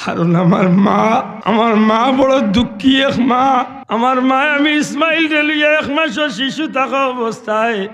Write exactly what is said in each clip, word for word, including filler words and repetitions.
কারণ আমার মা, আমার মা বড় দুঃখী এক মা। আমার মায় আমি ইসমাইলরে লইয়া এক মাসর শিশু থাকা অবস্থায়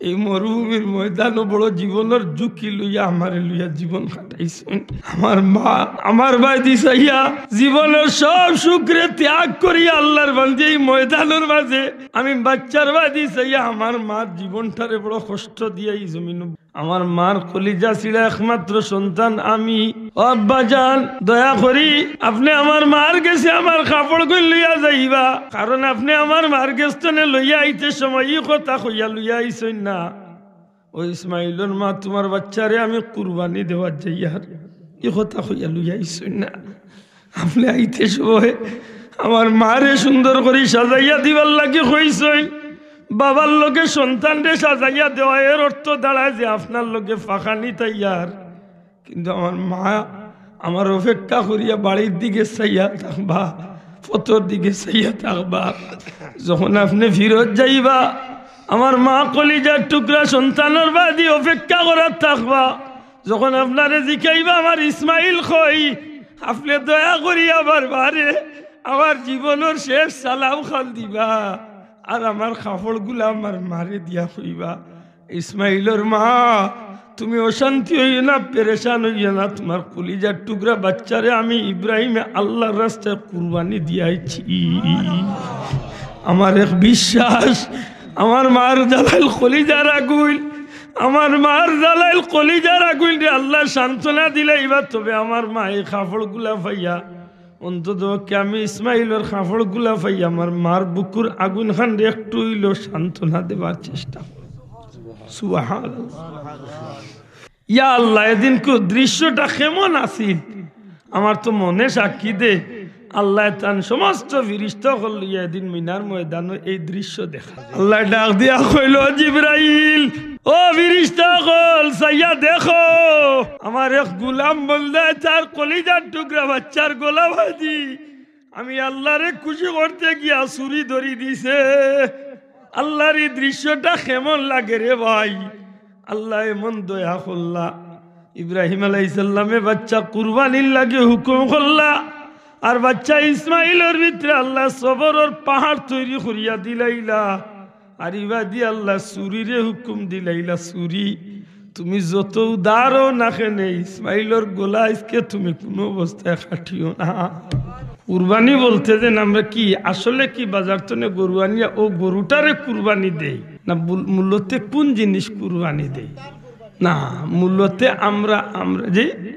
এই মরুভূমির ময়দানো বড় জীবনর ঝুঁকি লইয়া আমারে লইয়া জীবন কাটাইছইন। আমার মা আমার বায়দি চাইয়া জীবনর সব সুখরে ত্যাগ করিয়া আল্লার বান্দি এই ময়দানর মাঝে আমি বাচ্চার বায়দি চাইয়া আমার মার জীবনটারে বড় কষ্ট দিয়া এই জমিনো আমার মার কলিজা ছিঁড়া একমাত্র সন্তান আমি। ও আব্বাজান, দয়া করি আপনে আমার মার গেছে আমার কাপড়গুইন লইয়া যাইবা, কারণ আপনে আমার মার গেছ তনে লইয়া আইতে সময় ই কথা কইয়া লইয়া আইছইন না, "ও ইসমাইলর মা, তুমার বাচ্চারে আমি কুরবানি দেওয়াত যাইয়ার।" ই কথা কইয়া লইয়া আইছইন না। আপনে আইতে সময় আমার মারে সুন্দর করি সাজাইয়া দিবার লাগি কইছইন। বাবার লগে সন্তানরে সাজাইয়া দেওয়া, এর অর্থ দাঁড়ায় যে আপনার লগে ফাঁকানি তাইয়ার। কিন্তু আমার মা আমার অপেক্ষা করিয়া বাড়ির দিকে চাইয়া থাকবা, পথর দিকে চাইয়া থাকবা। যখন আপনে ফিরত যাইবা, আমার মা কলিজার টুকরা সন্তানর বায়দি অপেক্ষা করাত থাকবা। যখন আপনারে জিকাইবা, "আমার ইসমাইল কই?" আপনে দয়া করি আমার মারে আমার জীবনর শেষ সালাম খান দিবা, আর আমার কাপড়গুলা আমার মারে দিয়া কইবা, "ইসমাইলর মা, তুমি অশান্তি অইও না, পেরেশান অইও না, তুমার কলিজার টুকরা বাচ্চারে আমি ইব্রাহিমে আল্লার রাস্তায় কুরবানি দিয়াইছি।" আমার এক বিশ্বাস, আমার মার জ্বালাইল কলিজার আগুইন, আমার মার জ্বালাইল কলিজার আগুইনরে আল্লায় সান্ত্বনা দিলাইবা। তবে আমার মায় এই কাপড়গুলা পাইয়া, অন্তত পক্ষে আমি ইসমাইলর কাপড়গুলা পাইয়া আমার মার বুকুর আগুইন খানরে একটু অইলেও সান্ত্বনা দেবার চেষ্টা করো। সুবহানাল্লাহ। ইয়া আল্লাহ, এদিনকুর দৃশ্যটা কেমন আছিল? আমার তো মনে সাক্ষী দে, আল্লায় তান সমস্ত ফিরিস্তা অকল লইয়া এদিন মিনার ময়দানো এই দৃশ্য দেখা। আল্লায় ডাক দিয়া কইল, "জিব্রাইল, ও ফিরিস্তা অকল, চাইয়া দেখো, আমার এক গুলাম বন্দায় তার কলিজার টুকরা বাচ্চার গলা বাঁধি আমি আল্লারে খুশি করতে গিয়া ছুরি ধরি দিছে।" আল্লার এই দৃশ্যটা কেমন লাগে রে ভাই? আল্লায় এমন দয়া করলা, ইব্রাহিম আলাইহিস সালামে বাচ্চা কুরবানির লাগি হুকুম করলা, আর বাচ্চা ইসমাইলর ভিতরে আল্লায় সবরর পাহাড় তৈরি করিয়া দিলাইলা। আর ইবাদি আল্লায় ছুরিরে হুকুম দিলাইলা, "ছুরি, তুমি যত উদার অও না কেনে, ইসমাইলর গলা আইজকে তুমি কুনু অবস্থায় কাটিও না।" কুরবানি বলতে যেন আমরা কি, আসলে কি বাজার তনে গরু আনিয়া ও গরুটারে কুরবানি দেই না? বুল-, মূলতে কোন জিনিস কুরবানি দেই? না, মূলতে আমরা, আমরা যে,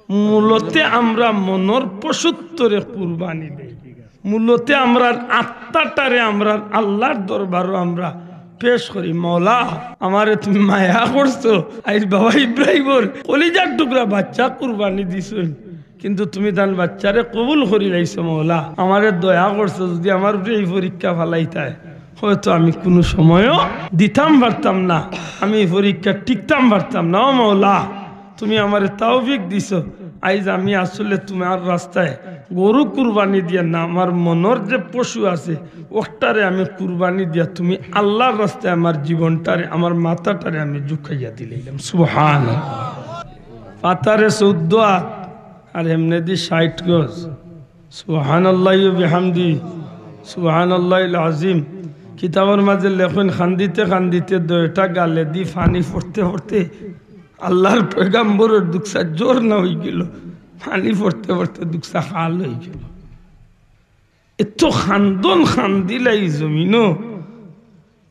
মূলতে আমরা মনর পশুত্বরে কুরবানি দেই। মূলতে আমরার আত্মাটারে আমরার আল্লার দরবারো আমরা পেশ করি, "মওলা, আমারে তুমি মায়া করছো, আইজ বাবা ইব্রাহিমর কলিজার টুকরা বাচ্চা কুরবানি দিছইন, কিন্তু তুমি তান বাচ্চারে কবুল করি লাইছো। মওলা, আমারে দয়া করছো, যদি আমার উপরে এই পরীক্ষা ফালাইতায়, হয়তো আমি কুনু সময়ও দিতাম পারতাম না, আমি এই পরীক্ষা টিকতাম পারতাম না। ও মওলা, তুমি আমারে তৌফিক দিছো, আইজ আমি আসলে তুমার রাস্তায় গরু কুরবানি দিয়া না, আমার মনর যে পশু আছে, ওটারে আমি কুরবানি দিয়া তুমি আল্লার রাস্তায় আমার জীবনটারে, আমার মাথাটারে আমি ঝুকাইয়া দিলাইলাম।" সুবহানাল্লাহ। পাতারে চৌদ্দ আত আর এমনেদি ষাইট গজ। সুবহানাল্লাহি ওয়া বিহামদি, সুবহানাল্লাহিল আজিম। কিতাবর মাঝে লেখইন, কান্দিতে কান্দিতে দুইটা গালেদি পানি পড়তে পড়তে আল্লার পয়গাম্বরর দুকসা ঝর্ণা অইগেলো, পানি পড়তে পড়তে দুকসা খাল অইগেলো। এত কান্দন কান্দিলা ই জমিনো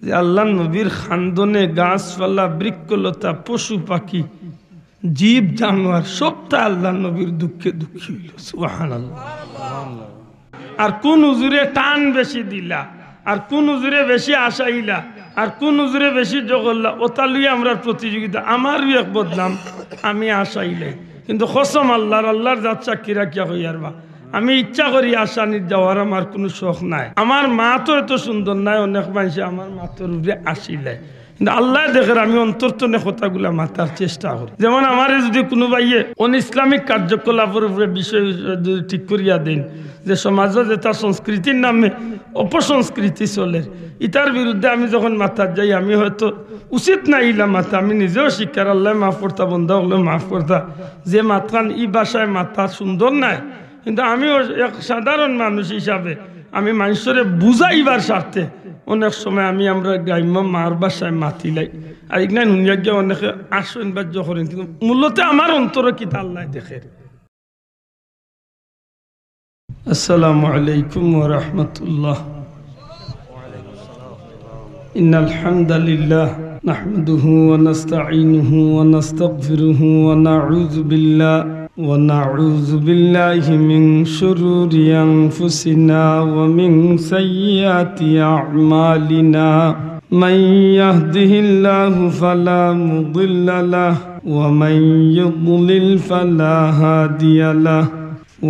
যে আল্লার নবীর কান্দনে গাছপালা, বৃক্ষলতা, পশু পাখি, জীব জানোয়ার সবতা আল্লার নবীর দুঃখে দুঃখী অইলো। সুবহানাল্লাহ। আর কুন হুজুরে টান বেশি দিলা, আর কুন হুজুরে বেশি আশাইলা, আর কুন হুজুরে বেশি জগল্লা, ওটা লইয়া আমরার প্রতিযোগিতা। আমারও এক বদনাম, আমি আশাইলাই, কিন্তু কসম আল্লার, আল্লার জাত সাক্ষী রাখিয়া কইয়ার বা, আমি ইচ্ছা করি আশানিত যাওয়ার, আমার কুনু শখ নাই। আমার মাত অত সুন্দর নায়, অনেক মানষে আমার মাতর উপরে আশাইলায়। কিন্তু আল্লায় দেখের আমি অন্তর তনে কথাগুলা মাতার চেষ্টা করি। যেমন আমারে যুদি কুনু ভাইয়ে অন ইসলামিক কার্যকলাপর উপরে বিষয় যুদি ঠিক করিয়া দেইন, যে সমাজো যেতা সংস্কৃতির নামে অপসংস্কৃতি চলের, ইতার বিরুদ্ধে আমি যখন মাতার যাই, আমি হয়তো উচিত না ইলা মাতা, আমি নিজেও শিকার, আল্লায় মাফ করতা, বন্দা অকলেও মাফ করতা, যে মাতখান ই ভাষায় মাতা সুন্দর নায়। কিন্তু আমিও এক সাধারণ মানুষ হিসাবে আমি মানষরে বুঝাইবার স্বার্থে অনেক সময় আমি আমরার গ্রাম্য মার ভাষায় মাতিলাই। আর ইগনাইন হুনিয়া গিয়া অনেকে আশ্চর্য করেন, কিন্তু মূলত আমার অন্তরো কিতা আল্লায় দেখের। السلام عليكم ورحمة الله. إن الحمد لله نحمده ونستعينه ونستغفره ونعوذ بالله، ونعوذ بالله من شرور أنفسنا ومن سيئات أعمالنا. من يهده الله فلا مضل له، ومن يضلل فلا هادي له.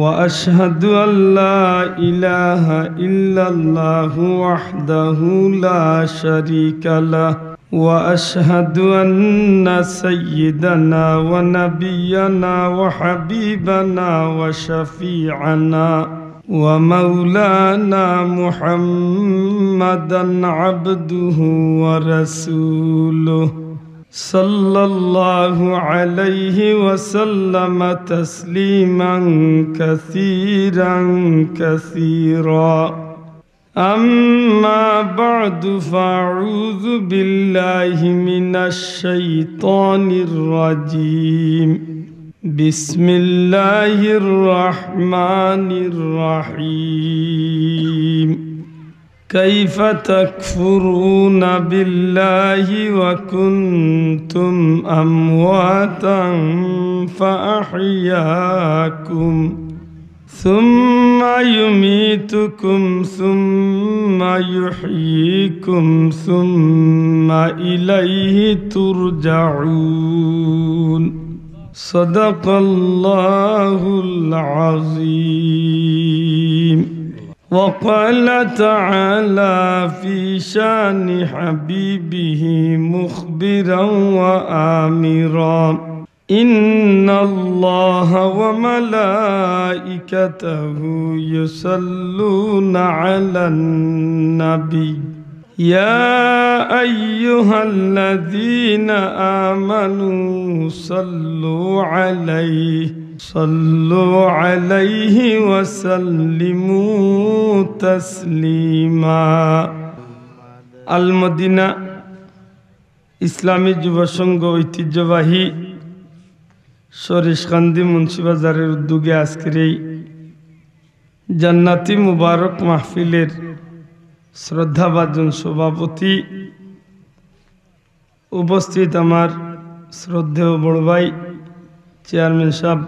وأشهد أن لا إله إلا الله وحده لا شريك له، وأشهد أن سيدنا ونبينا وحبيبنا وشفيعنا ومولانا محمدا عبده ورسوله، صلى الله عليه وسلم تسليما كثيرا كثيرا. أما بعد، فأعوذ بالله من الشيطان الرجيم. بسم الله الرحمن الرحيم. كيف تكفرون بالله وكنتم أمواتا فأحياكم، ثم يميتكم ثم يحييكم ثم إليه ترجعون. صدق الله العظيم. وقال تعالى في شان حبيبه مخبرا وآمرا: إن الله وملائكته يصلون على النبي، يا أيها الذين آمنوا صلوا عليه، صلوا عليه وسلموا تسليما. আল মদিনা ইসলামী যুব সংঘ ঐতিহ্যবাহী সরিষকান্দি মুন্সিবাজারের উদ্যোগে আজকের এই জান্নাতি মুবারক মাহফিলের শ্রদ্ধাভাজন সভাপতি, উপস্থিত আমার শ্রদ্ধেয় বড় ভাই চেয়ারম্যান সাহেব,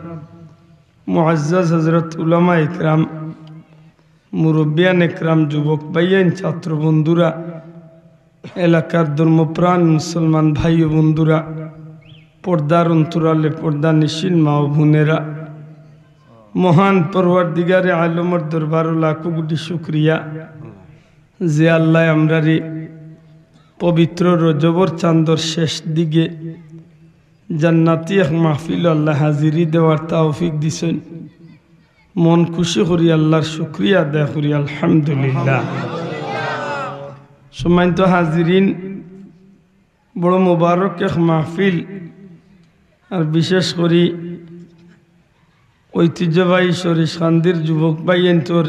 মুআজ্জাজ হযরত উলামা একরাম, মুরব্বিয়ান একরাম, যুবক ভাইয়াইন, ছাত্র বন্ধুরা, এলাকার ধর্মপ্রাণ মুসলমান ভাই ও বন্ধুরা, পর্দার অন্তরালে পর্দানিশীন মা ও বোনেরা, মহান পরওয়ারদিগারে আলমর দরবারো লাখো কোটি শুকরিয়া যে আল্লায় আমরারে পবিত্র রজবর চান্দর শেষ দিকে জান্নাতি এক মাহফিলো আল্লায় হাজিরি দেওয়ার তৌফিক দিছইন। মন খুশি করি আল্লার শুকরিয়া আদায় করি, আলহামদুলিল্লাহ। সম্মানিত হাজিরিন, বড় মোবারক এক মাহফিল, আর বিশেষ করি ঐতিহ্যবাহী সরিষকান্দির যুবক ভাইয়াইন্তর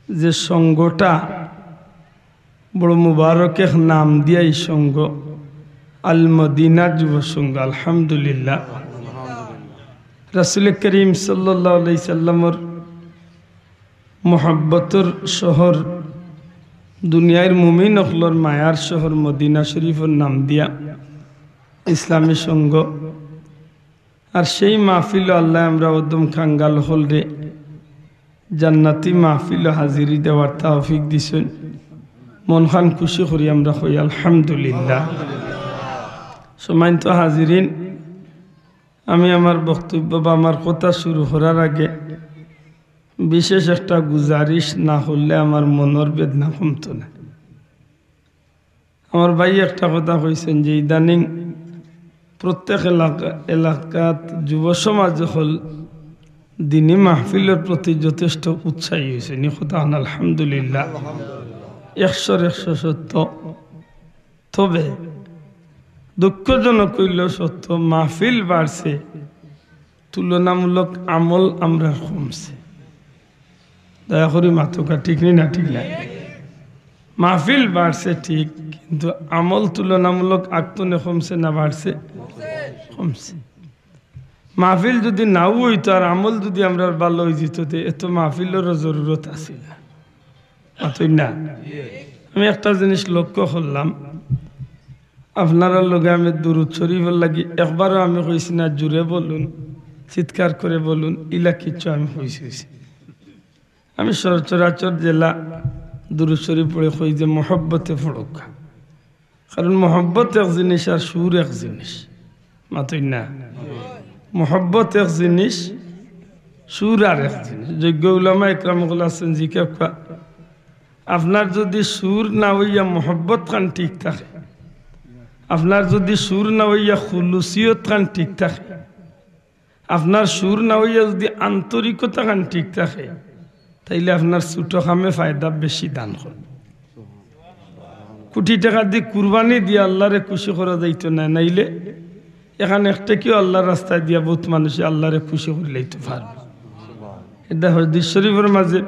যে সংঘটা, বড় মুবারক এক নাম দিয়া ই সংঘ, আল মদিনা যুব সংঘ, আলহামদুলিল্লাহ। রাসূল করিম সাল্লাল্লাহু আলাইহি সাল্লামর মহব্বতর শহর, দুনিয়ার মুমিন অকলর মায়ার শহর মদিনা শরীফর নাম দিয়া ইসলামী সংঘ। আর সেই মাহফিলো আল্লায় আমরা অদম কাঙ্গাল অকলরে জান্নাতি মাহফিলো হাজিরি দেওয়ার তৌফিক দিছইন। মনখান খুশি করি আমরা কই আলহামদুলিল্লাহ। সম্মানিত হাজিরিন, আমি আমার বক্তব্য বা আমার কথা শুরু করার আগে বিশেষ একটা গুজারিশ না করলে আমার মনর বেদনা কমতো না। আমার ভাই একটা কথা কইছেন যে ইদানিং প্রত্যেক এলাকা, এলাকাত যুব সমাজ অকল দিনী মাহফিলর প্রতি যথেষ্ট উৎসাহী অইছে। নি কথা হন আলহামদুলিল্লাহ, একশোর একশো সত্য। তবে দুঃখজনক অইলেও সত্য, মাহফিল বাড়ছে, তুলনামূলক আমল আমরার কমছে। দয়া করি মাতউক্কা, ঠিক নি না? ঠিক না? মাহফিল বাড়ছে ঠিক, কিন্তু আমল তুলনামূলক আগতনে কমছে না বাড়ছে? কমছে। মাহফিল যুদি নাও অইতো আর আমল যুদি আমরার ভালা অইযিতো, তে এত মাহফিলরও জরুরত আছিল না। মাতইন না? আমি একটা জিনিস লক্ষ্য করলাম, আপনারার লগে আমি দুরুদ শরিফর লাগি একবারও আমি কইছি না, "জুরে বলুন, চিৎকার করে বলুন", ইলা কিচ্ছু আমি কইছি, কইছি। আমি সচরাচর যেলা দুরুদ শরিফ পড়ে কই যে মহব্বতে পড়উক্কা। কারণ মহব্বত এক জিনিস আর সুর এক জিনিস। মাতইন না? মহব্বত এক জিনিস, সুর আর এক জিনিস। যোগ্য উলামা একরাম অকল আছেন, জিকাউক্কা, আপনার যুদি সুর না অইয়া মহব্বত খান ঠিক থাকে, আপনার যুদি সুর না অইয়া খুলুসিয়ত খান ঠিক থাকে, আপনার সুর না অইয়া যুদি আন্তরিকতা খান ঠিক থাকে, তাইলে আপনার ছোট কামে ফায়দা বেশি দান করবো। কোটি টেকা দি কুরবানি দিয়া আল্লারে খুশি করা যাইতো না, নাইলে এখান এক টেকাও আল্লার রাস্তায় দিয়া বউত মানুষে আল্লারে খুশি করিলাইতো পারবো। এটা হাদিস শরিফর মাঝে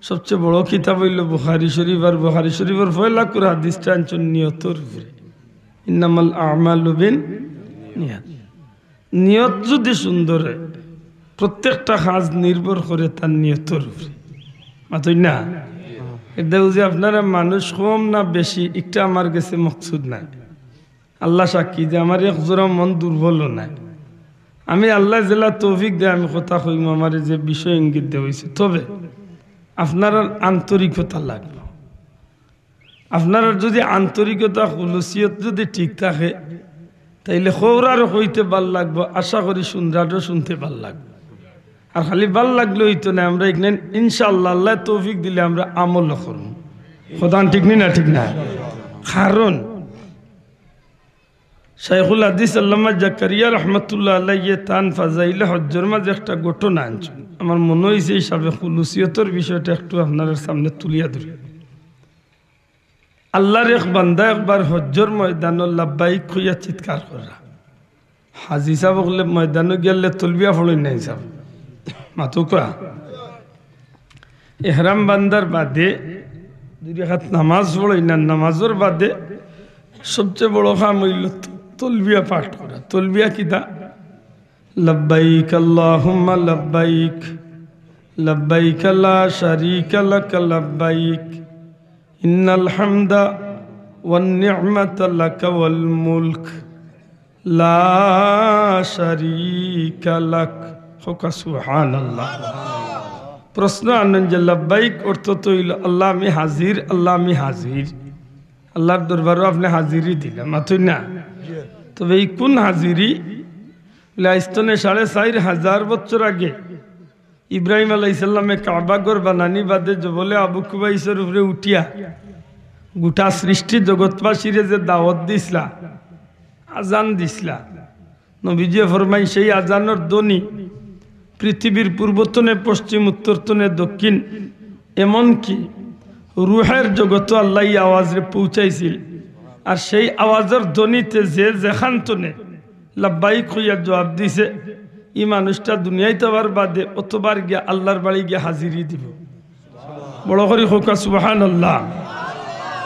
সবচেয়ে বড় কিতাব অইলো বুখারী শরিফ, আর বুখারী শরিফর পয়লা করে হাদিসটা আনছইন নিয়তর উপরে, "ইন্নামাল আমালু বিন নিয়াত।" নিয়ত যুদি সুন্দর অয়, প্রত্যেকটা কাজ নির্ভর করে তার নিয়তর উপরে। মাতইন না? এটা বুঝি আপনারা মানুষ কম না বেশি, একটা আমার গেছে মকসুদ নাই। আল্লা সাক্ষী যে আমার এক জোড়া মন দুর্বলও নাই। আমি আল্লায় যেলা তৌফিক দেয় আমি কথা কইমু, আমারে যে বিষয় ইঙ্গিত দেওয়া অইছে। তবে আপনারার আন্তরিকতা লাগবো। আপনারার যুদি আন্তরিকতা, খুলুসিয়ত যুদি ঠিক থাকে, তাইলে কওরারও কইতে ভালা লাগবো, আশা করি শুনরারও শুনতে ভালা লাগবো। আর খালি ভালা লাগলে অইতো নায়, আমরা ইখান ইনশাআল্লাহ আল্লায় তৌফিক দিলে আমরা আমলও করমু। কথা ঠিক নি না? ঠিক না? কারণ শাইখুল হাদিস আল্লামা জাকারিয়া রহমতুল্লাহ আলাইহি তান ফাজাইলে হজ্জর মাঝে একটা ঘটনা আনছইন। আমার মনো অইছে হিসাবে খুলুসিয়তর বিষয়টা একটু আপনারার সামনে তুলিয়া ধরি। আল্লার এক বান্দা একবার হজ্জর ময়দানো লাব্বাইক কইয়া চিৎকার কররা। হাজি সাব অকলে ময়দানো গেলে তলবিয়া পড়ইন না হিসাব। মাতউক্কা। এহরাম বান্দার বাদে দুই রাকাত নামাজ পড়ইন না, নামাজর বাদে সবচেয়ে বড় কাম অইলো ত-, তলবিয়া পাঠ করা। তলবিয়া কিতা? "লাব্বাইক আল্লাহুম্মা লাব্বাইক, লাব্বাইক লা শারীকা লাকা লাব্বাইক, ইন্নাল হামদা ওয়ান নি'মাতা লাকা ওয়াল মুলক, লা শারীকা লাক।" কউক্কা সুবহানাল্লাহ। প্রশ্ন আনইন যে লাব্বাইক অর্থ তো অইলো, "আল্লাহ আমি হাজির, আল্লাহ আমি হাজির, আল্লার দরবারো আপনে হাজিরি দিলাম", মাতইন না? তবে ই কুন হাজিরি? বলে, আইজ তনে সাড়ে চাইর হাজার বছর আগে ইব্রাহিম আলাইহিস সালামে কাবা ঘর বানানি বাদে জবলে আবু কুবাইসর উপরে উঠিয়া গুটা সৃষ্টি জগৎবাসীরে যে দাওয়াত দিছলা, আজান দিছলা, নবীজিয়ে ফরমাইন, সেই আজানর ধ্বনি পৃথিবীর পূর্ব তনে পশ্চিম, উত্তর তনে দক্ষিণ, এমনকি রুহের জগতো আল্লায় ই আওয়াজরে পৌঁছাইছিল। আর সেই আওয়াজর ধ্বনিতে যে যেখান তনে লাব্বাইক কইয়া জবাব দিছে, ই মানুষটা দুনিয়াত আওয়ার বাদে অতবার গিয়া আল্লার বাড়ি গিয়া হাজিরি দিবো। বড় করি কউক্কা সুবহানাল্লাহ।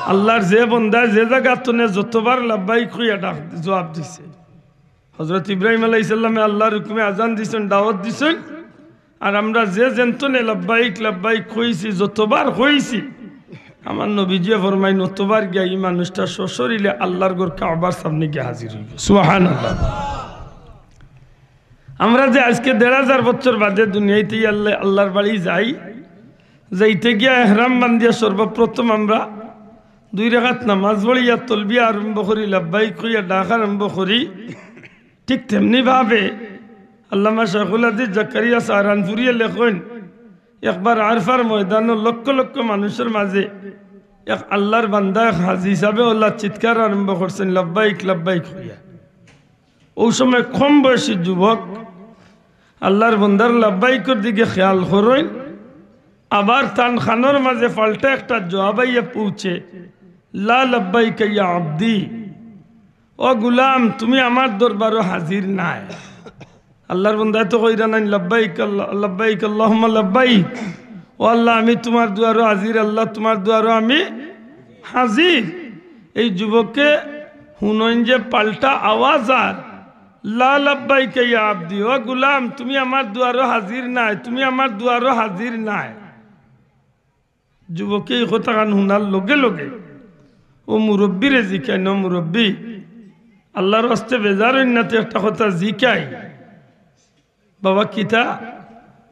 আল্লার যে বন্দায় যে জাগা তনে যতবার লাব্বাইক কইয়া ডাক, জবাব দিছে। হজরত ইব্রাহিম আলাইহিস সালামে আল্লার হুকুমে আজান দিছইন, দাওয়াত দিছইন, আর আমরা যে যেন তনে লাব্বাইক লাব্বাইক কইছি, যতবার কইছি, আমার নবীজিয়ে ফরমাইন, অতবার গিয়া ই মানুষটা সশরীরে আল্লার ঘর কাবার সামনে গিয়া হাজির অইবো। সুবহানাল্লাহ। আমরা যে আইজকে দেড় হাজার বছর বাদে দুনিয়াইতে আল্লা-, আল্লার বাড়ি যাই, যাইতে গিয়া এহরাম বান্ধিয়া সর্বপ্রথম আমরা দুই রাকাত নামাজ পড়িয়া তলবিয়া আরম্ভ করি, লাব্বাইক কইয়া ডাক আরম্ভ করি। ঠিক তেমনি ভাবে আল্লামা শাইখুল হাদিস জাকারিয়া সাহারানপুরিয়ে লেখইন, একবার আরফার ময়দানো লক্ষ লক্ষ মানুষর মাঝে এক আল্লাহর বান্দা, এক হাজি হিসাবে আল্লাহ চিৎকার আরম্ভ করছেন, "লাব্বাইক, লাব্বাইক" কইয়া। ওই সময় কম বয়সী যুবক আল্লাহর বান্দার লাব্বাইকর দিকে খেয়াল করইন, আবার তান কানর মাঝে পাল্টা একটা জবাব আইয়া পৌঁছে, "লা লাব্বাইকা ইয়া আব্দি, ও গুলাম, তুমি আমার দরবারো হাজির নায়।" আল্লাহর বান্দায় তো কইরা নাইন, "লাব্বাইক আল্লাহ, লাব্বাইক আল্লাহুম্মা লাব্বাইক, ও আল্লাহ, আমি তোমার দুয়ারো হাজির, আল্লাহ, তোমার দুয়ারো আমি হাজির।" এই যুবকে হুনইন যে পাল্টা আওয়াজ আর, "লা লাব্বাইকা ইয়া আব্দি, ও গুলাম, তুমি আমার দুয়ারো হাজির নায়, তুমি আমার দুয়ারো হাজির নায়।" যুবকে এই কথাখান হুনার লগে লগে ও মুরব্বিরে জিকাইন, "ও মুরব্বি, আল্লাহর ওয়াস্তে বেজার অইন না, তে একটা কথা জিকাই।" "বাবা, কিতা?"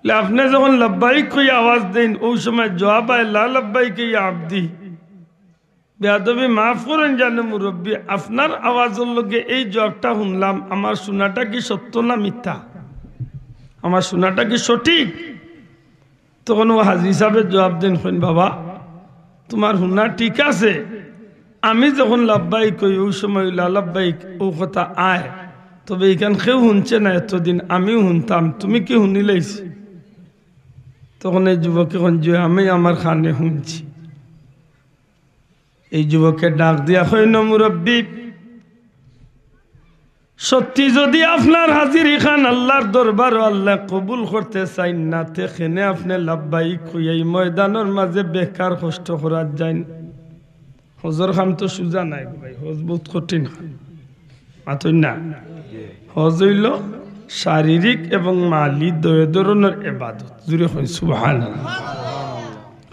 "লে, আপনে যখন লাব্বাইক কইয়া আওয়াজ দেইন, ওই সময় জবাব আয়, 'লা লাব্বাইকা ইয়া আব্দি।'" "বেয়াদবি মাফ করইন জানে মুরব্বি, আপনার আওয়াজর লগে এই জবাবটা হুনলাম, আমার হুনাটা কি সত্য না মিথ্যা? আমার হুনাটা কি সঠিক?" তখন ও হাজি হিসাবে জবাব দেন, কইন, "বাবা, তোমার হুনা ঠিক আছে, আমি যখন লাব্বাইক কই, ওই সময় লা লাব্বাইক ও কথা আয়, তবে ইখান কেউ হুনছে না এতদিন, আমিও হুনতাম, তুমি কি হুনিলাইছ?" তখন এই যুবকে কইন যে, "আমি আমার কানে হুনছি।" এই যুবকে ডাক দিয়া কইন, "মুরব্বি, সত্যি যদি আপনার হাজিরিখান আল্লাহর দরবারো আল্লায় কবুল করতে চাইন না, তে কেনে আপনে লাব্বাইক কইয়া ই ময়দানর মাঝে বেকার কষ্ট করাত যাইন?" হজর কাম তো সুজা নায় গো ভাই, হজ বউত কঠিন কাম। মাতইন না? হজ অইলো শারীরিক এবং মালি দুই ধরনর ইবাদত। জুরে কইন সুবহানাল্লাহ।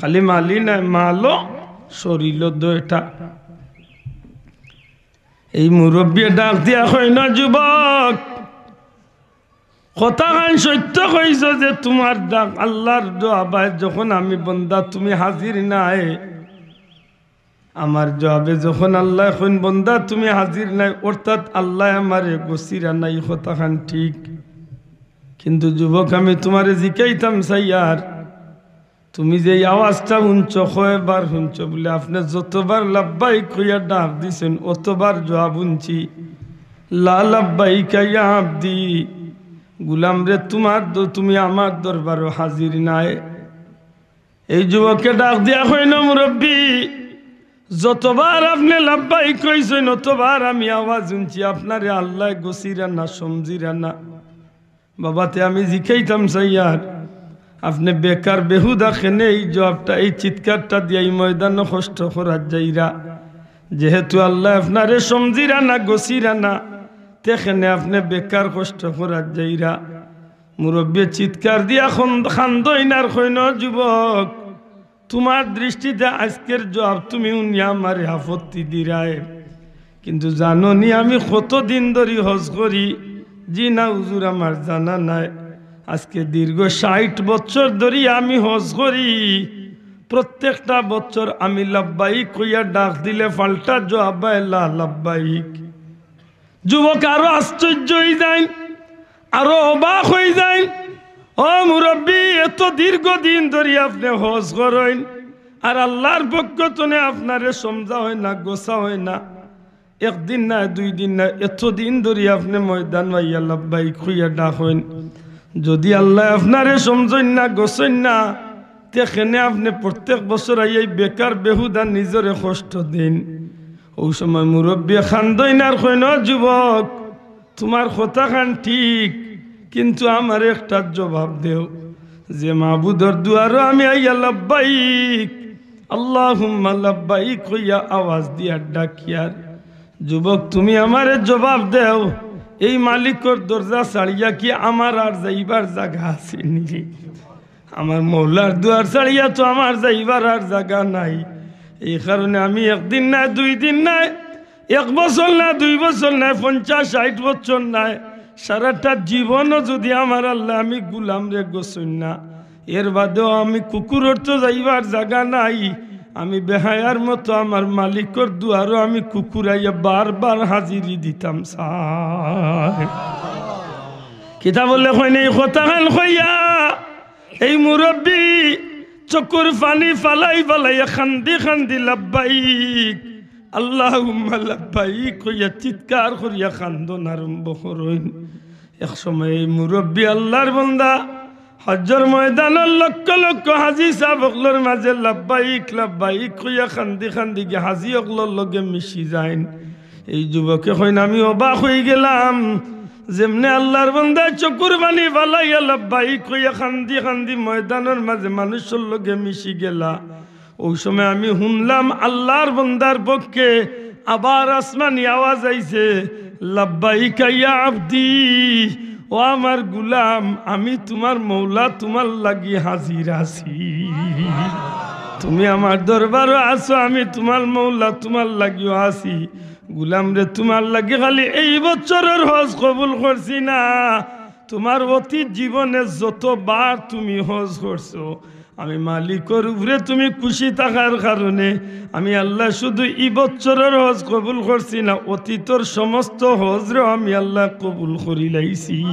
খালি মালি নায়, মালও, শরীরও দুইটা। এই মুরব্বিয়ে ডাক দিয়া কইন, "যুবক, কথাখান সত্য কইছো যে তোমার ডাক আল্লাহর জবাব আয়, যখন আমি বন্দা তুমি হাজির নায়, আমার জবাবে যখন আল্লায় কইন, 'বন্দা তুমি হাজির নায়,' অর্থাৎ আল্লায় আমারে গছিরা না, ই কথাখান ঠিক। কিন্তু যুবক, আমি তোমারে জিকাইতাম চাইয়ার, তুমি যে এই আওয়াজটা হুনছো, কয়বার হুনছো?" বলে, "আপনে যতবার লাব্বাইক কইয়া ডাক দিছইন, অতবার জবাব হুনছি, 'লা লাব্বাইকা ইয়া আব্দি, গুলাম রে, তোমার দ-, তুমি আমার দরবারো হাজির নায়।'" এই যুবকে ডাক দিয়া কইন, "মুরব্বি, যতবার আপনে লাব্বাইক কইছইন, অতবার আমি আওয়াজ হুনছি, আপনারে আল্লায় গছিরা না, সমঝিরা না। বাবা, তে আমি জিকাইতাম চাইয়ার, আপনে বেকার বেহুদা কেনে এই জবাবটা, এই চিৎকারটা দিয়া ই ময়দানো কষ্ট করাত যাইরা? যেহেতু আল্লায় আপনারে সমঝিরা না, গছিরা না, তে কেনে আপনে বেকার কষ্ট করাত যাইরা?" মুরব্বিয়ে চিৎকার দিয়া খন-, কান্দইন আর কইন, "যুবক, তোমার দৃষ্টিতে আজকের জবাব তুমি হুনিয়া আমারে আপত্তি দিরায়, কিন্তু জানো নি আমি কতদিন ধরি হজ করি?" "জি না হুজুর, আমার জানা নাই।" "আজকে দীর্ঘ ষাইট বছর ধরি আমি হজ করি, প্রত্যেকটা বছর আমি লাব্বাইক কইয়া ডাক দিলে পাল্টা জবাব আয় লা লাব্বাইক।" যুবক আরো আশ্চর্য অইযাইন, আরো অবাক অইযাইন। "ও মুরব্বি, এত দীর্ঘদিন ধরি আপনে হজ করইন, আর আল্লাহর পক্ষ তনে আপনারে সমঝা অয় না, গছা অয় না, একদিন নায়, দুই দিন নায়, এতদিন ধরি আপনে ময়দানো আইয়া লাব্বাইক কইয়া ডাকইন। যদি আল্লায় আপনারে সমঝইন না, গছইন না, তে কেনে আপনে প্রত্যেক বছর আইয়া ই বেকার বেহুদা নিজরে কষ্ট দেইন?" অউ সময় মুরব্বিয়ে কান্দইন আর কইন, "ও যুবক, তোমার কথাখান ঠিক, কিন্তু আমারে একটা জবাব দেও, যে মাবুদর দুয়ারো আমি আইয়া লাব্বাইক, আল্লাহুম্মা লাব্বাইক কইয়া আওয়াজ দিয়া ডাকিয়ার, যুবক, তুমি আমারে জবাব দেও, এই মালিকর দরজা ছাড়িয়া কি আমার আর যাইবার জাগা আছে নি? আমার মৌলার দুয়ার ছাড়িয়া তো আমার যাইবার আর জাগা নাই।" এই কারণে আমি একদিন নায়, দুই দিন নায়, এক বছর নায়, দুই বছর নায়, পঞ্চাশ ষাইট বছর নায়, সারাটা জীবনও যদি আমার আল্লায় আমি গুলামরে গছইন না, এর বাদেও আমি কুকুরর তো যাইবার জাগা নাই, আমি বেহায়ার মতো আমার মালিকর দুয়ারো আমি কুকুর আইয়া বারবার হাজিরি দিতাম চাই। কিতা বলে কইন, এই কথাখান কইয়া এই মুরব্বি চকুর পানি ফালাই ফালাইয়া কান্দি কান্দি "লাব্বাইক, আল্লাহুম্মা লাব্বাইক" কইয়া চিৎকার করিয়া কান্দন আরম্ভ করইন। এক সময় এই মুরব্বি আল্লার বন্দা হজ্জর ময়দানর লক্ষ লক্ষ হাজি সাব অকলর মাঝে "লাব্বাইক, লাব্বাইক" কইয়া কান্দি কান্দি গিয়া হাজি অকলর লগে মিশি যাইন। এই যুবকে কইন, "আমি অবাক অইগেলাম, যেমনে আল্লার বন্দায় চকুর পানি ফালাইয়া লাব্বাইক কইয়া কান্দি কান্দি ময়দানর মাঝে মানুষর লগে মিশি গেলা, অউ সময় আমি হুনলাম আল্লার বন্দার পক্ষে আবার আসমানি আওয়াজ আইছে, 'লাব্বাইকা ইয়া আবদি, ও আমার গুলাম, আমি তুমার মৌলা, তুমার লাগি হাজির আছি। তুমি আমার দরবারো আছো, আমি তুমার মৌলা, তুমার লাগিও আছি। গুলাম রে, তুমার লাগি খালি এই বছরর হজ কবুল করছি না, তুমার অতীত জীবনে যতবার তুমি হজ করছো, আমি মালিকর উপরে তুমি খুশি থাকার কারণে আমি আল্লায় শুধু ই বছরর হজ কবুল করছি না, অতীতর সমস্ত হজরেও আমি আল্লায় কবুল করিলাইছি।'"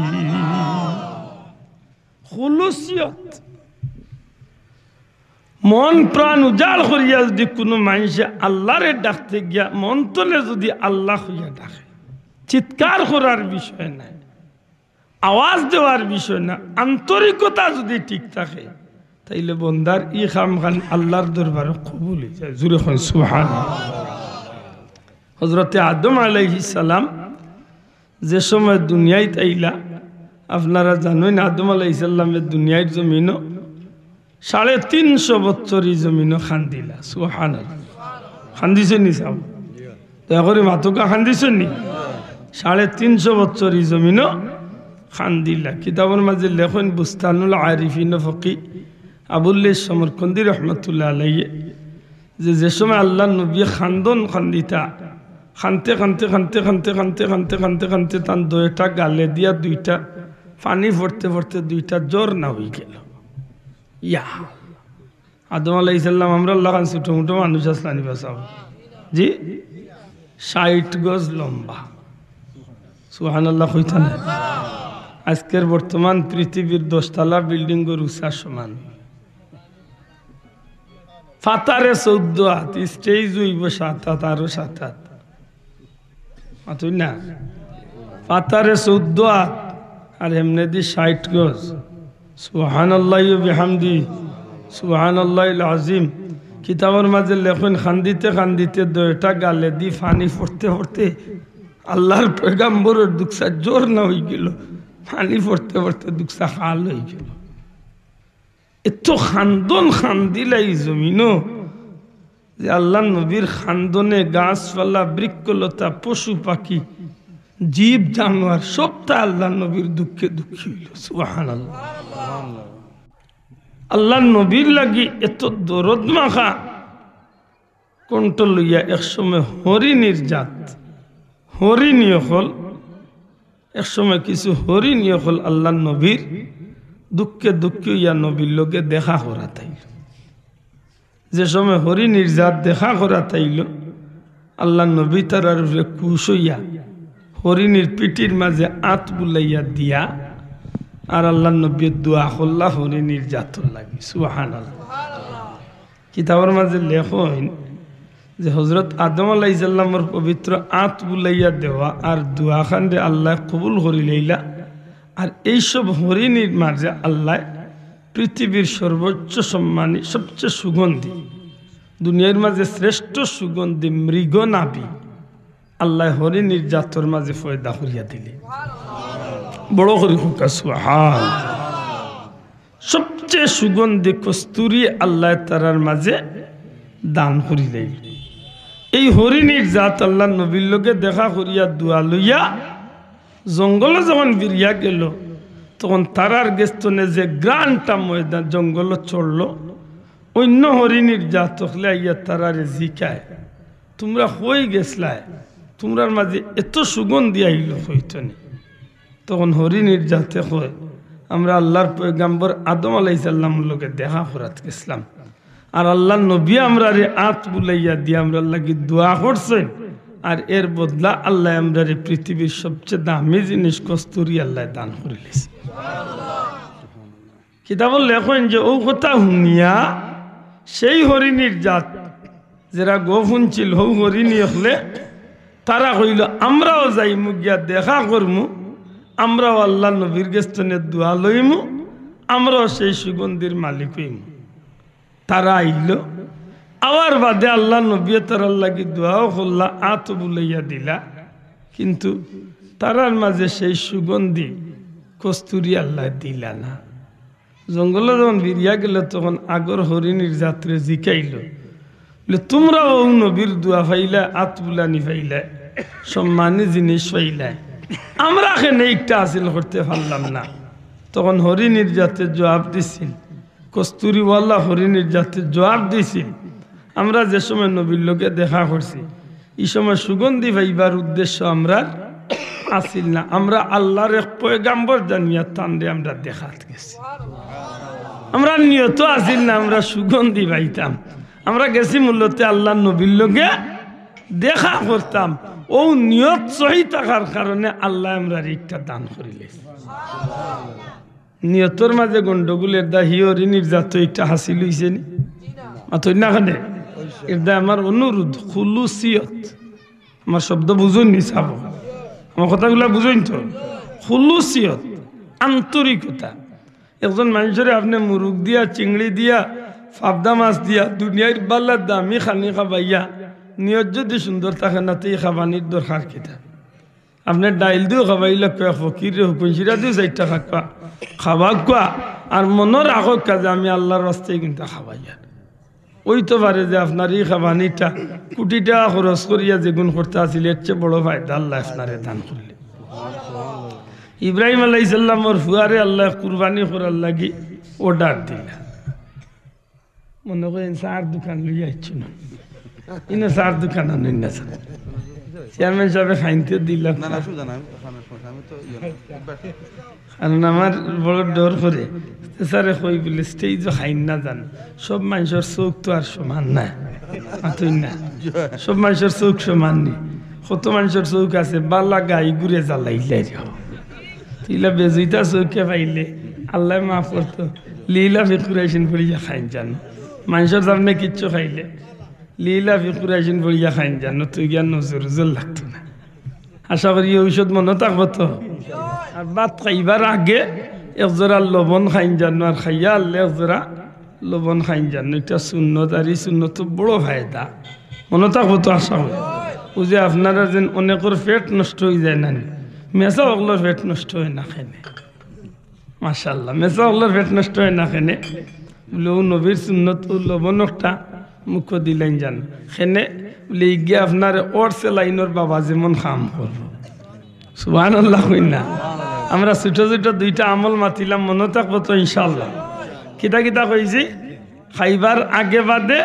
খুলুসিয়ত। মন প্রাণ উজাড় করিয়া যুদি কুনু মানষে আল্লারে ডাকতে গিয়া মন তনে যুদি আল্লা কইয়া ডাকে, চিৎকার করার বিষয় নায়, আওয়াজ দেওয়ার বিষয় না, আন্তরিকতা যুদি ঠিক থাকে, তাইলে বন্দার ই কামখান আল্লার দরবারো কবুল অইযায়। জুরে কইন সুবহানাল্লাহ। হজরতে আদম আলাইহিস সালাম যে সময় দুনিয়াইত আইলা, আপনারা জানইন আদম আলাইহিস সালামে দুনিয়ার জমিনো সাড়ে তিনশো বছর ই জমিনো কান্দিলা। সুবহানাল্লাহ। কান্দিছইন নি সাব? দয়া করি মাতউক্কা, কান্দিছইন নি? সাড়ে তিনশো বছর ই জমিনো কান্দিলা। কিতাবর মাঝে লেখইন বুস্তানুল আরিফিন ফকি আবুল লেইস সমরকন্দি রহমতুল্লাহ আলাইহি যে, যে সময় আল্লার নবী কান্দন কান্দিতা, কানতে কানতে তান দুইটা গালে দিয়া দুইটা পানি পড়তে পড়তে দুইটা ঝর্ণা অইগেলো। ইয়া আল্লাহ। আদম আলাইহিস সালাম আমরার লাখান ছোট মোটো মানুষ আছলা নি বা সাব? জি, ষাইট গজ লম্বা। সুবহানাল্লাহ কইতা না? আজকের বর্তমান পৃথিবীর দশতলা বিল্ডিংর উচ্চতার সমান। পাতারে চৌদ্দ আত, stage অইবো সাত আত, আরো সাত আত। মাতইন না? পাতারে চৌদ্দ আত, আর হেমনেদি ষাইট গজ। সুবহানাল্লাহি ওয়া বিহামদি, সুবহানাল্লাহিল আজিম। কিতাবর মাঝে লেখইন, কান্দিতে কান্দিতে দুইটা গালেদি পানি পড়তে পড়তে আল্লার পয়গাম্বরর দুকসা ঝর্ণা অইগেলো, পানি পড়তে পড়তে দুকসা খাল অইগেলো। এত কান্দন কান্দিলা ই জমিনো যে আল্লার নবীর কান্দনে গাছপালা, বৃক্ষলতা, পশু পাখি, জীব জানোয়ার সবতা আল্লার নবীর দুঃখে দুঃখী অইলো। সুবহানাল্লাহ। আল্লার নবীর লাগি এত দরদ মাখা কণ্ঠ লইয়া একসময় হরিণীর জাত, হরিণী অকল, একসময় কিছু হরিণী অকল আল্লার নবীর দুঃখে দুঃখী অইয়া নবীর লগে দেখা করাত আইলো। যে সময় হরিণীর জাত দেখা করাত আইলো, আল্লার নবী তারার উপরে খুশ অইয়া হরিণীর পিঠির মাঝে আত বুলাইয়া দিয়া আর আল্লার নবীয়ে দোয়া করলা হরিণীর জাতর লাগি। সুবহানাল্লাহ। কিতাবর মাঝে লেখইন যে হজরত আদম আলাইহিস সালামর পবিত্র আত বুলাইয়া দেওয়া আর দোয়াখানরে আল্লায় কবুল করিলাইলা। আর এইসব হরিণীর মাঝে আল্লায় পৃথিবীর সর্বোচ্চ সম্মানী, সবচেয়ে সুগন্ধি, দুনিয়ার মাঝে শ্রেষ্ঠ সুগন্ধি মৃগ নাভি আল্লায় হরিণীর জাতর মাঝে পয়দা করিয়া দিলে। বড় করি কউক্কা সুবহান। সবচেয়ে সুগন্ধি কস্তুরি আল্লায় তারার মাঝে দান করিলাইল। এই হরিণীর জাত আল্লার নবীর লগে দেখা করিয়া দোয়া লইয়া জঙ্গলো যখন ফিরিয়া গেলো, তখন তারার গেছ থনে যে ঘ্রাণটা ময়দান জঙ্গলো ছড়লো, অইন্য হরিণীর জাত অকলে আইয়া তারারে জিকায়, "তুমরা কই গেছলায়? তুমরার মাঝে এত সুগন্ধি আইলো কই থনে?" তখন হরিণীর জাতে কয়, "আমরা আল্লার পয়গাম্বর আদম আলাইহিস সালামর লগে দেখা করাত গেছলাম, আর আল্লার নবীয়ে আমরারে আত বুলাইয়া দিয়া আমরার লাগি দোয়া করছইন, আর এর বদলা আল্লায় আমরারে পৃথিবীর সবচেয়ে দামি জিনিস কস্তুরি আল্লায় দান করিলাইছে।" কিতাবো লেখইন যে অউ কথা হুনিয়া সেই হরিণীর জাত, যেরা গফ হুনছিল, হউ হরিণী অকলে, তারা কইল, "আমরাও যাইমু গিয়া দেখা করমু, আমরাও আল্লার নবীর গেছ থনে দোয়া লইমু, আমরাও সেই সুগন্ধির মালিক অইমু।" তারা আইল, আওয়ার বাদে আল্লার নবীয়ে তারার লাগি দোয়াও করলা, আতও বুলাইয়া দিলা, কিন্তু তারার মাঝে সেই সুগন্ধি কস্তুরী আল্লায় দিলা না। জঙ্গলো যখন ফিরিয়া গেল, তখন আগর হরিণীর জাতরে জিকাইল, বলে, "তুমরা অউ নবীর দোয়া পাইলায়, আত বুলানি পাইলায়, সম্মানী জিনিস পাইলায়, আমরা কেনে ইকটা হাসিল করতে পারলাম না?" তখন হরিণীর জাতে জবাব দিছিল, কস্তুরীওয়ালা হরিণীর জাতে জবাব দিছিল, "আমরা যে সময় নবীর লগে দেখা করছি, ই সময় সুগন্ধি পাইবার উদ্দেশ্য আমরার আছিল না, আমরা আল্লার এক পয়গাম্বর জানিয়া তানরে আমরা দেখাত গেছি। আমরার নিয়ত আছিল না আমরা সুগন্ধি পাইতাম, আমরা গেছি মূলত আল্লার নবীর লগে দেখা করতাম।" অউ নিয়ত সহি থাকার কারণে আল্লায় আমরারে ইকটা দান করিলে। নিয়তর মাঝে গন্ডগোল, এরদায় হি হরিণীর জাত ইকটা হাসিল অইছে নি? মাতইন না কেনে? এরদায় আমার অনুরোধ, খুলুসিয়ত। আমার শব্দ বুঝইন নি সাব? আমার কথাগুলা বুঝইন তো? খুলুসিয়ত, আন্তরিকতা। একজন মানষরে আপনে মুরুগ দিয়া, চিংড়ি দিয়া, ফাবদা মাছ দিয়া, দুনিয়ার বালা দামি খানি খাবাইয়া, নিয়ত যুদি সুন্দর থাকে না, তে ই খাবানির দরকার কিতা? আপনে ডাইল দিও খাবাইলা, কয় ফকিররে হুকুন শিরা দিও চাইরটা খাক্কা, খাবাক্কা, আর মনো রাখক্কা যে আমি আল্লার ওয়াস্তে কিন্তু খাবাইয়ার। অইতো পারে যে আপনার ই খাবানিটা কুটি টেকা খরচ করিয়া যেগুন করতা আছিল, এর চেয়ে বড় ফায়দা আল্লায় আপনারে দান করলে। ইব্রাহিম আলাইহিস সালামর ফুয়ারে আল্লায় কুরবানি করার লাগি order দিলা। মনো করেন চার দোকান লইয়া আইছো না, ইনো চার দোকান আনইন না স্যার। চেয়ারম্যান সাবে খাইনতে দিলা। না, না, অসুবিধা নাই, আমি তো খানার সময়, আমি তো ইয়ে না, অভ্যাস। কারণ আমার বড় ডর করে। তে স্যারে কই বলে, "স্টেজও খাইন না যান, সব মানষর চউখ তো আর সমান না।" মাতইন না, সব মানষর চউখ সমান নি। কত মানষর চউখ আছে, বালা গাই ঘুরে জ্বালাইলে রে। তিলা বেজুইতা চউখে পাইলে, আল্লায় মাফ করতো, লিলাফি কুরাইশিন পড়িয়া খাইন যান। মানষর সামনে কিচ্ছু খাইলে, লিলাফি কুরাইশিন পড়িয়া খাইন যান, তুই গিয়া নজর উজর লাগতো না। আশা করি ই ঔষধ মনো থাকবো তো। আর ভাত খাইবার আগে এক জোড়া লবণ খাইন যান, আর খাইয়া আরলে এক জোড়া লবণ খাইন যান, ইটা সুন্নত, আর ই সুন্নত তো বড় ফায়দা। মনো থাকবো তো আশা করি। অউ যে আপনারার যেন অনেকর পেট নষ্ট অইযায় না নি, মেছা অকলর পেট নষ্ট অয় না কেনে। মাশাআল্লাহ, মেছা অকলর পেট নষ্ট অয় না কেনে। বলে, অউ নবীর সুন্নত, অউ লবণ একটা মুখো দিলাইন যান। কেনে? বলে, ইগিয়ে আপনারে অর সেলাইনর বাবা যেমন কাম করবো। সুবহানাল্লাহ কইন না? আমরা ছোট ছোট দুইটা আমল মাতিলাম, মনো থাকবো তো ইনশাআল্লাহ? কিতা কিতা কইছি? খাইবার আগে বাদে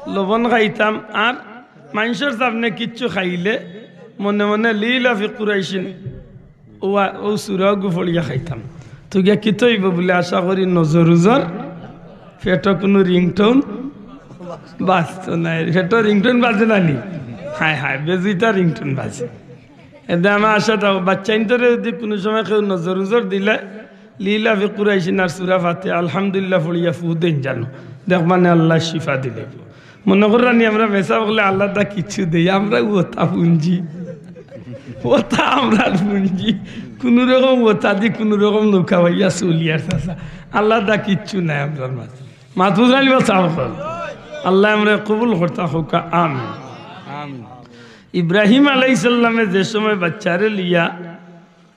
লবণ খাইতাম, আর মানষর সামনে কিচ্ছু খাইলে মনে মনে লিলাফি কুরাইশিন অউ, অউ সুরাগু পড়িয়া খাইতাম। তো গিয়া কিতা অইবো বলে আশা করি নজর উজর, পেটো কুনু ringtone বাজতো নায়, পেটো ringtone বাজে না নি? হায় হায়, বেজুইতা ringtone বাজে। এরদায় আমার আশা থাকো, বাচ্চাইন্তরে যুদি কুনু সময় কেউ নজর উজর দিলে, লিলাফি কুরাইশিন আর সুরা ফাতিহা, আলহামদুলিল্লাহ পড়িয়া ফু দেইন যানো, দেখবানে আল্লায় শিফা দিলে। মনো কররা নি আমরা মেছা অকলে আল্লার দা কিচ্ছু দেই, আমরা অতা পুঞ্জি, অতা আমরার পুঞ্জি, কুনু রকম অতা দি কুনু রকম নৌকা বাইয়া চলিয়ার চাচা, আল্লার দা কিচ্ছু নাই আমরার মাঝে। মাতবুঝাইল বা চাও কর। আল্লায় আমরারে কবুল করতা কউক্কা, আমিন। আমিন। ইব্রাহিম আলাইহিস সালামে যে সময় বাচ্চারে লইয়া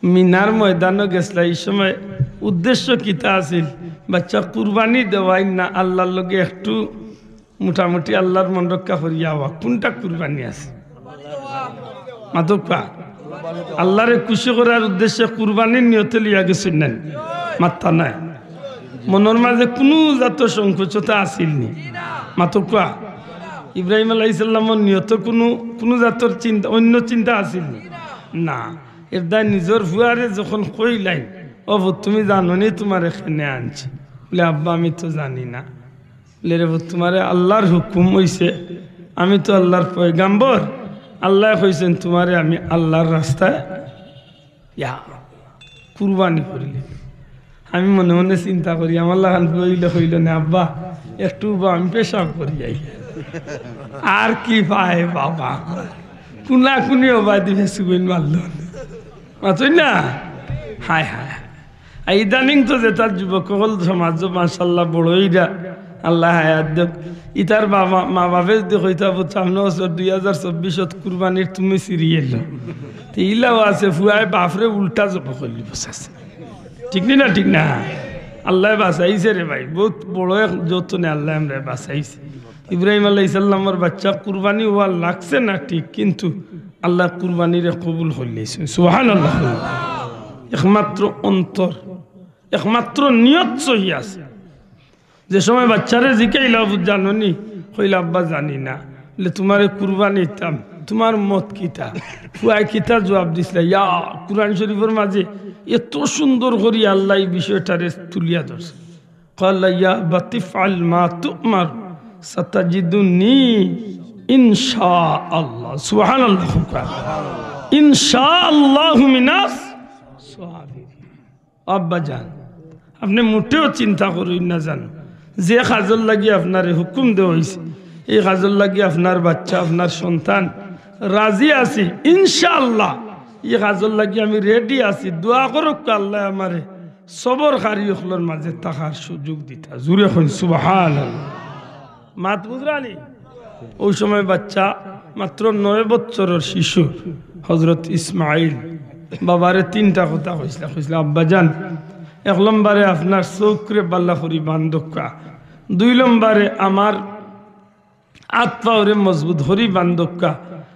মিনার ময়দানো গেছলা, ই সময় উদ্দেশ্য কিতা আছিল? বাচ্চা কুরবানি দেওয়াইন না আল্লার লগে একটু মোটামুটি আল্লার মন রক্ষা করিয়া আওয়া, কুনটা কুরবানি আছে? মাতউক্কা। আল্লারে খুশি করার উদ্দেশ্যে কুরবানির নিয়তে লইয়া গেছইন না নি? মাতরা নায়। মনর মাঝে কুনু জাতর সংকোচতা আছিল নি? মাতউক্কা। ইব্রাহিম আলাইহিস সালামর নিয়তে কুনু, কুনু জাতর চিন্তা, অইন্য চিন্তা আছিল নি? না। এরদায় নিজর ফুয়ারে যখন কইলাইন, "ও ফুত, তুমি জানো নি তুমারে কেনে আনছি?" বলে, "আব্বা, আমি তো জানি না।" বলে, "রে ফুত, তুমারে আল্লার হুকুম অইছে, আমি তো আল্লার পয়গাম্বর, আল্লায় কইছইন তুমারে আমি আল্লার রাস্তায়, ইয়া, কুরবানি করিলে।" আমি মনে মনে চিন্তা করি, আমার লাখান ফুয়া অইলে কইলো নে, "আব্বা, একটু উবা, আমি পেশাব করি আই।" আর কি পায় বাবা, কুনাকুনি উবা দিবে, সুগুন মারলো। মাতই না? হায় হায়। আর ইদানিং তো যেটা যুবক অকল সমাজ, মাশাআল্লাহ, বড় অইরা, আল্লাহ হায়াত দেউক। ইতার বাবা, মা বাপে যদি কইতা, "পুত, সামনে বছর দুই হাজার চব্বিশত কুরবানির তুমি সিরিয়াল।" তে ইলাও আছে, ফুয়ায় বাপরে উল্টা জব করলি বসাছে। ঠিক নি না? ঠিক না? আল্লায় বাঁচাইছে রে ভাই, বউত বড় এক যতনে আল্লায় আমরারে বাঁচাইছে। ইব্রাহিম আলাইহিস সালামর বাচ্চা কুরবানি অওয়ার লাগছে না ঠিক, কিন্তু আল্লায় কুরবানিরে কবুল করলিছইন। সুবহানাল্লাহ। একমাত্র অন্তর, একমাত্র নিয়ত সহি আছে। যে সময় বাচ্চারে জিকাইলা, "পুত, জানো নি?" কইলা, "আব্বা, জানি না।" বলে, "তুমারে কুরবানি দিতাম, তুমার মত কিতা?" ফুয়ায় কিতা জবাব দিছলা, ইয়া, কুরআন শরীফর মাঝে এত সুন্দর করি আল্লায় এই বিষয়টারে তুলিয়া ধরছে। قال يا أبت افعل ما تؤمر ستجدني إن شاء الله। সুবহানাল্লাহ। إن شاء الله من الصابرين। আব্বা জান, আপনে মোটেও চিন্তা করইন না জানো, যে কাজর লাগি আপনারে হুকুম দেওয়া অইছে, এই কাজর লাগি আপনার বাচ্চা, আপনার সন্তান রাজি আছি, ইনশাআল্লাহ। এই কাজর লাগি আমি রেডি আছি। দোয়া করউক্কা আল্লায় আমারে সবরকারী অকলর মাঝে থাকার সুযোগ দিতা। জুরে কইন সুবহানাল্লাহ। মাত বুঝরা নি? ওই সময় বাচ্চা মাত্র নয় বছরর শিশু হযরত ইসমাইল বাবারে তিনটা কথা কইছলা। কইছলা, "আব্বা জান, এক নম্বরে আপনার চউখরে বালা করি বান্ধউক্কা, দুই নম্বরে আমার আত পাওরে মজবুত করি বান্ধউক্কা,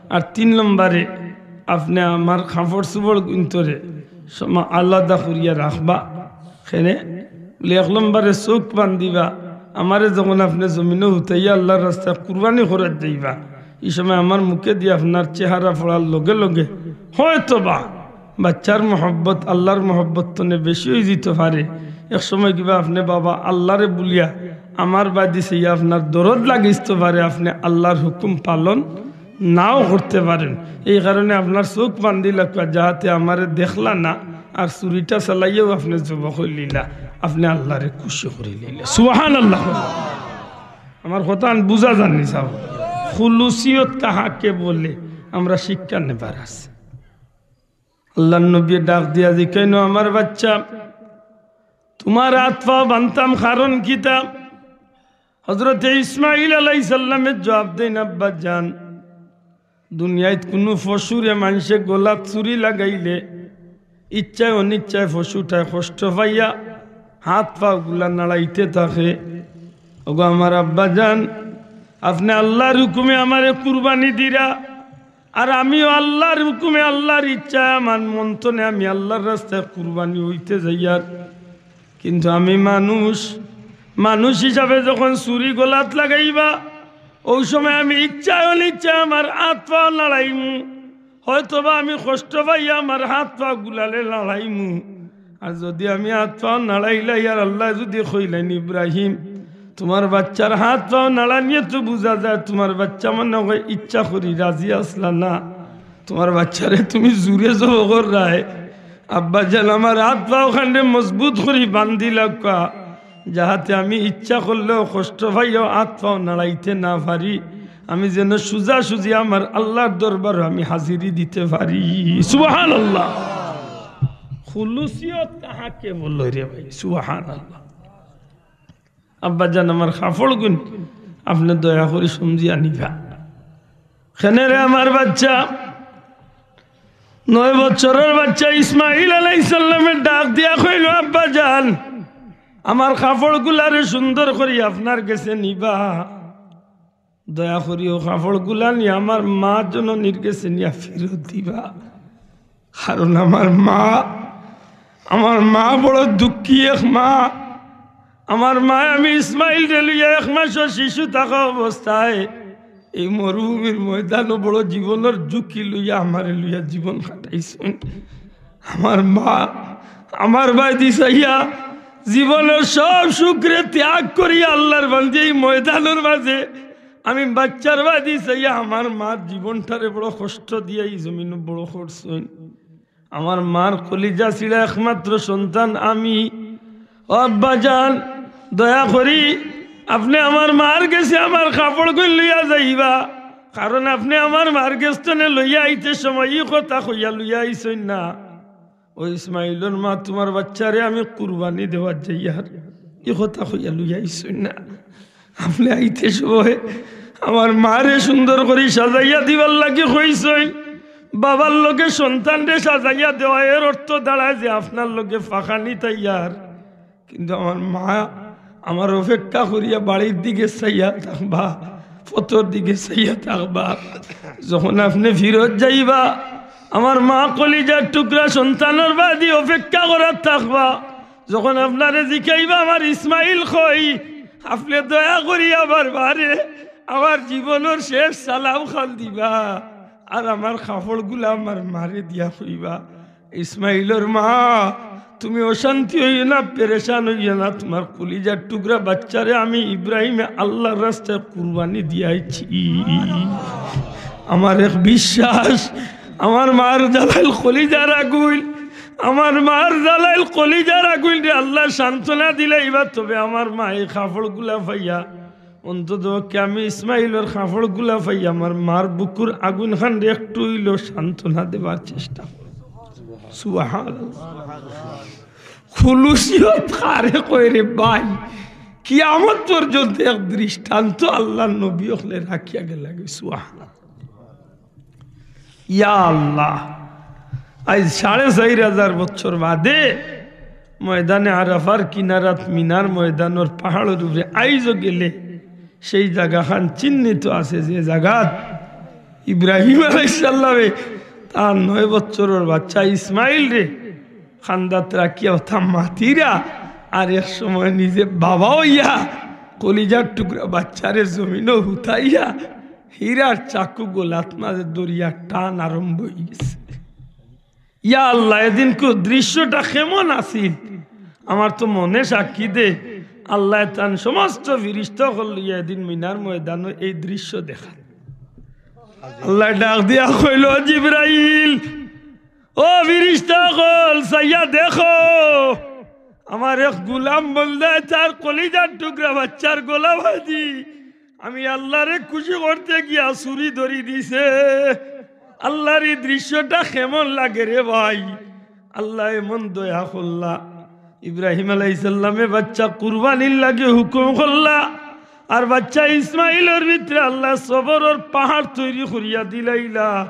আর তিন নম্বরে আপনে আমার কাপড় চোপড় গুইন্তরে সমা-, আলাদা করিয়া রাখবা।" কেনে? বলে, "এক নম্বরে চউখ বান্ধিবা, আমারে যখন আপনে জমিনো হুতাইয়া আল্লার রাস্তায় কুরবানি করাত যাইবা, ই সময় আমার মুখেদি আপনার চেহারা পড়ার লগে লগে হয়তোবা বাচ্চার মহব্বত আল্লার মহব্বত তনে বেশি অইযিতো পারে। এক সময় কিবা আপনে বাবা আল্লারে ভুলিয়া আমার বায়দি চাইয়া আপনার দরদ লাগিতো পারে, আপনে আল্লার হুকুম পালন নাও করতে পারেন। এই কারণে আপনার চউখ বান্ধিলাউক্কা, যাহাতে আমারে দেখলা না, আর ছুরিটা চালাইয়াও আপনে জব করিলিলা, আপনে আল্লারে খুশি করিলিলা।" সুবহানাল্লাহ। আমার কথাখান বুঝা যার নি সাব? খুলুসিয়ত কাহাকে বলে, আমরা শিক্ষা নেবার আছে। আল্লার নবীয়ে ডাক দিয়া জিকাইন, "ও আমার বাচ্চা, তুমার আত পাও বান্ধতাম কারণ কিতা?" হযরতে ইসমাইল আলাইহিস সালামে জবাব দেইন, "আব্বা জান, দুনিয়াত কুনু পশুরে মানষে গলাত ছুরি লাগাইলে ইচ্ছায় অনিচ্ছায় পশুটায় কষ্ট পাইয়া আত পাওগুলা নাড়াইতে থাকে। ওগো আমার আব্বা জান, আপনে আল্লার হুকুমে আমারে কুরবানি দিরা, আর আমিও আল্লার হুকুমে আল্লার ইচ্ছায় আমার মন তনে আমি আল্লার রাস্তায় কুরবানি অইতে যাইয়ার। কিন্তু আমি মানুষ, মানুষ হিসাবে যখন ছুরি গলাত লাগাইবা, ওই সময় আমি ইচ্ছায় অনিচ্ছায় আমার আত পাও নাড়াইমু, হয়তোবা আমি কষ্ট পাইয়া আমার আত পাও গুলালে নাড়াইমু। আর যুদি আমি আত পাও নাড়াইলাই, আর আল্লায় যুদি কইলাইন, 'ইব্রাহিম, তুমার বাচ্চার আত পাও নাড়ানিয়ে তো বুঝা যায় তুমার বাচ্চা মনে অয় ইচ্ছা করি রাজি আছলা না, তুমার বাচ্চারে তুমি জুরে জব কররায়, আব্বা জান, আমার আত পাও খানরে মজবুত করি বান্ধিলাউক্কা, যাহাতে আমি ইচ্ছা করলেও কষ্ট পাইয়াও আত পাও নাড়াইতে না পারি, আমি যেন সুজাসুজি আমার আল্লার দরবারো আমি হাজিরি দিতে পারি।'" সুবহানাল্লাহ। খুলুসিয়ত কাহাকে বলে রে ভাই? সুবহানাল্লাহ। আব্বা জান, আমার কাপড়গুইন আপনে দয়া করি সমঝিয়া নিবা। কেনে রে আমার বাচ্চা, নয় বছরর বাচ্চা ইসমাইল আলাইহিস সালামে ডাক দিয়া কইল, "আব্বা জান, আমার কাপড়গুলারে সুন্দর করি আপনার গেছে নিবা। দয়া করি অউ কাপড়গুলা নিয়া আমার মা জননীর গেছে নিয়া ফিরত দিবা। কারণ আমার মা, আমার মা বড় দুঃখী এক মা। আমার মায় আমি ইসমাইলরে লইয়া এক মাসর শিশু থাকা অবস্থায় এই মরুভূমির ময়দানো বড় জীবনর ঝুঁকি লইয়া আমারে লইয়া জীবন কাটাইছইন। আমার মা আমার বায়দি চাইয়া জীবনর সব সুখরে ত্যাগ করিয়া আল্লার বান্দি এই ময়দানর মাঝে আমি বাচ্চার বায়দি চাইয়া আমার মার জীবনটারে বড় কষ্ট দিয়া ই জমিনো বড় করছইন।" আমার মার কলিজা ছিঁড়া একমাত্র সন্তান আমি। ও আব্বাজান, দয়া করি আপনে আমার মার গেছে আমার কাপড়গুইন লইয়া যাইবা, কারণ আপনে আমার মার গেছ তনে লইয়া আইতে সময় ই কথা কইয়া লইয়া আইছইন না, "ও ইসমাইলর মা, তুমার বাইচ্চারে আমি কুরবানি দেওয়াত যাইয়ার," ই কথা কইয়া লইয়া আইছইন না। আপনে আইতে সময় আমার মারে সুন্দর করি সাজাইয়া দিবার লাগি কইছইন। বাবার লগে সন্তানরে সাজাইয়া দেওয়া, এর অর্থ দাঁড়ায় যে আপনার লগে ফাঁকানি তাইয়ার। কিন্তু আমার মা আমার অপেক্ষা করিয়া বাড়ির দিকে চাইয়া থাকবা, পথর দিকে চাইয়া থাকবা। যখন আপনে ফিরত যাইবা, আমার মা কলিজার টুকরা সন্তানর বাদি অপেক্ষা করাত থাকবা। যখন আপনারে জিকাইবা, "আমার ইসমাইল কই?" আপনে দয়া করি আমার মারে, আমার জীবনর শেষ সালাম খান দিবা, আর আমার কাপড়গুলা আমার মারে দিয়া কইবা, "ইসমাইলর মা, তুমি অশান্তি অইও না, পেরেশান অইও না, তুমার কলিজার টুকরা বাইচ্চারে আমি ইব্রাহিমে আল্লার রাস্তায় কুরবানি দিয়াইছি।" আমার এক বিশ্বাস, আমার মার জ্বালাইল কলিজার আগুইন, আমার মার জ্বালাইল কলিজার আগুইনরে আল্লায় সান্ত্বনা দিলাইবা। তবে আমার মায় ই কাপড়গুলা পাইয়া, অন্তত পক্ষে আমি ইসমাইলর কাপড়গুলা পাইয়া আমার মার বুকুর আগুইন খানরে একটু অইলেও সান্ত্বনা দেবার চেষ্টা করব। সুবহানাল্লাহ। খুলুসিয়ত কারে কয় রে ভাই? কিয়ামত পর্যন্ত এক দৃষ্টান্ত আল্লার নবী অকলে রাখিয়া গেলা গি। সুবহানাল্লাহ। ইয়া আল্লাহ, আইজ সাড়ে চাইর হাজার বছর বাদে ময়দানে আরাফার কিনারাত মিনার ময়দানর পাহাড়র উপরে আইজও গেলে সেই জাগাখান চিহ্নিত আছে, যে জাগাত ইব্রাহিম আলাইহিস সালামে তার নয় বছরর বাইচ্চা ইসমাইলরে কান্দাত রাখিয়া অতা মাতিরা, আর এক সময় নিজে বাবা অইয়া কলিজার টুকরা বাইচ্চারে জমিনো হুতাইয়া হীরার চাকু গলাত মাঝে ধরিয়া টান আরম্ভ অইগেছে। ইয়া আল্লাহ, এদিনকুর দৃশ্যটা কেমন আছিল? আমার তো মনে সাক্ষী দে, আল্লায় তান সমস্ত ফিরিস্তা অকল লইয়া এদিন মিনার ময়দানো এই দৃশ্য দেখান। আল্লায় ডাক দিয়া কইল, "জিব্রাইল, ও ফিরিস্তা অকল, চাইয়া দেখো, আমার এক গুলাম বন্দায় তার কলিজার টুকরা বাইচ্চার গলা বাঁধি আমি আল্লারে খুশি করতে গিয়া ছুরি ধরি দিছে।" আল্লার ই দৃশ্যটা কেমন লাগে রে ভাই? আল্লায় এমন দয়া করলা, ইব্রাহিম আলাইহিস সালামে বাইচ্চা কুরবানির লাগি হুকুম করলা, আর বাইচ্চা ইসমাইলর ভিতরে আল্লায় সবরর পাহাড় তৈরি করিয়া দিলাইলা।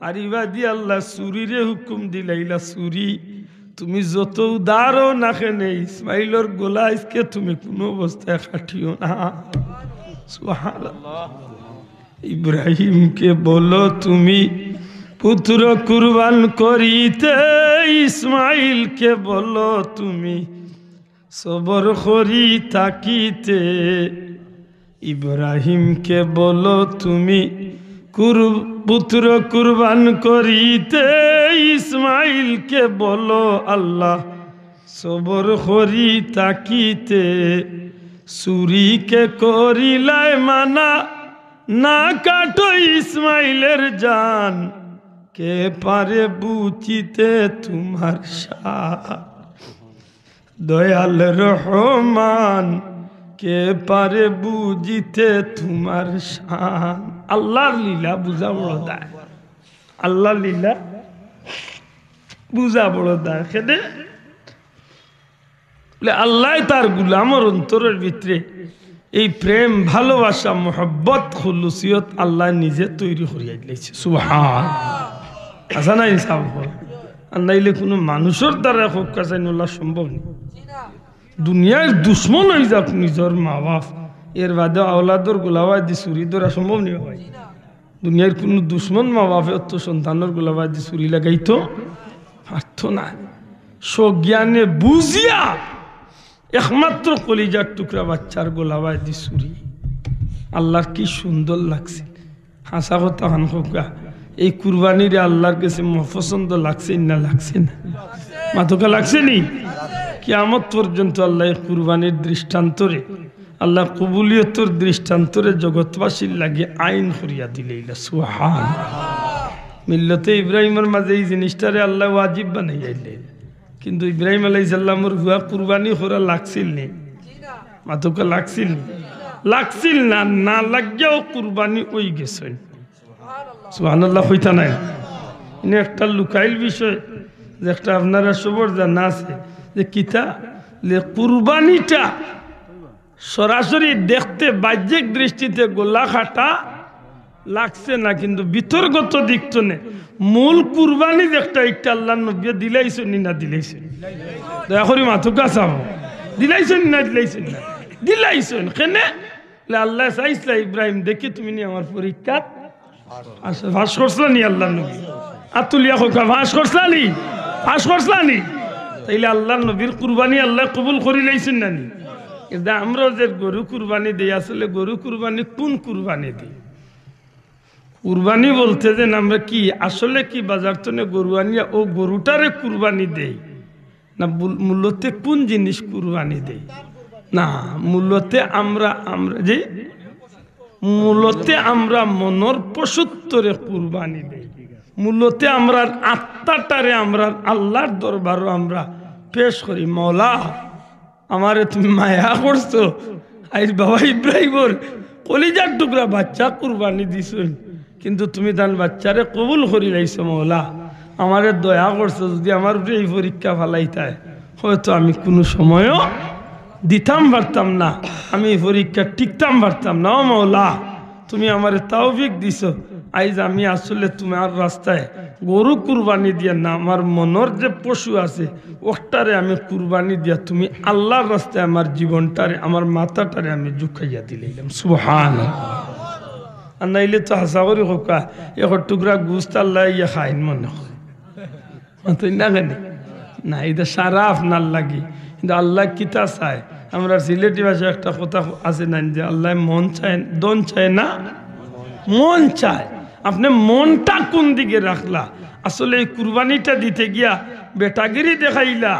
আর ইবাদি আল্লায় ছুরিরে হুকুম দিলাইলা, "ছুরি, তুমি যত উদার অও না কেনে, ইসমাইলর গলা আইজকে তুমি কুনু অবস্থায় কাটিও না।" সুবহানাল্লাহ। ইব্রাহিমকে বলো তুমি পুত্র কুরবান করিতে, ইসমাইলকে বলো তুমি সবর করি থাকিতে। ইব্রাহিমকে বলো তুমি কুর-, পুত্র কুরবান করিতে, ইসমাইলকে বলো আল্লাহ সবর করি থাকিতে। ছুরিকে করিলায় মানা, না কাটো ইসমাইলের জান, কে পারে বুঝিতে তোমার সার? দয়াল রহমান, কে পারে বুঝিতে তোমার শান? আল্লার লীলা বুঝা বড় দায়, আল্লার লীলা বুঝা বড় দায়। কেনে বুলে, আল্লায় তার গুলামর অন্তরর ভিতরে এই প্রেম, ভালোবাসা, মহব্বত, খুলুসিয়ত আল্লায় নিজে তৈরি করিয়া দিলাইছে। সুবহান। আছে না ইনসাফ? আর নাইলে কুনু মানুষর দ্বারা হক কাছে নোলা সম্ভব নেই। দুনিয়ার দুশমন অই যাউক নিজর মা বাপ, এর বাদে আওলাদর গলাবায় দি ছুরি ধরা সম্ভব নেই ভাই। দুনিয়ার কুনু দুশমন মা বাপে অত সন্তানর গলাবায় দি ছুরি লাগাইতো পারতো না। সজ্ঞানে বুঝিয়া একমাত্র কলিজার টুকরা বাচ্চার গলাবায় দি ছুরি। আল্লার কি সুন্দর লাগছে। হাছা কথা খান কউক্কা, এই কুরবানিরে আল্লার গেছে মপছন্দ লাগছে না, লাগছে না? মাতউক্কা, লাগছে নি? কিয়ামত পর্যন্ত আল্লায় এই কুরবানির দৃষ্টান্তরে, আল্লার কবুলিয়তর দৃষ্টান্তরে জগতবাসীর লাগি আইন করিয়া দিলাইলা। সুবহান। মিল্লতে ইব্রাহিমর মাঝে এই জিনিসটারে আল্লায় ওয়াজিব বানাইয়া দিলাইলা। কিন্তু ইব্রাহিম আলাইহিস সালামর পুয়া কুরবানি করা লাগছিল নি? মাতউক্কা, লাগছিল নি? লাগছিল না, না লাগিয়াও কুরবানি অই গেছইন। সুবহানাল্লাহ কইতা নায়? ইনো একটা লুকাইল বিষয়, যে একটা আপনারা সবর জানা আছে, যে কিতা, যে কুরবানিটা সরাসরি দেখতে বাহ্যিক দৃষ্টিতে গলা কাটা লাগছে না, কিন্তু ভিতরগত দিক তনে মূল কুরবানি যে একটা, একটা আল্লাহর নবীয়ে দিলাইছইন নি না দিলাইছইন? দয়া করি মাতউক্কা চাও, দিলাইছইন নি না দিলাইছইন না? দিলাইছইন। কেনে? বলে, আল্লায় চাইছলা, ইব্রাহিম, দেখি তুমি নি আমার পরীক্ষাত পাস, পাস করছলা নি আল্লাহর নবী? আত তুলিয়া কউক্কা, পাস করছলা নি? পাস করছলা নি? তাইলে আল্লাহর নবীর কুরবানি আল্লায় কবুল করিলাইছইন না নি? কিন্তু আমরাও যে গরু কুরবানি দেই, আসলে গরু কুরবানি কুন কুরবানি দেই? কুরবানি বলতে যেন আমরা কি, আসলে কি বাজার তনে গরু আনিয়া অউ গরুটারে কুরবানি দেই? না, বুল-, মূলতে কুন জিনিস কুরবানি দেই? না, মূলতে আমরা, আমরা যে, মূলতে আমরা মনর পশুত্বরে কুরবানি দেই। মূলতে আমরার আত্মাটারে আমরার আল্লাহর দরবারো আমরা পেশ করি, মওলা, আমারে তুমি মায়া করছো, আইজ বাবা ইব্রাহিমর কলিজার টুকরা বাচ্চা কুরবানি দিছইন, কিন্তু তুমি তান বাচ্চারে কবুল করিলাইছো মওলা, আমারে দয়া করছো, যুদি আমার উপরে ই পরীক্ষা ফালাইতায়, হয়তো আমি কুনু সময়ও দিতাম পারতাম না, আমি ই পরীক্ষা টিকতাম পারতাম না। ও মওলা, তুমি আমারে তৌফিক দিছো, আইজ আমি আসলে তুমার রাস্তায় গরু কুরবানি দিয়া না, আমার মনর যে পশু আছে, অটারে আমি কুরবানি দিয়া তুমি আল্লাহর রাস্তায় আমার জীবনটারে, আমার মাথাটারে আমি ঝুকাইয়া দিলাইলাম। সুবহানাল্লাহ। আর নাইলে তো হাছা করি কউক্কা, এক টুকরা গোস্ত আল্লায় ইয়া খাইন মনে কয়। মাতইন না কেনে? না, ইটা সারা আপনার লাগি। কিন্তু আল্লায় কিতা চায়? আমরার সিলেটি ভাষায় একটা কথা আছে না, যে আল্লায় মন চায়, ধন চায় না, মন চায়। আপনে মনটা কুন দিকে রাখলা? আসলে ই কুরবানিটা দিতে গিয়া বেটাগিরি দেখাইলা,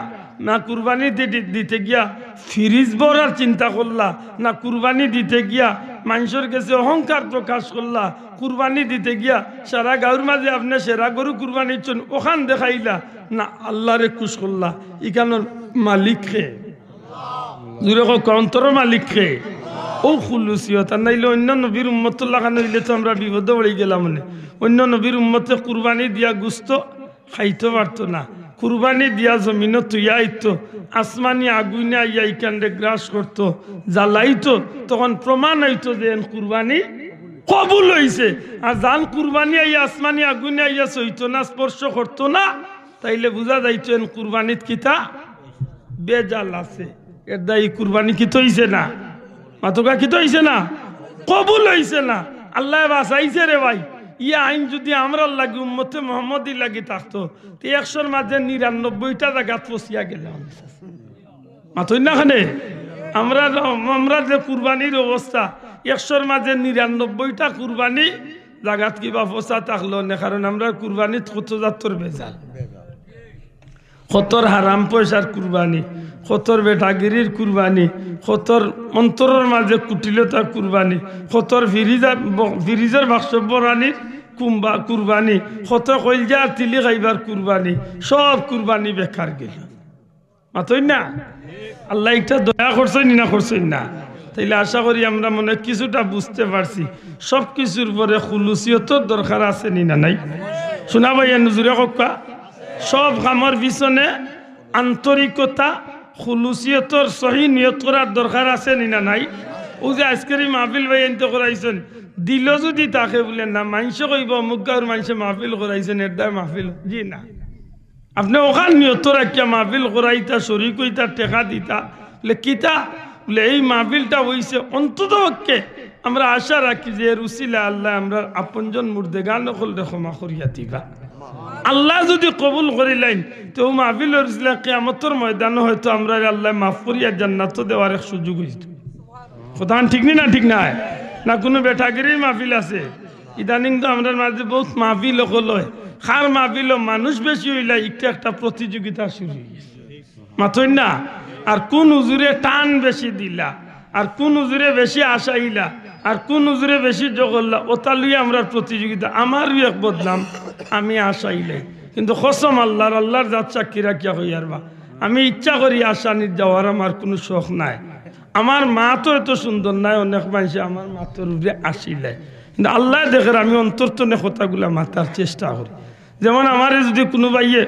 না কুরবানি দি-, দি-, দিতে গিয়া ফ্রিজ ভরার চিন্তা করলা, না কুরবানি দিতে গিয়া মানষর গেছে অহংকার প্রকাশ করলা, কুরবানি দিতে গিয়া সারা গাউর মাঝে আপনে সেরা গরু কুরবানি দিছইন অখান দেখাইলা, না আল্লারে খুশ করলা? ইখানর মালিক কে? জুরে কউক্কা, অন্তরর মালিক কে? অউ খুলুসিয়ত। আর নাইলে অইন্য নবীর উম্মতর লাখান অইলে তো আমরা বিপদো পড়ি গেলাম অনে। অইন্য নবীর উম্মতে কুরবানি দিয়া গোস্ত খাইতো পারতো না, কুরবানি দিয়া জমিনো থুইয়া আইতো, আসমানি আগুইনে আইয়া ইখানরে গ্রাস করতো, জ্বালাইতো, তখন প্রমাণ অইতো যে এন কুরবানি কবুল অইছে। আর যান কুরবানি আইয়া আসমানি আগুইনে আইয়া ছইতো না, স্পর্শ করতো না, তাইলে বুঝা যাইতো এন কুরবানিত কিতা ভেজাল আছে। এরদায় ই কুরবানি কিতা অইছে না? মাতউক্কা, কিতা অইছে না? কবুল অইছে না। আল্লায় বাচাইছে রে ভাই। ই আইন যুদি আমরার লাগি, উম্মতে মুহাম্মদীর লাগি থাকতো, তে একশোর মাঝে নিরানব্বইটা জাগাত ফছিয়া গেলাম। মাতইন না কেনে? আমরা, আমরা যে কুরবানির অবস্থা, একশোর মাঝে নিরানব্বইটা কুরবানি জাগাত কিবা ফছা থাকলো না, কারণ আমরার কুরবানিত কত জাতর ভেজাল। কতর হারাম পয়সার কুরবানি, কতর বেটাগিরির কুরবানি, কতর অন্তরর মাঝে কুটিলতার কুরবানি, কতর ফ্রিজার ব-, ফ্রিজর বাক্স বরানির কুম্বা-, কুরবানি, কত কইলজার তিলি খাইবার কুরবানি, সব কুরবানি বেকার গেল। মাতইন না? আল্লায় ইটা দয়া করছইন নি না করছইন না? তাইলে আশা করি আমরা মনে কিছুটা বুঝতে পারছি। সব কিছুর পরে খুলুসিয়তর দরকার আছে নি না নাই? শুনা ভাই, এ নজুরে কউক্কা, সব কামর পিছনে আন্তরিকতা, খুলুসিয়তর সহি নিয়ত করার দরকার আছে নি না নাই? অউ যে আইজকের ই মাহফিল ভাইয়াইন্তে করাইছইন, দিলো যুদি থাকে বুলে না, মানষে কইবো অমুক গাউর মানষে মাহফিল করাইছইন, এরদায় মাহফিল। জি না। আপনে অখান নিয়ত রাখিয়া মাহফিল করাইতা, শরিক অইতা, টেকা দিতা, বুলে কিতা? বুলে এই মাহফিলটা অইছে অন্তত পক্ষে আমরা আশা রাখি যে এর উছিলায় আল্লায় আমরার আপনজন মুর্দেগান অকলরে ক্ষমা করিয়া দিবা। আল্লায় যুদি কবুল করিলাইন, তে অউ মাহফিলর উছিলায় কিয়ামতর ময়দানো হয়তো আমরারে আল্লায় মাফ করিয়া জান্নাতো দেওয়ার এক সুযোগ অইতো। কথাখান ঠিক নি না ঠিক নায়? না কুনু বেটাগিরির মাহফিল আছে? ইদানিং তো আমরার মাঝে বউত মাহফিল অকল অয়, কার মাহফিলো মানুষ বেশি অইলা, ইটা একটা প্রতিযোগিতা শুরু অইগেছে। মাতইন না? আর কুন হুজুরে টান বেশি দিলা, আর কুন হুজুরে বেশি আশাইলা, আর কুন হুজুরে বেশি জগল্লা, অতা লইয়া আমরার প্রতিযোগিতা। আমারও এক বদনাম, আমি আশাইলাই। কিন্তু কসম আল্লাহর, আল্লাহর জাত সাক্ষী রাখিয়া কইয়ার বা, আমি ইচ্ছা করি আসানিত যাওয়ার, আমার কুনু শখ নাই। আমার মাত অত সুন্দর নায়, অনেক মানষে আমার মাতর উপরে হাসিলায়, কিন্তু আল্লায় দেখের আমি অন্তর তনে কথাগুলা মাতার চেষ্টা করি। যেমন আমারে যুদি কুনু ভাইয়ে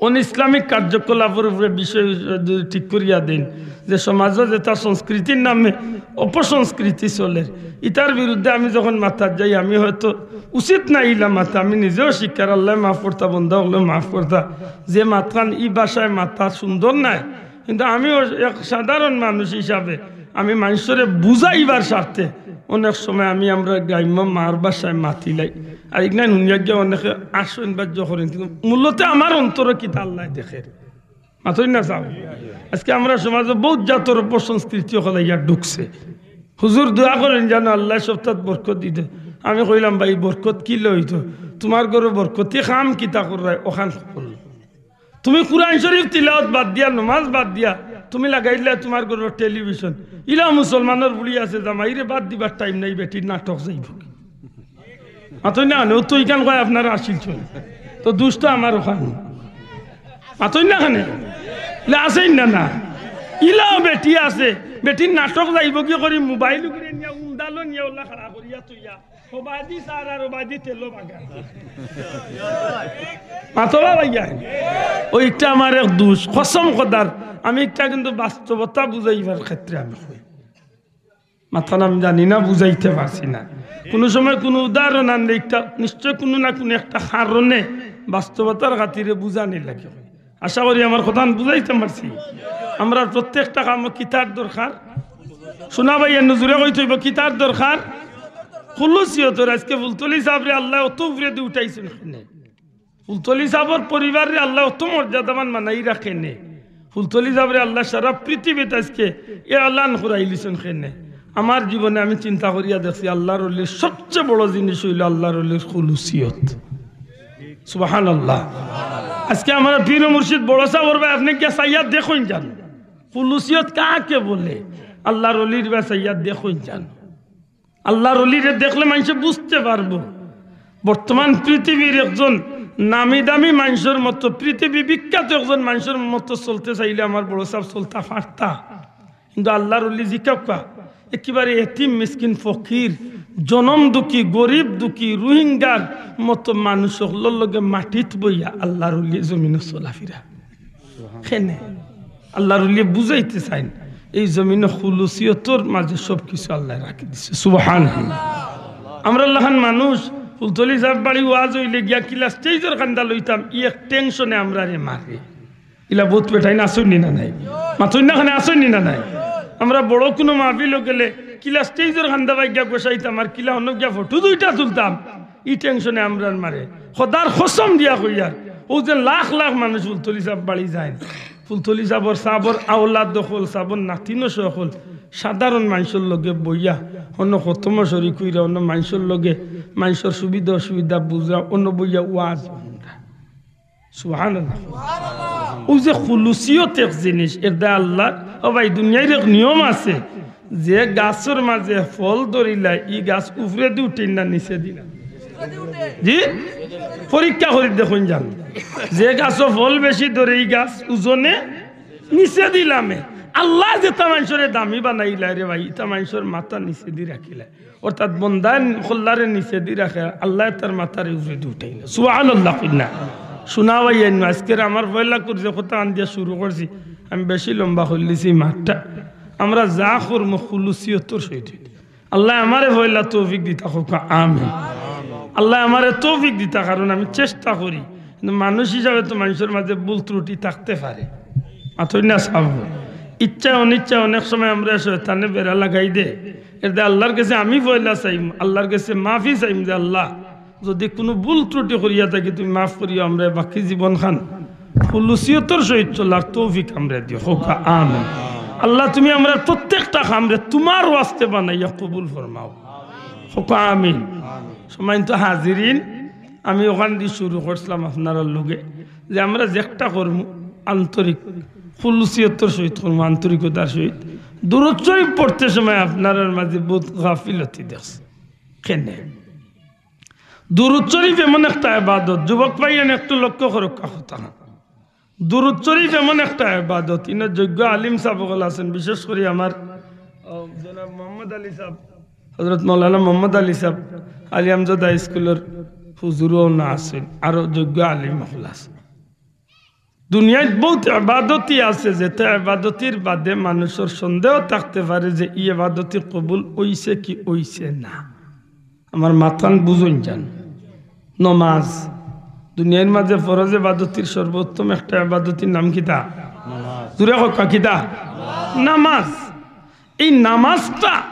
অন ইসলামিক কার্যকলাপর উপরে বিষয় যুদি ঠিক করিয়া দেইন, যে সমাজো যেটা সংস্কৃতির নামে অপসংস্কৃতি চলের, ইতার বিরুদ্ধে আমি যখন মাতাত যাই, আমি হয়তো উচিত না ইলা মাতা, আমি নিজেও স্বীকার, আল্লায় মাফ করতা, বন্দা অকলে মাফ করতা, যে মাতখান ই ভাষায় মাতা সুন্দর নায়, কিন্তু আমিও এক সাধারণ মানুষ হিসাবে আমি মানষরে বুঝাইবার স্বার্থে অনেক সময় আমি আমরার গ্রাম্য মার ভাষায় মাতিলাই। আর ইগনাইন হুনিয়া গিয়া অনেকে আশ্চর্য করেন, কিন্তু মূলত আমার অন্তরো কিতা আল্লায় দেখের। মাতইন না চাও। আজকে আমরার সমাজো বউত জাতর অপসংস্কৃতি অকল আইয়া ঢুকছে। হুজুর দোয়া করইন যেন আল্লায় সবটাত বরকত দিতে। আমি কইলাম, "ভাই, বরকত কিলা অইতো? তুমার ঘরো বরকতি কাম কিতা কররায়, অখান কও।" তুমি কুরআন শরীফ তিলাওয়াত বাদ দিয়া, নমাজ বাদ দিয়া, তুমি লাগাইলায় তুমার ঘরো টেলিভিশন। ইলা মুসলমানর বুড়ি আছে, জামাইরে ভাত দিবার টাইম নাই, বেটির নাটক যাইবো। মাতইন না কেনে? ও তো ইখান কয় আপনারা আসিল চল। তো দুষ তো আমার অখান। মাতইন না কেনে? ইলা আছইন না, না। ইলাও বেটি আছে, বেটির নাটক যাইবোগি করি মোবাইল উগরে নিয়া উন্দালো নিয়া ওলা খাড়া করিয়া থইয়া। ওবায়দি সার আর ওবায়দি তেলো বাগা। মাতবা ভাইয়া। ওইটা আমার এক দুষ, কসম খোদার। আমি একটা কিন্তু বাস্তবতা বুঝাইবার ক্ষেত্রে আমি কই। মাতখান আমি জানি না, বুঝাইতে পারছি না। কুনু সময় কুনু উদাহরণ আনলে একটা নিশ্চয় কুনু না কুনু একটা কারণে বাস্তবতার খাতিরে বুঝানি লাগে। আশা করি আমার কথাখান বুঝাইতে পারছি। আমরার প্রত্যেকটা কামো কিতার দরকার? শুনা ভাই, এ নজুরে কইতে অইবো, কিতার দরকার? খুলুসিয়তর। আজকে ফুলতলি সাবরে আল্লায় অত উপরেদি উঠাইছইন কেনে? ফুলতলি সাবর পরিবাররে আল্লায় অত মর্যাদাবান বানাইরা কেনে? ফুলতলি সাবরে আল্লায় সারা পৃথিবীত আজকে এলান করাইলিছইন কেনে? আমার জীবনে আমি চিন্তা করিয়া দেখছি, আল্লাহর অলির সবচেয়ে বড় জিনিস অইলো আল্লাহর অলির খুলুসিয়ত। সুবহানাল্লাহ। আজকে আমরার পীর ও মুর্শিদ বড় সাবর বায় আপনে গিয়া চাইয়া দেখইন যান, খুলুসিয়ত কাকে বলে? আল্লাহর অলির বায় চাইয়া দেখইন যান। আল্লাহর অলিরে দেখলে মানষে বুঝতে পারবো। বর্তমান পৃথিবীর একজন নামি দামি মানষর মতো, পৃথিবী বিখ্যাত একজন মানষর মতো চলতে চাইলে আমার বড় সাব চলতা পারতা। কিন্তু আল্লাহর অলি জিকাউক্কা, একেবারে এতিম মিসকিন ফকির, জনম দুঃখী, গরিব দুঃখী, রোহিঙ্গার মতো মানুষ অকলর লগে মাটিত বইয়া আল্লাহর অলি জমিনো চলাফিরা। কেনে? আল্লাহর অলিয়ে বুঝাইতে চাইন, এই জমিনো খুলুসিয়তর মাঝে সব কিছু আল্লায় রাখি দিছে। সুবহানাল্লাহ। আমরার লাখান মানুষ ফুলতলি সাব বাড়ি ওয়াজ অইলে গিয়া কিলা স্টেজর কান্দা লইতাম, ই এক টেনশনে আমরারে মারে। ইলা বউত বেটাইন আছইন নি না নাই? মাতইন না কেনে, আছইন নি না নাই? আমরা বড় কুনু মাহফিলো গেলে কিলা স্টেজর কান্দা বায় গিয়া গোসাইতাম আর কিলা অনো গিয়া ফটো দুইটা তুলতাম, ই টেনশনে আমরারে মারে। খোদার কসম দিয়া কইয়ার, অউ যে লাখ লাখ মানুষ ফুলতলি সাব বাড়ি যাইন, ফুলতলি সাবর, সাবর আওলাদ অকল, সাবর নাতিন অকল, সাধারণ মানষর লগে বইয়া, অনো খতমো শরিক অইরা, অনো মানষর লগে, মানষর সুবিধা অসুবিধা বুঝরা, অনো বইয়া ওয়াজ হুনরা। সুবহানাল্লাহ। অউ যে খুলুসিয়ত এক জিনিস, এর দায় আল্লাহ, ও ভাই, দুনিয়ার এক নিয়ম আছে, যে গাছর মাঝে ফল ধরিলায়, ই গাছ উপরেদি উঠে না নিচেদি নামে? জি, পরীক্ষা করি দেখইন যান, যে গাছো ফল বেশি ধরে, ই গাছ ওজনে নিচেদি লামে। আল্লায় যেতা মানষরে দামি বানাইলায় রে ভাই, ইতা মানষর মাথা নিচেদি রাখিলায়। অর্থাৎ বন্দায় কল্লারে নিচেদি রাখে, আল্লায় তার মাথারে উপরেদি উঠাইলা। সুবহানাল্লাহ কইন না। শুনা ভাইয়াইন, আজকের আমার পয়লা কুর যে কথাখান দিয়া শুরু করছি, আমি বেশি লম্বা করিলিছি মাতটা। আমরা যা করমু খুলুসিয়তর সহিত। আল্লায় আমারে পয়লা তৌফিক দিতা কউক্কা, আমিন। আল্লায় আমারে তৌফিক দিতা, কারণ আমি চেষ্টা করি, কিন্তু মানুষ হিসাবে তো মানষর মাঝে ভুল ত্রুটি থাকতে পারে। মাতইন না সাব, ইচ্ছা অনিচ্ছা অনেক সময় আমরারে শয়তানে বেড়া লাগাই দে। এর দায় আল্লাহর গেছে আমি পয়লা চাইমু, আল্লাহর গেছে মাফি চাইমু যে, "আল্লাহ, যুদি কুনু ভুল ত্রুটি করিয়া থাকি তুমি মাফ করিও, আমরারে বাকি জীবনখান খুলুসিয়তর সহিত চলার তৌফিক আমরারে দিও।" কউক্কা আমিন। আল্লাহ, তুমি আমরার প্রত্যেকটা কামরে তুমার ওয়াস্তে বানাইয়া কবুল ফরমাও। কউক্কা আমিন। সম্মানিত হাজিরিন, আমি অখানদি শুরু করছিলাম আপনারার লগে, যে আমরা যেকটা করমু আন্তরিক, খুলুসিয়তর সহিত করমু, আন্তরিকতার সহিত। দুরূদ শরিফ পড়তে সময় আপনারার মাঝে বউত গাফিলতি দেখছি। কেনে? দুরুদ শরীফ এমন একটা ইবাদত, যুবক ভাইয়াইন একটু লক্ষ্য করউক্কা কথা। দুরুদ শরীফ এমন একটা ইবাদত, ইনো যোগ্য আলিম সাব অকল আছেন, বিশেষ করি আমার, আহ, জনাব মোহাম্মদ আলী সাব, হযরত মাওলানা মোহাম্মদ আলী সাব, আলী আমজাদ হাই স্কুলর হুজুরও না আছেন, আরো যোগ্য আলিম অকল আছেন। দুনিয়াত বউত ইবাদতি আছে, যেতা ইবাদতির বাদে মানুষর সন্দেহ থাকতে পারে যে ই ইবাদতি কবুল অইছে কি অইছে না। আমার মাতখান বুঝইন যান। নমাজ, দুনিয়ার মাঝে ফরজ ইবাদতির সর্বোত্তম একটা ইবাদতির নাম কিতা? জুরে কউক্কা কিতা? নামাজ। এই নামাজটা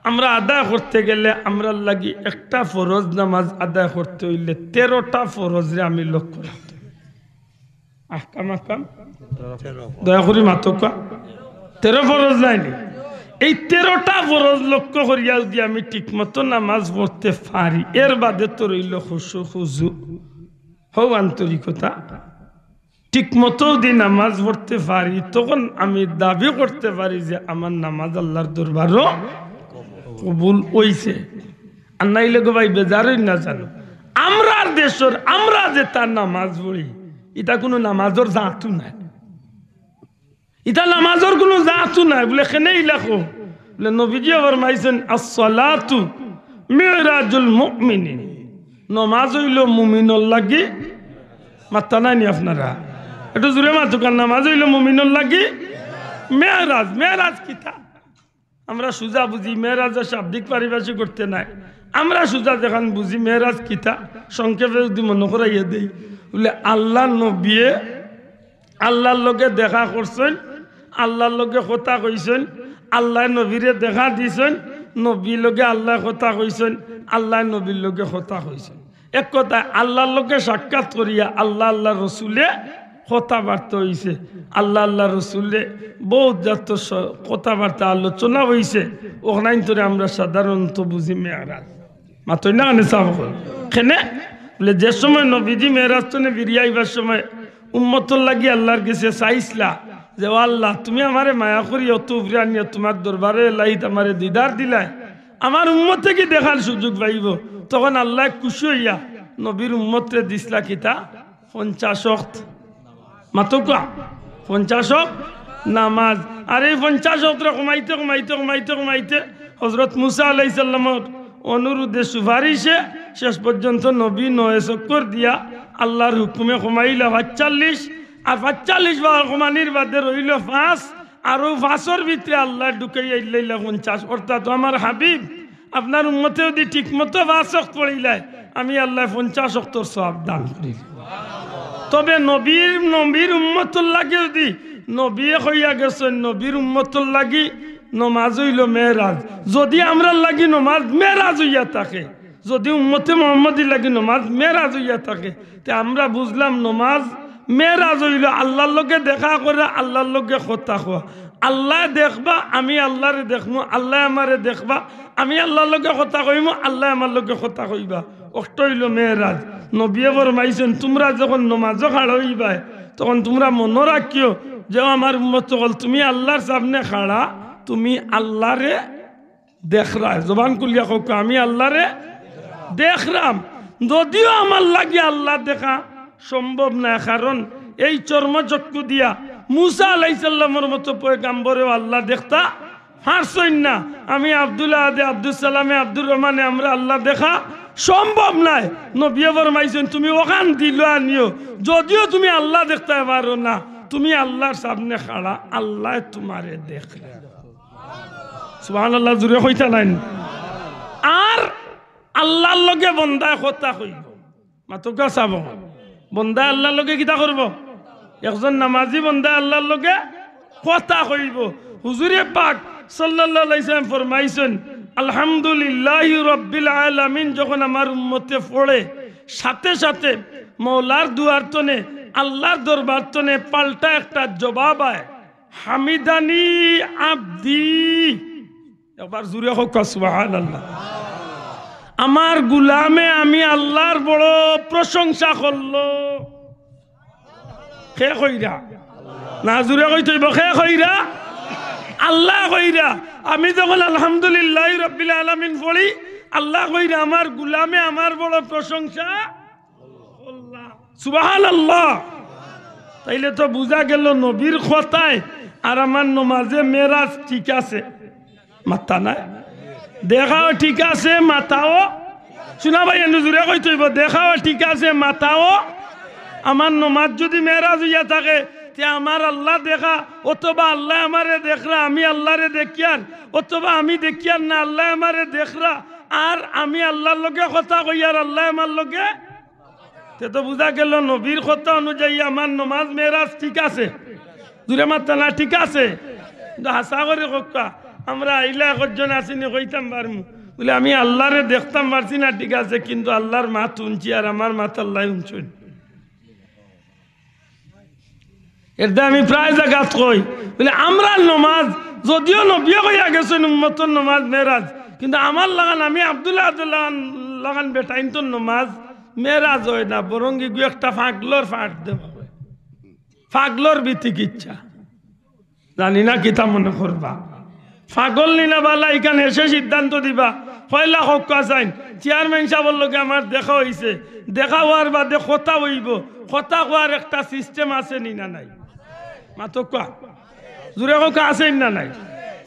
আমরা আদায় করতে গেলে আমরার লাগি একটা ফরজ নামাজ আদায় করতে অইলে তেরোটা ফরজরে আমি লক্ষ্য রাখতে অইবো। আহকাম, আহকাম। দয়া করি মাতউক্কা। তেরো ফরজ নায়নি? এই তেরোটা ফরজ লক্ষ্য করিয়া যুদি আমি ঠিকমতো নামাজ পড়তে পারি, এর বাদে তো রইলো খুশু, খুজু, হউ আন্তরিকতা। ঠিকমতো যুদি নামাজ পড়তে পারি, তখন আমি দাবি করতে পারি যে আমার নামাজ আল্লার দরবারো কবুল অইছে। আর নাইলে গো ভাই, বেজার অইন না জানো, আমরার দেশর আমরা যেতা নামাজ পড়ি, ইতা কুনু নামাজর জাতউ নায়। ইতা নামাজর কুনু জাতউ নায়। বুলে, কেনে ইলা কও? বুলে, নবীজিয়ে ফরমাইছইন, "আসসালাতু মিরাজুল মুমিনিন।" নমাজ অইলো মুমিনর লাগি, মাত্তা নায়নি আপনারা? একটু জুরে মাতউক্কা, নমাজ অইলো মুমিনর লাগি মেরাজ। মেরাজ কিতা? আমরা সুজা বুঝি, মেরাজর শাব্দিক পারিভাষিক করতে নায়। আমরা সুজা যেখান বুঝি, মেরাজ কিতা? সংক্ষেপে যুদি মনো করাইয়া দেই, বুলে আল্লার নবীয়ে আল্লার লগে দেখা করছইন, আল্লার লগে কথা কইছইন, আল্লায় নবীরে দেখা দিছইন, নবীর লগে আল্লায় কথা কইছইন, আল্লায় নবীর লগে কথা কইছইন। এক কথায় আল্লার লগে সাক্ষাৎ করিয়া আল্লা, আল্লার রসুলে কথাবার্তা অইছে, আল্লা, আল্লার রসুলে বউত জাতর স-, কথাবার্তা আলোচনা অইছে। অখানইন্তরে আমরা সাধারণত বুঝি মেরাজ। মাতইন না কেনে সাব অকল? কেনে? বুলে, যে সময় নবীজি মেরাজ তনে ফিরিয়া আইবার সময় উম্মতর লাগি আল্লার গেছে চাইছলা যে, "ও আল্লা, তুমি আমারে মায়া করি অত উপরে আনিয়া তুমার দরবারে এলাহিত আমারে দিদার দিলায়, আমার উম্মতে কি দেখার সুযোগ পাইবো?" তখন আল্লায় খুশি অইয়া নবীর উম্মতরে দিছলা কিতা? পঞ্চাশ ওয়াক্ত। মাতউক্কা, পঞ্চাশ ওয়াক্ত নামাজ। আর এই পঞ্চাশ ওয়াক্তরে কমাইতে, কমাইতে, কমাইতে, কমাইতে হজরত মুসা আলাইহিস সালামর অনুরোধে, সুপারিশে শেষ পর্যন্ত নবী নয় চক্কর দিয়া আল্লার হুকুমে কমাইলা পাঁচচল্লিশ। আর পাঁচচল্লিশ বার কমানির বাদে রইলো পাঁচ, আর অউ পাঁচর ভিতরে আল্লায় ঢুকাইয়া ইল্লাইলা পঞ্চাশ। অর্থাৎ, ও আমার হাবিব, আপনার উম্মতে যুদি ঠিকমতো পাঁচ ওয়াক্ত পড়িলায়, আমি আল্লায় পঞ্চাশ ওয়াক্তর সওয়াব দান করি। তবে নবীর, নবীর উম্মতর লাগি যুদি, নবীয়ে কইয়া গেছইন, নবীর উম্মতর লাগি নমাজ অইলো মেরাজ। যুদি আমরার লাগি নমাজ মেরাজ অইয়া থাকে, যুদি উম্মতে মুহাম্মদীর লাগি নমাজ মেরাজ অইয়া থাকে, তে আমরা বুঝলাম নমাজ মেরাজ অইলো আল্লার লগে দেখা করা, আল্লার লগে কথা কওয়া। আল্লায় দেখবা, আমি আল্লারে দেখমু, আল্লায় আমারে দেখবা, আমি আল্লার লগে কথা কইমু, আল্লায় আমার লগে কথা কইবা। অটা অইলো মেরাজ। নবীয়ে ফরমাইছইন, তুমরা যখন নমাজো খাড়া অইবায়, তখন তুমরা মনো রাখিও যে, ও আমার উম্মত অকল, তুমি আল্লার সামনে খাড়া, তুমি আল্লারে দেখরায়। জবান খুলিয়া কউক্কা, আমি আল্লারে দেখরাম। যদিও আমার লাগি আল্লা দেখা সম্ভব নায়, কারণ এই চর্মচক্ষু দিয়া মুসা আলাইহিস সালামর মতো পয়গাম্বরেও আল্লা দেখতা পারছইন না। আমি আব্দুল আহাদে, আব্দুস সালামে, আব্দুর রহমানে আমরা আল্লা দেখা সম্ভব নায়। নবীয়ে ফরমাইছইন, তুমি অখান দিলো আনিও, যদিও তুমি আল্লা দেখতায় পারো না, তুমি আল্লার সামনে খাড়া, আল্লায় তুমারে দেখরা। সুবহানাল্লাহ, জুরে কইতা নাইন। আর আল্লার লগে বন্দায় কথা কইবো। মাতউক্কা চাবো। বন্দায় আল্লার লগে কিতা করবো? একজন নামাজি বন্দায় আল্লার লগে কথা কইবো। হুজুরে পাক সাল্লাল্লাহু আলাইহি ওয়াসাল্লাম ফরমাইছইন, আলহামদুলিল্লাহি রাব্বিল আলামিন যখন আমার উম্মতে পড়ে, সাথে সাথে মওলার দুয়ার তনে, আল্লার দরবার তনে পাল্টা একটা জবাব আয়, হামিদানি আব্দি। একবার জুরে কউক্কা সুবহানাল্লাহ। আমার গুলামে আমি আল্লার বড় প্রশংসা করলো। কে কইরা? না, জুরে কইতে অইবো, কে কইরা? আল্লায় কইরা। আমি যখন আলহামদুলিল্লাহি রাব্বিল আলামিন পড়ি, আল্লায় কইরা, "আমার গুলামে আমার বড় প্রশংসা।" সুবহানাল্লাহ। তাইলে তো বুঝা গেল নবীর কথায় আর আমার নমাজে মেরাজ ঠিক আছে। মাত্তা নাই। দেখাও ঠিক আছে, মাতাও। শুনা ভাই, এনু জুরে কইতে অইবো, দেখাও ঠিক আছে, মাতাও। আমার নমাজ যুদি মেরাজ অইয়া থাকে, তে আমার আল্লাহ দেখা, অথবা আল্লায় আমারে দেখরা, আমি আল্লারে দেখিয়ার, অথবা আমি দেখিয়ার না, আল্লায় আমারে দেখরা, আর আমি আল্লার লগে কথা কইয়ার, আল্লায় আমার লগে। তে তো বুঝা গেল নবীর কথা অনুযায়ী আমার নমাজ মেরাজ ঠিক আছে। জুরে মাত্তা না, ঠিক আছে। কিন্তু হাছা করি কউক্কা, আমরা আইলা একজন আছিনি কইতাম পারমু, বুলে, "আমি আল্লারে দেখতাম পারছি না, ঠিক আছে, কিন্তু আল্লার মাত হুনছি, আর আমার মাত আল্লায় হুনছইন।" এরদায় আমি প্রায় জাগাত কই, বুলে, "আমরার নমাজ, যদিও নবীয়ে কইয়া গেছইন উম্মতর নমাজ মেরাজ, কিন্তু আমার লাখান, আমি আব্দুল্লাহ আব্দুল্লাহ লাখান বেটাইন্তর নমাজ মেরাজ অয় না, বরং ইগু একটা ফাগলর ফাট দেওয়া অয়, ফাগলর বিতিকিচ্ছা।" জানি না কিতা মনে করবা। ফাগল নি না বালা, ইখান হেষে সিদ্ধান্ত দিবা। পয়লা কউক্কা চাইন, চেয়ারম্যান সাবর লগে আমার দেখা অইছে, দেখা অওয়ার বাদে কথা অইবো, কথা কওয়ার একটা সিস্টেম আছে নি না নাই? মাতউক্কা, জুরে কউক্কা, আছে নি না নাই?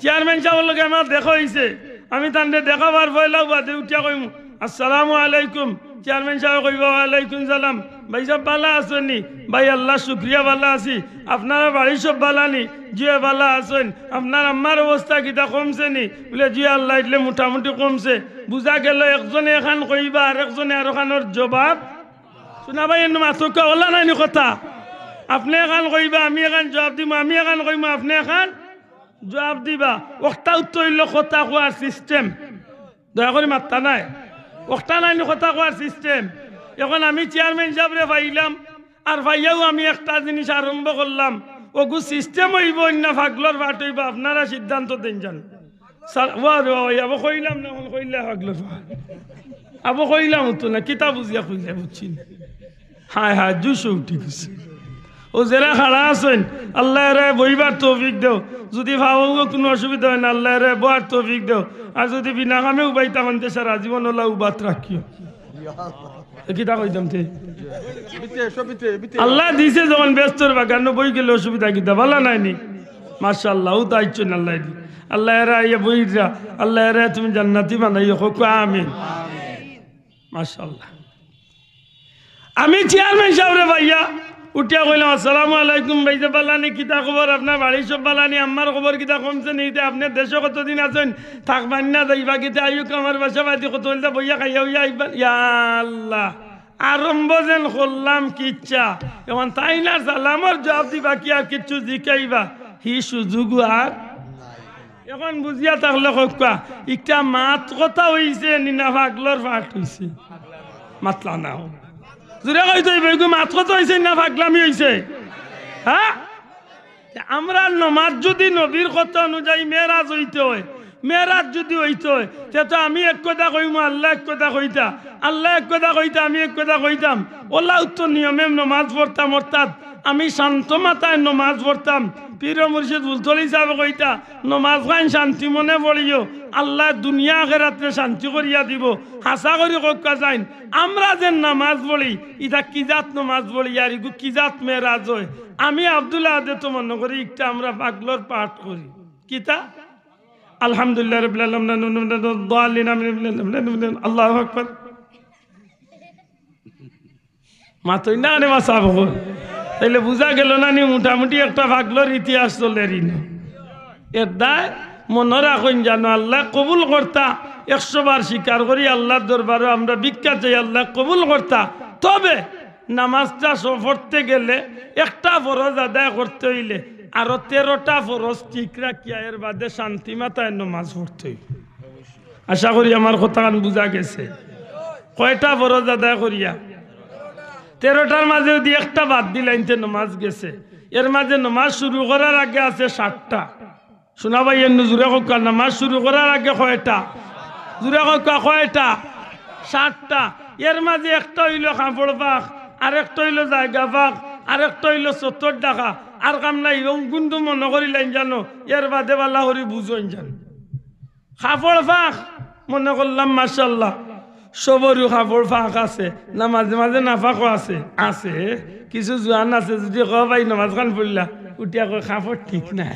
চেয়ারম্যান সাবর লগে আমার দেখা অইছে, আমি তানরে দেখা অওয়ার পয়লাউ বাদে উঠিয়া কইমু, "আসসালামু আলাইকুম।" চেয়ারম্যান সাবে কইবা, "ওয়ালাইকুম সালাম।" "ভাইসাব, বালা আছইন নি?" "ভাই, আল্লার শুকরিয়া, বালা আছি।" "আপনারার বাড়ির সব বালা নি?" "জি অয়, বালা আছইন।" "আপনার আম্মার অবস্থা কিতা, কমছে নি?" বুলে, "জি অয়, আল্লায় দিলে মোটামুটি কমছে।" বুঝা গেল একজনে এখান কইবা, আরেকজনে আরোখানর জবাব। শুনা ভাই, এনু মাতউক্কা, অলা নায়নি কথা? আপনে এখান কইবা, আমি এখান জবাব দিমু, আমি এখান কইমু, আপনে এখান জবাব দিবা। অখটাউ তো অইলো কথা কওয়ার সিস্টেম। দয়া করি মাত্তা নায়। অখটা নায়নি কথা কওয়ার সিস্টেম। এখন আমি চেয়ারম্যান সাবরে পাইলাম, আর পাইয়াউ আমি একটা জিনিস আরম্ভ করলাম। অগু সিস্টেম অইবো না ফাগলর ফাট অইবো, আপনারা সিদ্ধান্ত দেইন যান। স্যার, ওয়া রে ওয়া, আবো কইলাম না, এখন কইলা ফাগলর ফাট। আবো কইলাম তো না, কিতা বুঝিয়া কইলা, বুঝছি না। হায় হায়, জুশ উঠি গেছে। অউ যেরা খাড়া আছইন, আল্লায় এরারে বইবার তৌফিক দেও। যুদি পাওগো কুনু অসুবিধা অয় না, আল্লায় এরারে বওয়ার তৌফিক দেও। আর যুদি বিনা কামে উবাইতা অইন তে সারা জীবন অলা উবাত রাখিও। এ কিতা কইতাম তে? বিতে, সব বিতে, বিতে। আল্লায় দিছে যখন বেহেস্তর বাগানো বই গেলে অসুবিধা কিতা? বালা নায়নি? মাশাআল্লাহ, অউ তো আইছইন আল্লায় দি। আল্লায় এরারে আইয়া বইরা, আল্লায় এরারে তুমি জান্নাতি বানাইও, কউক্কা আমিন। মাশাআল্লাহ। আমি চেয়ারম্যান সাবরে পাইয়া উঠিয়া কইলাম, "আসসালামু আলাইকুম, ভাইসাব বালা নি, কিতা খবর? আপনার বাড়ির সব বালা নি? আম্মার খবর কিতা, কমছে নি? ইতে আপনে দেশো কতদিন আছইন? থাকবা নি না যাইবা গি? তে আইউক্কা আমার বাসা বাদি কত অইলতা, বইয়া খাইয়া অইয়া আইবা।" ইয়া আল্লাহ, আরম্ভ যেন করলাম কিচ্ছা। এখন তাইন আর সালামর জবাব দিবা কি আর কিচ্ছু জিকাইবা? হি সুযোগ আর এখন বুঝিয়া থাকলে কউক্কা, ইটা মাত কথা অইছে নি না ফাগলর ফাট অইছে? মাতলা না। জুরে কইতে অইবো, ইগু মাত কথা অইছে নি না ফাগলামি অইছে? হ্যাঁ? তে আমরার নমাজ যুদি নবীর কথা অনুযায়ী মেরাজ অইতে অয়, মেরাজ যুদি অইতে অয়, তে তো আমি এক কথা কইমু, আল্লায় এক কথা কইতা, আল্লায় এক কথা কইতা, আমি এক কথা কইতাম। অলাউ তো নিয়মে নমাজ পড়তাম, অর্থাৎ আমি শান্ত মাথায় নমাজ পড়তাম। পীর ও মুর্শিদ ফুলতলি সাবে কইতা, "নমাজ খান শান্তি মনে পড়িও, আল্লায় দুনিয়া আখেরাতরে শান্তি করিয়া দিবো।" হাছা করি কউক্কা যাইন, আমরা যে নমাজ পড়ি, ইটা কি জাত নমাজ পড়ি, আর ইগু কি জাত মেরাজ অয়? আমি আব্দুল আহাদে তো মনো করি ইকটা আমরা ফাগলর ফাট করি। কিতা? আলহামদুলিল্লাহি রাব্বিল আলামিন, দাল্লিন, আমিন, আল্লাহু আকবার। মাতইন না রে মাসাব অকল। তাইলে বুঝা গেল না নি, মোটামুটি একটা ফাগলর ইতিহাস চলের ইনো। এরদায় মনো রাখইন জানো, আল্লায় কবুল করতা, একশো বার স্বীকার করি আল্লার দরবারো আমরা ভিক্ষা চাই, আল্লায় কবুল করতা। তবে নামাজটা স-, পড়তে গেলে একটা ফরজ আদায় করতে অইলে আরো তেরোটা ফরজ ঠিক রাখিয়া এর বাদে শান্তি মাথায় নমাজ পড়তে অইবো। আশা করি আমার কথাখান বুঝা গেছে। কয়টা ফরজ আদায় করিয়া? তেরোটার মাঝে যুদি একটা বাদ দিলাইন তে নমাজ গেছে। এর মাঝে নমাজ শুরু করার আগে আছে সাতটা। শুনা ভাই, এনু জুরে কউক্কা, নমাজ শুরু করার আগে কয়টা? জুরে কউক্কা, কয়টা? সাতটা। এর মাঝে একটা অইলো কাপড় ফাক, আরেকটা অইলো জাগা ফাক, আরেকটা অইলো চত্বর ঢাকা। আর কাম নাই, অউ কিন্তু মনো করিলাইন জানো, এর বাদে বালা করি বুঝইন জানো। কাপড় ফাক, মনে করলাম, মাশাআল্লাহ, সবরও কাপড় ফাঁক আছে, না মাঝে মাঝে নাফাকও আছে? আছে। কিছু জোয়ান আছে, যদি কও, "ভাই, নামাজ খান পড়লা?" উঠিয়া কয়, "কাপড় ঠিক না।"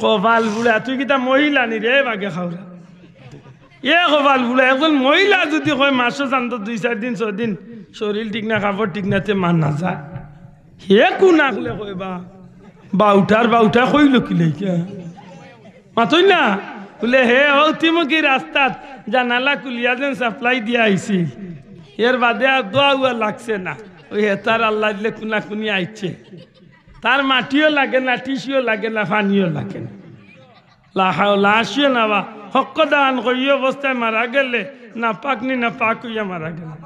কপাল পুড়া, তুই কিতা মহিলা নি রে, বাগে খাওরা? এ কপাল পুড়া, একজন মহিলা যদি কয়, "মাসো জানতো দুই চাইর দিন, ছয় দিন, শরীর ঠিক না, কাপড় ঠিক না", তে মানা যায়? হে কোন আকলে কয় বা? বাউটার বাউটা কইল কি লেখা? মাতই না? বুলে, "হে, অউ তিমুখী রাস্তাত জানালা খুলিয়া যেন সাপ্লাই দিয়া আইছি, এর বাদে আর দোয়া উয়া লাগছে না। অউ হেতার আল্লাহ দিলে কুনাকুনি আইছে। তার মাটিও লাগে না, টিস্যুও লাগে না, পানিও লাগে না।" লা হাওলা, আসিও না বা। হক্ক দান করি অবস্থায় মারা গেলে, না পাক নি না পাক অইয়া মারা গেলে।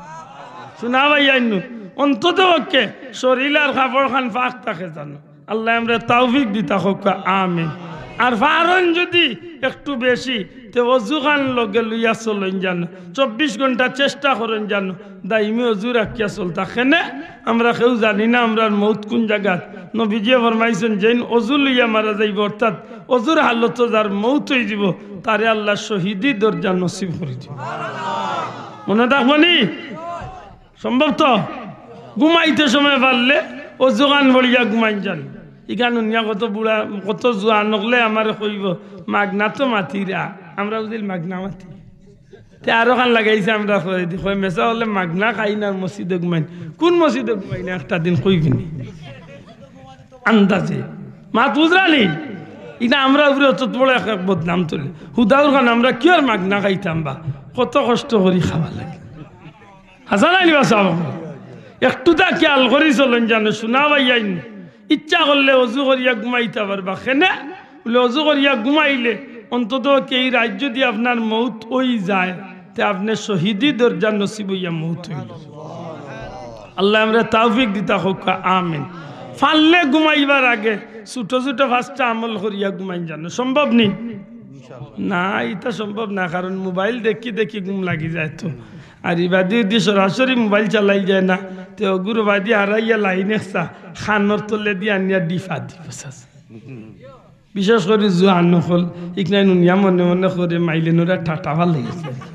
শুনা ভাই আইনু, অন্তত পক্ষে শরীর আর কাপড় খান ফাঁক থাকে জানো। আল্লাহ আমরা তৌফিক দিতা কউক্কা, আমিন। আর ফারন যদি একটু বেশি, তে অজু খান লগে লইয়া চলইন জানো, চব্বিশ ঘন্টা চেষ্টা করইন জানো, দাইমি অজু রাখিয়া চলতা। কেনে? আমরা কেউ জানি না আমরার মউত কুন জাগাত। নবীজিয়ে ফরমাইছইন, "যেইন অজু লইয়া মারা যাইবো, অর্থাৎ অজুর হালতো যার মউত অইযিবো, তারে আল্লাহ শহীদি দরজা নসিব করি দিবো।" মনো থাকবো নি? সম্ভব তো? ঘুমাইতে সময় পারলে অজু খান পড়িয়া ঘুমাইন জানো। ইখান হুনিয়া কত বুড়া, কত জোয়ান অকলে আমারে কইবো, "মাগনা তো মাতিরা, আমরা বুঝিল মাগনা মাতি।" তে আরো খান লাগাইছে আমরা কই দি, কই, "মেসা অকলে মাগনা খাইন আর মসজিদো ঘুমাইন।" কুন মসজিদো ঘুমাইন একটা দিন কইবি নি? আন্দাজে। মাত বুঝরা নি? ইটা আমরা উপরে অত বড় এক, এক বদনাম তুলে। হুদাউর খান আমরা কিওর মাগনা খাইতাম বা? কত কষ্ট করি খাওয়া লাগে। হাছা নানি বা সাব? একটু তা খেয়াল করি চলইন জানো, শুনা ভাই আইন। ইচ্ছা করলে অজু করিয়া ঘুমাইতা পারবা। কেনে? বুলে, অজু করিয়া ঘুমাইলে অন্তত কেউ রাইত যদি আপনার মউত অই যায়, তে আপনে শহীদি দরজা নসিব অইয়া মউত অইল। আল্লাহ আমরা তৌফিক দিতা কউক্কা, আমিন। পারলে ঘুমাইবার আগে ছোট ছোট পাঁচটা আমল করিয়া ঘুমাইন জানো, সম্ভব নি? না, ইটা সম্ভব না, কারণ মোবাইল দেখি দেখি ঘুম লাগি যায় তো। আর ইবাদি যদি সরাসরি মোবাইল চালাই যায় না, তে অগুর বাদি হারাইয়া লাইন একসা খানোর তলে দি আনিয়া ডিফা দিব। বিশেষ করি জোয়ান অকল, ইকনাই নুনিয়া মনে মনে করে মাইলে নুরা ঠাটা ভালো গেছে।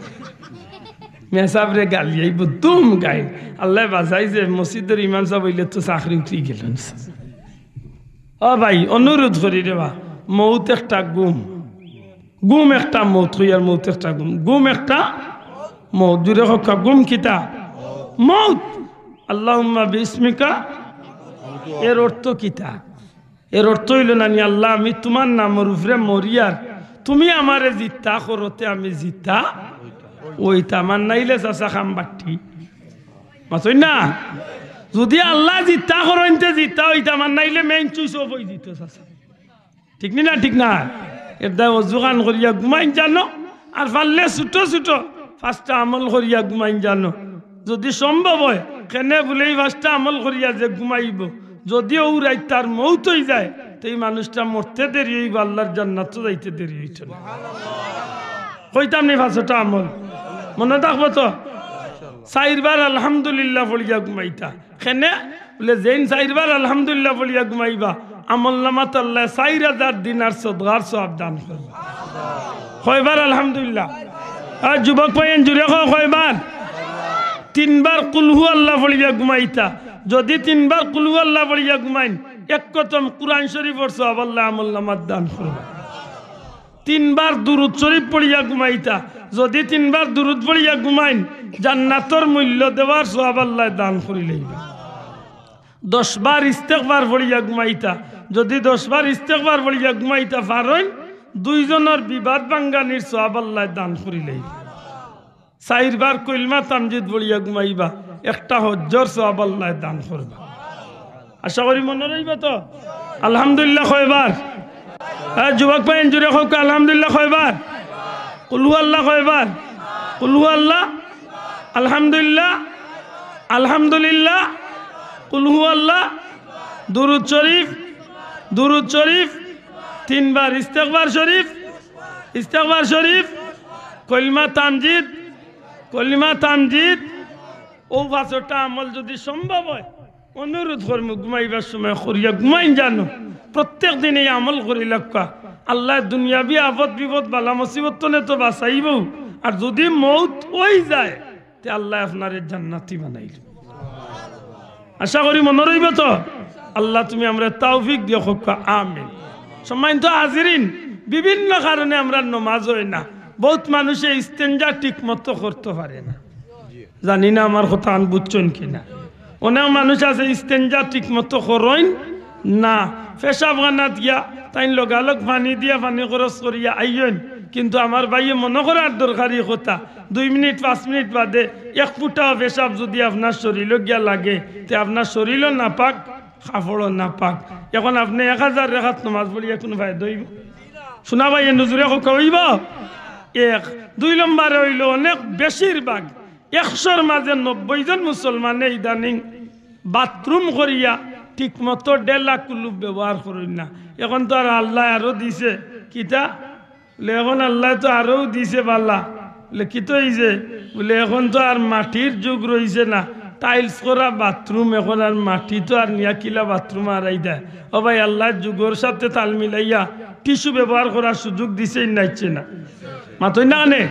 মেসাবরে গালি আইব, দুম গাই। আল্লাহ বাঁচাই যে মসজিদর ইমাম সাব অইলে তো চাকরি উঠি গেল। ও ভাই, অনুরোধ করি রে বা, মউত একটা ঘুম, ঘুম একটা মউত, কইয়ার মউত একটা ঘুম, ঘুম একটা মউত। জুরে কউক্কা, ঘুম কিতা? মউত। আল্লাহুম্মা বিসমিকা, এর অর্থ কিতা? এর অর্থ অইল নানি, "আল্লাহ, আমি তুমার নামর উপরে মরিয়ার, তুমি আমারে জিতা করো তে আমি জিতা অইতাম, আর নাইলে চাচা খাম বাট্টি।" মাতইন না? যদি আল্লাহ জিতা করইন তে জিতা অইতাম, আর নাইলে মেইন সুইচ অফ অই যিত চাচা। ঠিক নি না? ঠিক না? এর দায় অজু খান করিয়া ঘুমাইন জানো, আর পারলে ছোট ছোট পাঁচটা আমল করিয়া ঘুমাইন জানো। যদি সম্ভব অয়, কেনে বুলে এই পাঁচটা আমল করিয়া যে ঘুমাইব, যদি অউ রাইত তার মউত অই যায়, তে ই মানুষটা মরতে দেরি অইব, আল্লাহর জান্নাতো যাইতে দেরি অইতো না। কইতাম নি পাঁচটা আমল? মনো থাকবো তো? চাইরবার আলহামদুলিল্লাহ পড়িয়া ঘুমাইতা। কেনে? বুলে, "যেইন চাইরবার আলহামদুলিল্লাহ পড়িয়া ঘুমাইবা, আমলনামাত আল্লায় চাইর হাজার দিনার সদকার সওয়াব দান করবা।" কয়বার আলহামদুলিল্লাহ? আর যুবক ভাইয়াইন, জুরে কও, কয়বার? তিনবার কুলহু আল্লাহ পড়িয়া ঘুমাইতা। যদি তিনবার কুলহু আল্লাহ পড়িয়া ঘুমাইন, এক খতম কুরআন শরীফর সওয়াব আল্লায় আমলনামাত দান করবা। তিনবার দুরুদ শরীফ পড়িয়া ঘুমাইতা। যদি তিনবার দুরুদ পড়িয়া ঘুমাইন, জান্নাতর মূল্য দেওয়ার সওয়াব আল্লায় দান করি লইবা। দশবার ইস্তেগফার পড়িয়া ঘুমাইতা। যদি দশবার ইস্তেগফার পড়িয়া ঘুমাইতা পারইন, দুইজনর বিবাদ ভাঙ্গানির সওয়াব আল্লায় দান করি লইবা। চাইরবার কলমা তামজিদ পড়িয়া ঘুমাইবা, একটা হজ্জর সওয়াব আল্লায় দান করবা। আশা করি মনো রইবো তো। আলহামদুলিল্লাহ কয়বার? হ্যাঁ, যুবক ভাইয়াইন, জুরে কউক্কা, আলহামদুলিল্লাহ কয়বার? কুলহু আল্লাহ কয়বার? কুলহু আল্লাহ, আলহামদুলিল্লাহ, আলহামদুলিল্লাহ, কুলহু আল্লাহ, দুরুদ শরীফ, দুরুদ শরীফ, তিনবার ইস্তেগফার শরীফ, ইস্তেগফার শরীফ, কলমা তামজিদ, কলমা তামজিদ। অউ পাঁচটা আমল যদি সম্ভব অয়, অনুরোধ করমু, ঘুমাইবার সময় করিয়া ঘুমাইন জানো। প্রত্যেক দিন এই আমল করি লাগবা। আল্লায় দুনিয়াবি আফত বিপদ বালা মুসিবত তনে তো বাঁচাইবো, আর যুদি মউত অই যায়, তে আল্লায় আপনারে জান্নাতি বানাইল। আশা করি মনো রইবো তো। আল্লাহ, তুমি আমরারে তৌফিক দিও, কউক্কা আমিন। সম্মানিত হাজিরিন, বিভিন্ন কারণে আমরার নমাজ অয় না। বউত মানুষে ইস্তেঞ্জা ঠিক মতো করতো পারে না। জানি না আমার কথাখান বুঝছইন কি না। অনেক মানুষ আছে ইস্তেঞ্জা ঠিক মতো করইন না, পেশাবখানাত গিয়া তাইন লগালগ পানি দিয়া পানি খরচ করিয়া আইয়ইন। কিন্তু আমার ভাইয়ে মনো করার দরকারি কথা, দুই মিনিট পাঁচ মিনিট বাদে এক ফুটাও পেশাব যুদি আপনার শরীলো গিয়া লাগে, তে আপনার শরীলও নাপাক, কাপড়ও নাপাক। এখন আপনে এক হাজার রেকাত নমাজ পড়িয়া কুনু ফায়দা অইবো? শুনা ভাইয়ে, নজরে কউক্কা অইবো? এক। দুই নম্বরে অইলো, অনেক বেশিরভাগ একশোর মাঝে নব্বই জন মুসলমানে ইদানিং বাথরুম করিয়া ঠিক মতো ডেলা কুলুপ ব্যবহার করইন না। এখন তো আর আল্লায় আরো দিছে, কিতা? বুলে, এখন আল্লায় তো আরো দিছে বালা। বুলে, কিতা অইছে? বুলে, এখন তো আর মাটির যুগ রইছে না, টাইলস করা বাথরুম, এখন আর মাটি তো আর নিয়া কিলা বাথরুম আরাই দেয়। ও ভাই, আল্লায় যুগর সাথে তাল মিলাইয়া টিস্যু ব্যবহার করার সুযোগ দিছে না, দিছে না? মাতইন না কেনে?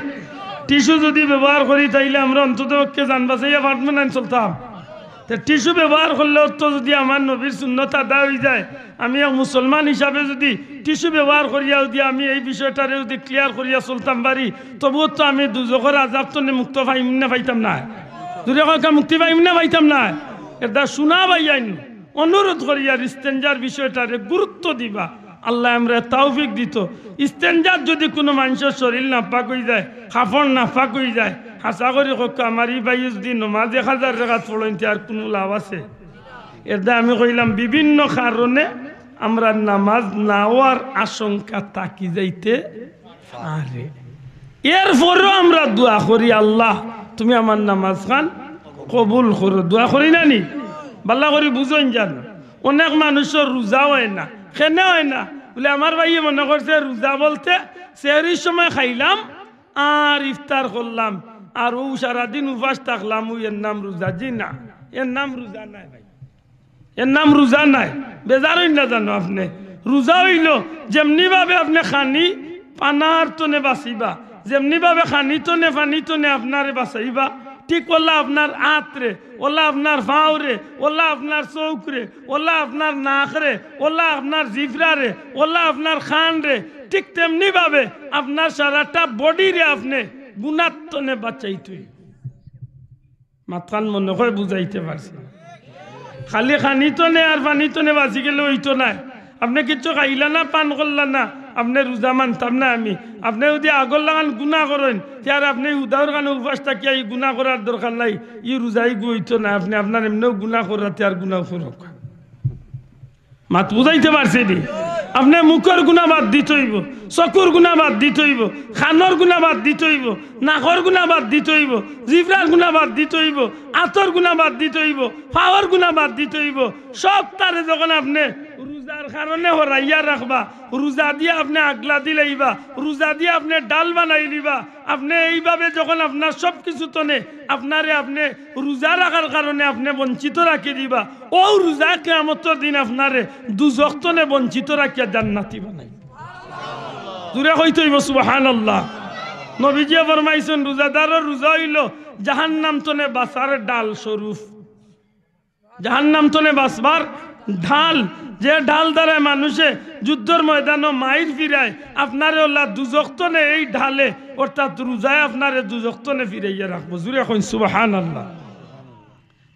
টিস্যু যুদি ব্যবহার করি, তাইলে আমরা অন্তত পক্ষে জান বাঁচাইয়া পারমু না, চলতাম। তে টিস্যু ব্যবহার করলেও তো যুদি আমার নবীর সুন্নত আদায় অই যায়, আমি এক মুসলমান হিসাবে যুদি টিস্যু ব্যবহার করিয়া যুদি আমি এই বিষয়টারে যুদি ক্লিয়ার করিয়া চলতাম পারি, তবুও তো আমি দুজখর আজাব তনে মুক্ত পাইমু না, পাইতাম না? জুরে কউক্কা, মুক্তি পাইমু না, পাইতাম না? এরদায় শুনা ভাইয়াইন, অনুরোধ করিয়ার ইস্তেঞ্জার বিষয়টারে গুরুত্ব দিবা। আল্লায় আমরারে তৌফিক দিতো। ইস্তেঞ্জাত যুদি কুনু মানষর শরীল নাপাক অই যায়, কাপড় নাপাক অই যায়, হাছা করি কউক্কা, আমার ই ভাইয়ে যুদি নমাজ এক হাজার রেকাত পড়ইন, তে আর কুনু লাভ আছে? এরদায় আমি কইলাম, বিভিন্ন কারণে আমরার নমাজ না অওয়ার আশঙ্কা থাকি যাইতে পারে। এরপরেও আমরা দোয়া করি, "আল্লাহ, তুমি আমার নমাজখান কবুল করো।" দোয়া করি না নি? বালা করি বুঝইন যেন। অনেক মানষর রোজা অয় না। কেনে অয় না? বুলে, আমার ভাইয়ে মনো করছে রোজা বলতে সেহরির সময় খাইলাম আর ইফতার করলাম, আর অউ সারাদিন উপাস থাকলাম, অউ এর নাম রোজা? জি না, এর নাম রোজা নায় ভাই। এর নাম রোজা নায়। বেজার অইন না জানো আপনে। রোজা অইলো যেমনি ভাবে আপনে খানি পানার তনে বাঁচিবা, যেমনি ভাবে খানি তনে পানি তনে আপনারে বাঁচাইবা, ঠিক অলা আপনার আতরে, অলা আপনার পাওরে, অলা আপনার চউখরে, অলা আপনার নাকরে, অলা আপনার জিফরারে, অলা আপনার কানরে, ঠিক তেমনি ভাবে আপনার সারাটা বডিরে আপনে গুনার তনে বাঁচাইতই। মাতখান মনে অয় বুঝাইতে পারছি না। খালি খানি তনে আর পানি তনে বাঁচি গেলে অইতো নায়। আপনে কিচ্ছু খাইলা না, পান করলা না, আপনে রোজা মানতাম না আমি। আপনে যুদি আগর লাখান গুনা করইন, তে আর আপনে হুদাউর কানে উপাস থাকিয়া ই গুনা করার দরকার নাই। ই রোজাইগু অইতো নায়। আপনে আপনার এমনেও গুনা করাতে আর গুনা করউক। মাত বুঝাইতে পারছি নি? আপনে মুখর গুনা বাদ দিতে অইবো, চকুর গুনা বাদ দিতে অইবো, কানর গুনা বাদ দিতে অইবো, নাকর গুনা বাদ দিতে অইবো, জিফরার গুনা বাদ দিতে অইবো, আতর গুনা বাদ দিতে অইবো, পাওর গুনা বাদ দিতে অইবো। সবতারে যখন আপনে রোজার কারণে হরাইয়া রাখবা, রোজা দিয়া আপনে আগলা দিলাইবা, রোজা দিয়া আপনে ঢাল বানাইলিবা, আপনে এইভাবে যখন আপনার সব কিছু তনে আপনারে আপনে রোজা রাখার কারণে আপনে বঞ্চিত রাখি দিবা, অউ রোজা কিয়ামতর দিন আপনারে দুজখ তনে বঞ্চিত রাখিয়া জান্নাতি বানাই। জুরে কইতে অইবো সুবহানাল্লাহ। নবীজিয়ে ফরমাইছইন, রোজাদারর রোজা অইলো জাহান্নাম তনে বাঁচার ঢাল স্বরূপ। জাহান্নাম তনে বাঁচবার ঢাল, যে ঢাল দ্বারা মানষে যুদ্ধর ময়দানো মাইর ফিরায়, আপনারে অলা দুজখ তনে এই ঢালে, অর্থাৎ রোজায় আপনারে দুজখ তনে ফিরাইয়া রাখবো। জুরে কইন সুবহানাল্লাহ।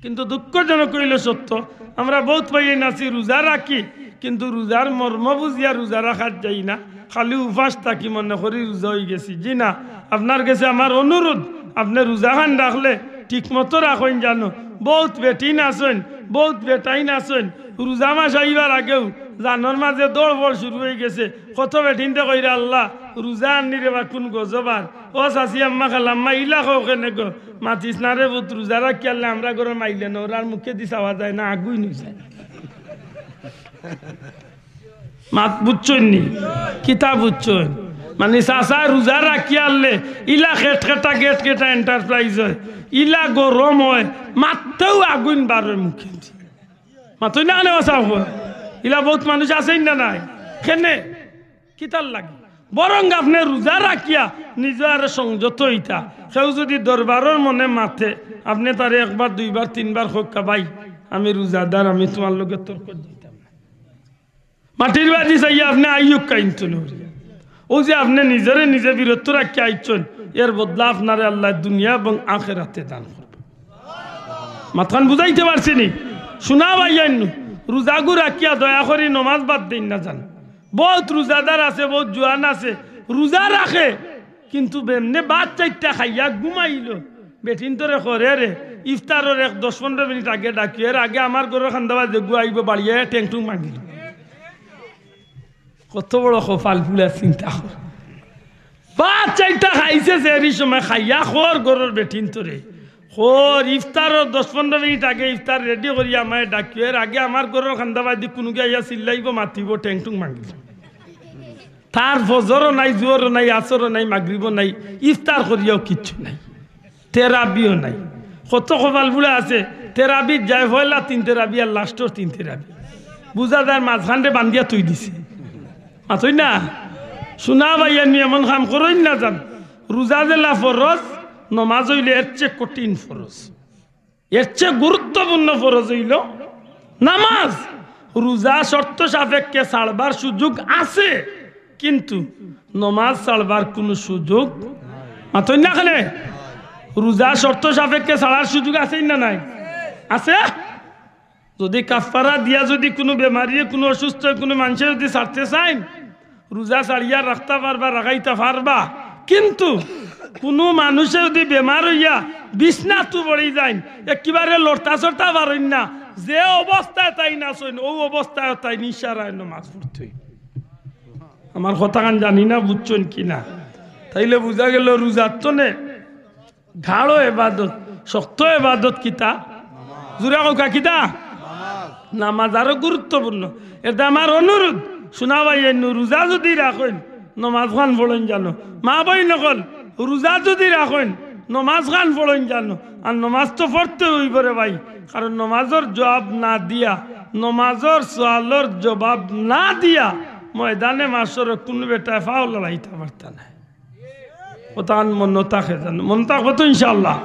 কিন্তু দুঃখজনক অইলো সত্য, আমরা বউত ভাইয়াইন আছি রোজা রাখি, কিন্তু রোজার মর্ম বুঝিয়া রোজা রাখাত যাই না, খালি উপাস থাকি মনে করি রোজা অইগেছি। জি না, আপনার গেছে আমার অনুরোধ, আপনে রোজাখান রাখলে ঠিক মতো রাখইন জানো। বউত বেটিন আছইন, বউত বেটাইন আছইন, রোজা মাস আইবার আগেউ জানর মাঝে দৌড়-ফৌড় শুরু অইগেছে। কত বেটিন্তে কইরা, "আল্লাহ, রোজা আননি রেবা, কুন গজব আর। ও চাচি আম্মা খালাম্মা, ইলা কও কেনে গো? মাতিস না রে পুত, রোজা রাখিয়ারলে আমরার ঘরর মাইলে নর আর মুখেদি চাওয়া যায় না, আগুইন অইযায়।" মাত বুঝছইন নি? কিতা বুঝছইন? মানি চাচায় রোজা রাখিয়ারলে ইলা খেটখেটা গেটখেটা এন্টারপ্রাইজ অয়, ইলা গরম অয়, মাততেউ আগুইন বার অয় মুখেদি। মাতইন না কেনে? ইলা বউত মানুষ আছইন না নাই? কেনে? কিতার লাগি? বরং আপনে রোজা রাখিয়া নিজে আরো সংযত অইতা। কেউ যুদি দরবারর মনে মাতে, আপনে তারে একবার, দুইবার, তিনবার কউক্কা, "ভাই, আমি রোজাদার, আমি তুমার লগে তর্কত যাইতাম না।" মাটির বাড়ি চাইয়া আপনে আইউক্কা ইনতনে। অউ যে আপনে নিজরে নিজে বিরত রাখিয়া আইছইন, এর বদলা আপনারে আল্লায় দুনিয়া এবং আখেরাতে দান করবা। মাতখান বুঝাইতে পারছি নি? শুনা ভাইয়াইন, রোজাগু রাখিয়া দয়া করি নমাজ বাদ দেইন না যান। বউত রোজাদার আছে, বউত জোয়ান আছে, রোজা রাখে, কিন্তু বেমনে ভাত চাইরটা খাইয়া ঘুমাইলো। বেটিন্তরে কয়, "রে, ইফতারর এক দশ পনরো মিনিট আগে ডাকিও, এর আগে আমার ঘরর কান্দাবায় যেগু আইবো, বাড়িয়ে ঠেংঠুং ভাঙ্গিলো।" কত বড় কপাল পুড়া, চিন্তা কর। ভাত চাইরটা খাইছে, সেহরির সময় খাইয়া কয় ঘরর বেটিন্তরে, কয়, "ইফতারর দশ পনরো মিনিট আগে ইফতার রেডি করিয়া আমারে ডাকিও, এর আগে আমার ঘরর কান্দাবায়দি কুনুগি আইয়া চিল্লাইবো, মাতিবো, ঠেংঠুং ভাঙ্গিলো।" তার ফজরও নাই, জোহরও নাই, আসরও নাই, মাগরিবও নাই, ইফতার করিয়াও কিচ্ছু নাই, তেরাবিও নাই। কত কপাল পুড়া আছে, তেরাবিত যায় পয়লা তিন তেরাবি আর লাস্টর তিন তেরাবি। বুঝা যায় মাঝখানরে বান্ধিয়া থুই দিছে। মাতইন না? শুনা ভাইয়াইন, এমন কাম করইন না যান। রোজা যেলা ফরজ, নমাজ অইলে এর চেয়ে কঠিন ফরজ। এর চেয়ে গুরুত্বপূর্ণ ফরজ অইলো নমাজ। রোজা শর্ত সাপেক্ষে ছাড়বার সুযোগ আছে, কিন্তু নমাজ ছাড়বার কুনু সুযোগ, মাতইন না কেনে? রোজা শর্ত সাপেক্ষে ছাড়ার সুযোগ আছে না নাই? আছে। যুদি কাফফারা দিয়া যুদি কুনু বেমারিয়ে, কুনু অসুস্থ, কুনু মানষে যুদি ছাড়তে চাইন, রোজা ছাড়িয়া রাখতা পারবা, রাখাইতা পারবা। কিন্তু কুনু মানুষে যুদি বেমার অইয়া বিছনাত পড়ি যাইন, একেবারে লড়তা চড়তা পারইন না, যে অবস্থায় তাইন আছইন, অউ অবস্থায় তাইন ইশারায় নমাজ পড়তে অইবো। আমার কথাখান জানি না বুঝছইন কি না, তাইলে বুঝা গেলো রোজার তনে গাঢ় এবাদত, শক্ত এবাদত কিতা? জুরে কউক্কা কিতা? নামাজ আরো গুরুত্বপূর্ণ। এরদায় আমার অনুরোধ, শুনা ভাইয়াইন, রোজা যুদি রাখইন, নমাজখান পড়ইন যানো। মা বইন অকল, রোজা যুদি রাখইন, নমাজখান পড়ইন যানো। আর নমাজ তো পড়তে অইবো রে ভাই, কারণ নমাজর জবাব না দিয়া, নমাজর সওয়ালর জবাব না দিয়া ময়দানে মাশরো কুনু বেটায় পাও লড়াইতা পারতা নায়। কথাখান মনো থাকে যানো, মনো থাকবো তো ইনশাআল্লাহ?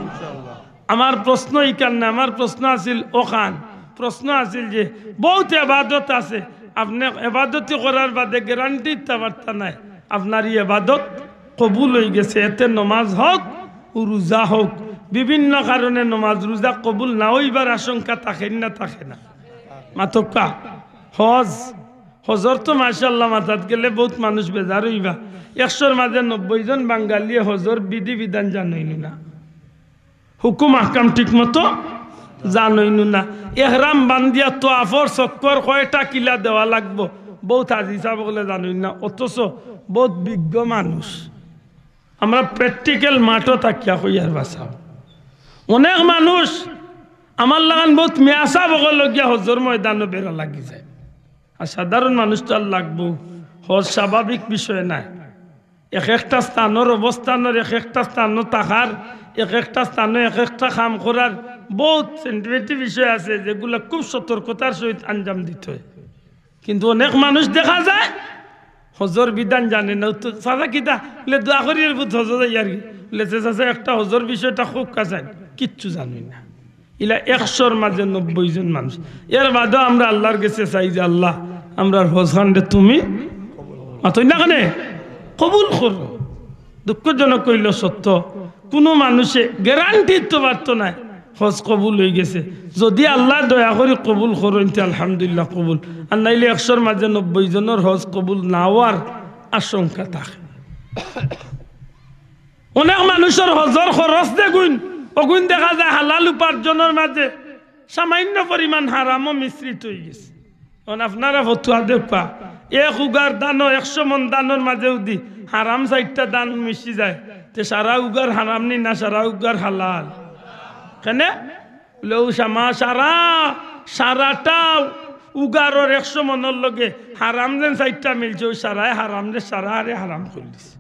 আমার প্রশ্ন ইখান না, আমার প্রশ্ন আছিল অখান। প্রশ্ন আছিল যে বউত এবাদত আছে, আপনে এবাদতি করার বাদে গ্যারান্টি দিতা পারতা নায় আপনার ই এবাদত কবুল অইগেছে। এতে নমাজ হউক, রোজা হউক, বিভিন্ন কারণে নমাজ রোজা কবুল না অইবার আশঙ্কা থাকে না, থাকে না? মাতউক্কা। হজ, হজর তো মাশাআল্লাহ মাতাত গেলে বউত মানুষ বেজার অইবা। একশোর মাঝে নব্বই জন বাঙালিয়ে হজর বিধি বিধান জানইন না, হুকুম আহকাম ঠিক মতো জানইন না। এহরাম বান্ধিয়া তোয়াফর চক্কর কয়টা কিলা দেওয়া লাগবো, বউত হাজি সাব অকলে জানইন না, অথচ বউত বিজ্ঞ মানুষ। আমরা practical মাঠো থাকিয়া কইয়ার বাসাও। অনেক মানুষ আমার লাখান বউত মিয়া সাব অকল লগিয়া হজর ময়দানো বেড়া লাগি যায়। আর সাধারণ মানুষ তো আর লাগবো, হজ স্বাভাবিক বিষয় নায়। এক একটা স্থানর অবস্থানর, এক একটা স্থানো থাকার, এক একটা স্থানো এক একটা কাম করার বউত sensitive বিষয় আছে, যেগুলা খুব সতর্কতার সহিত আঞ্জাম দিতে হয়। কিন্তু অনেক মানুষ দেখা যায় হজর বিধান জানে না। তো চাচা কিতা? বলে, "দোয়া করি এর পুত হজো যাইয়ার গি।" বলে, "চাচা, একটা হজর বিষয়টা খুব কাছে, কিচ্ছু জানি না।" ইলা একশোর মাঝে নব্বই জন মানুষ। এর বাদেও আমরা আল্লাহর গেছে চাই যে, "আল্লাহ, আমরার হজখানরে তুমি," মাতইন না কেনে, "কবুল করো।" দুঃখজনক অইলো সত্য, কুনু মানুষে গ্যারান্টি দিতো পারতো নায় হজ কবুল অইগেছে। যুদি আল্লায় দয়া করি কবুল করইন, তে আলহামদুলিল্লাহ কবুল, আর নাইলে একশোর মাঝে নব্বই জনর হজ কবুল না অওয়ার আশঙ্কা থাকে। অনেক মানুষর হজর খরচ যেগুইন, অগুইন দেখা যায় হালাল উপার্জনর মাঝে সামান্য পরিমাণ হারামও মিশ্রিত অইগেছে। অখন আপনারা ফতুয়া দেউক্কা, এক উগার ধানো, একশো মণ ধানর মাঝে যুদি হারাম চাইরটা ধান মিশি যায়, তে সারা উগার হারাম নি না সারা উগার হালাল? কেনে? বলে, "ও শামা, সারা, সারাটা উগারর একশো মণর লগে হারাম যেন চাইরটা মিলছে, অউ সারায় হারামরে সারারে হারাম করি দিছে।"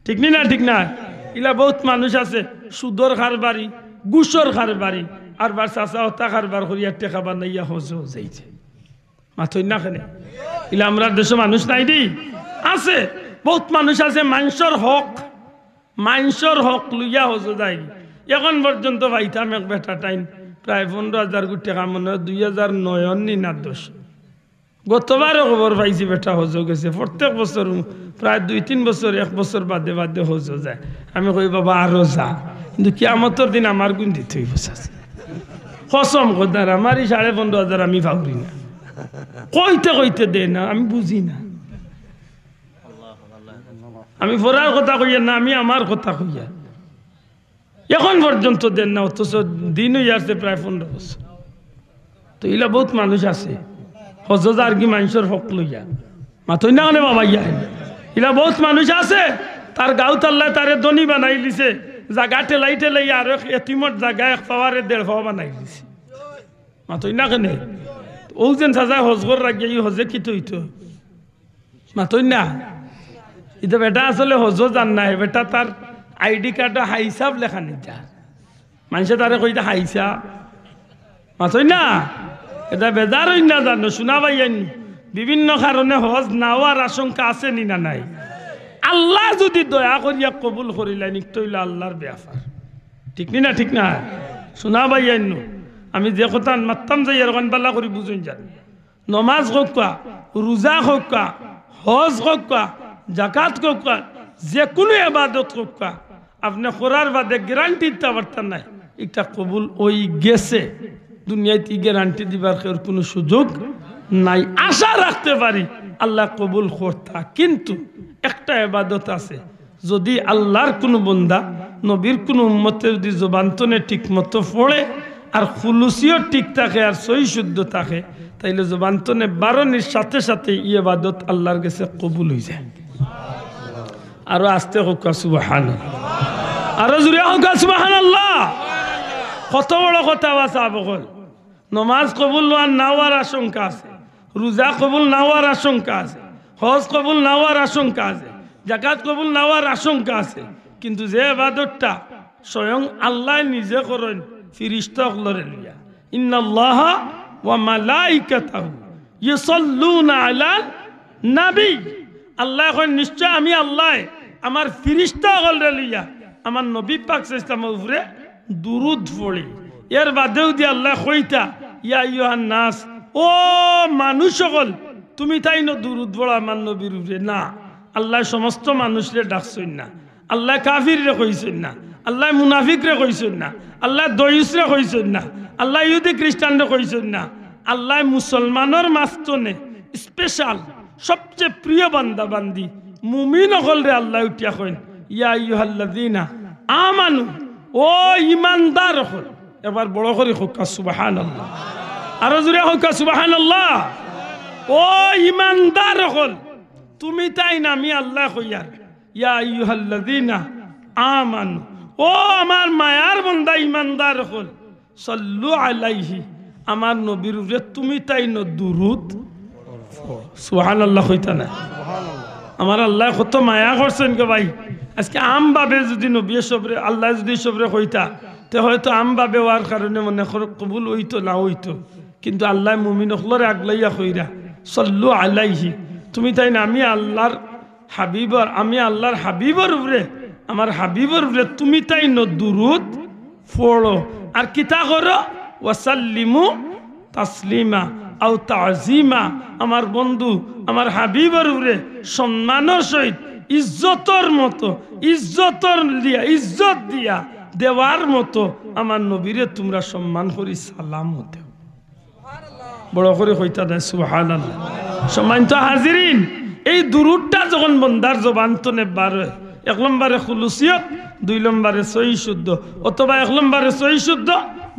ঠিক নি না? ঠিক না? ইলা বউত মানুষ আছে, সুদর কারবারি, ঘুষর কারবারি, আর বার চাচা হতা কারবার করিয়া টেকা বানাইয়া হজো যাইছে। মাতইন না কেনে? ইলা আমরার দেশো মানুষ নাই নি? আছে। বউত মানুষ আছে মানষর হক, মানষর হক লইয়া হজো যায়। এখন পর্যন্ত পাইতাম এক বেটা টাইন প্রায় পনরো হাজার গুটি টেকা, মনে অয় দুই হাজার নয় নি না দশ। গতবারও খবর পাইছি বেটা হজো গেছে, প্রত্যেক বছর প্রায় দুই তিন বছর, এক বছর বাদে বাদে হজো যায়। আমি কই, "বাবা, আরো যা, কিন্তু কিয়ামতর দিন আমার গুণ দিতে অইবো।" কসম খোদার, আমার ই সাড়ে পনরো হাজার আমি পাউরি না। কইতে কইতে দেয় না, আমি বুঝি না। আমি ফরার কথা কইয়ার না, আমি আমার কথা কইয়ার। এখন পর্যন্ত দেন না, অথচ দিন অইয়ারছে প্রায় পনরো বছর। তো ইলা বউত মানুষ আছে, হজো যারগি মানষর হক লইয়া। মাতইন না কেনে বাবা, ইয়া। ইলা বউত মানুষ আছে, তার গাউত আল্লায় তারে ধনী বানাইলিছে, জাগা ঠেলাই ঠেলাই আরো এক এতিমর জাগা এক পাওয়ারে দেড় পাওয়া বানাইলিছে। মাতইন না কেনে? অউ যেন চাচায় হজ করার আগে ই হজে কিতা অইতো? মাতইন না। ইতা বেটা আসলে হজো যার না, হে বেটা তার আইডি কার্ডো হাইসাব লেখা নিতা। মানষে তারে কইতা হাইসাব। মাতইন না। ইতা বেজার অইন না জানো, শুনা ভাইয়াইন, বিভিন্ন কারণে হজ না অওয়ার আশঙ্কা আছে নি না নাই? আল্লায় যুদি দয়া করিয়া কবুল করিলাইন, ইকটা অইলো আল্লার বেয়াপার। ঠিক নি না? ঠিক না? শুনা ভাইয়াইন, আমি যে কথা মাততাম যাইয়ার অখান ভালা করি বুঝইন যান। নমাজ কউক্কা, রুজা কউক্কা, হজ কউক্কা, জাকাত কউক্কা, যেকুনু এবাদত কউক্কা, আপনে করার বাদে গ্যারান্টি দিতা পারতা নায় ইকটা কবুল অইগেছে। দুনিয়াত ই গ্যারান্টি দিবার কেউর কুনু সুযোগ নাই। আশা রাখতে পারি আল্লায় কবুল করতা, কিন্তু একটা এবাদত আছে, যুদি আল্লার কুনু বন্দা, নবীর কুনু উম্মতে যুদি জবান তনে ঠিকমতো পড়ে, আর খুলুসিয়ত ঠিক থাকে, আর সহি শুদ্ধ থাকে, তাইলে জবান তনে বারনির সাথে সাথে ই এবাদত আল্লার গেছে কবুল অইযায়। আরো আস্তে কউক্কা সুবহানাল্লাহ, আরো জুরে কউক্কা সুবহানাল্লাহ। কত বড় কথা বা সাব অকল। নমাজ কবুল অওয়ার না অওয়ার আশঙ্কা আছে, রুজা কবুল না অওয়ার আশঙ্কা আছে, হজ কবুল না অওয়ার আশঙ্কা আছে, জাকাত কবুল না অওয়ার আশঙ্কা আছে, কিন্তু যে এবাদতটা স্বয়ং আল্লায় নিজে করইন ফিরিস্তা অকলরে লইয়া, ইন্নাল্লাহা ওয়া মালাইকাতাহু ইউসাল্লুনা আলান নবী। আল্লায় কইন, নিশ্চয় আমি আল্লায় আমার ফিরিস্তা অকলরে লইয়া আমার নবী পাক সাল্লাল্লাহু আলাইহি ওয়াসাল্লামর উপরে দুরুদ পড়ি। এর বাদেও দি আল্লায় কইতা, ইয়া আইয়ুহান নাস, ও মানুষ অকল, তুমি তাইন দুরুদ পড়ো আমার নবীর উপরে। না, আল্লায় সমস্ত মানুষরে ডাকছইন না। আল্লায় কাফিররে কইছইন না, আল্লায় মুনাফিকরে কইছইন না, আল্লায় দয়ুসরে কইছইন না, আল্লায় ইহুদি খ্রিস্টানরে কইছইন না, আল্লায় মুসলমানর মাঝ তনে স্পেশাল সবচেয়ে প্রিয় বান্দা বান্দি মুমিন অকলরে আল্লায় উঠিয়া কইন, ইয়া আইয়ুহাল্লাযীনা আমানু, ও ইমানদার অকল। একবার বড় করি কউক্কা সুবহানাল্লাহ, আরো জুরে কউক্কা সুবহানাল্লাহ। ও ইমানদার অকল, তুমি তাইন আমি আল্লায় কইয়ার, ইয়া আইয়ুহাল্লাযীনা আমানু, ও আমার মায়ার বন্দা ইমানদার অকল, সাল্লু আলাইহি, আমার নবীর উপরে তুমি তাইন দুরুদ পড়ো। সুবহানাল্লাহ কইতা না? আমার আল্লায় কত মায়া করছইন গো ভাই। আজকে আমভাবে যুদি নবীয়ে সবরে, আল্লায় যুদি সবরে কইতা, তে হয়তো আমভাবে অওয়ার কারণে মনে করো কবুল অইতো না অইতো, কিন্তু আল্লায় মুমিন অকলরে আগলাইয়া কইরা, সাল্লু আলাইহি, তুমি তাইন আমি আল্লার হাবিবর, আমি আল্লার হাবিবর উপরে, আমার হাবিবর উপরে তুমি তাইন দুরুদ পড়ো। আর কিতা করো? ওয়াসাল্লিমু তাসলিমা আও তাজিমা। আমার বন্ধু, আমার হাবিবর উপরে সম্মানর সহিত, ইজ্জতর মতো, ইজ্জতর দিয়া, ইজ্জত দিয়া দেওয়ার মতো আমার নবীরে তুমরা সম্মান করি সালামও দেও। বড় করি কইতা নায় সুবহানাল্লাহ। সম্মানিত হাজিরিন, এই দুরুদটা যখন বন্দার জবান তনে বার অয়, এক নম্বরে খুলুসিয়ত, দুই নম্বরে সহি শুদ্ধ, অথবা এক নম্বরে সহি শুদ্ধ,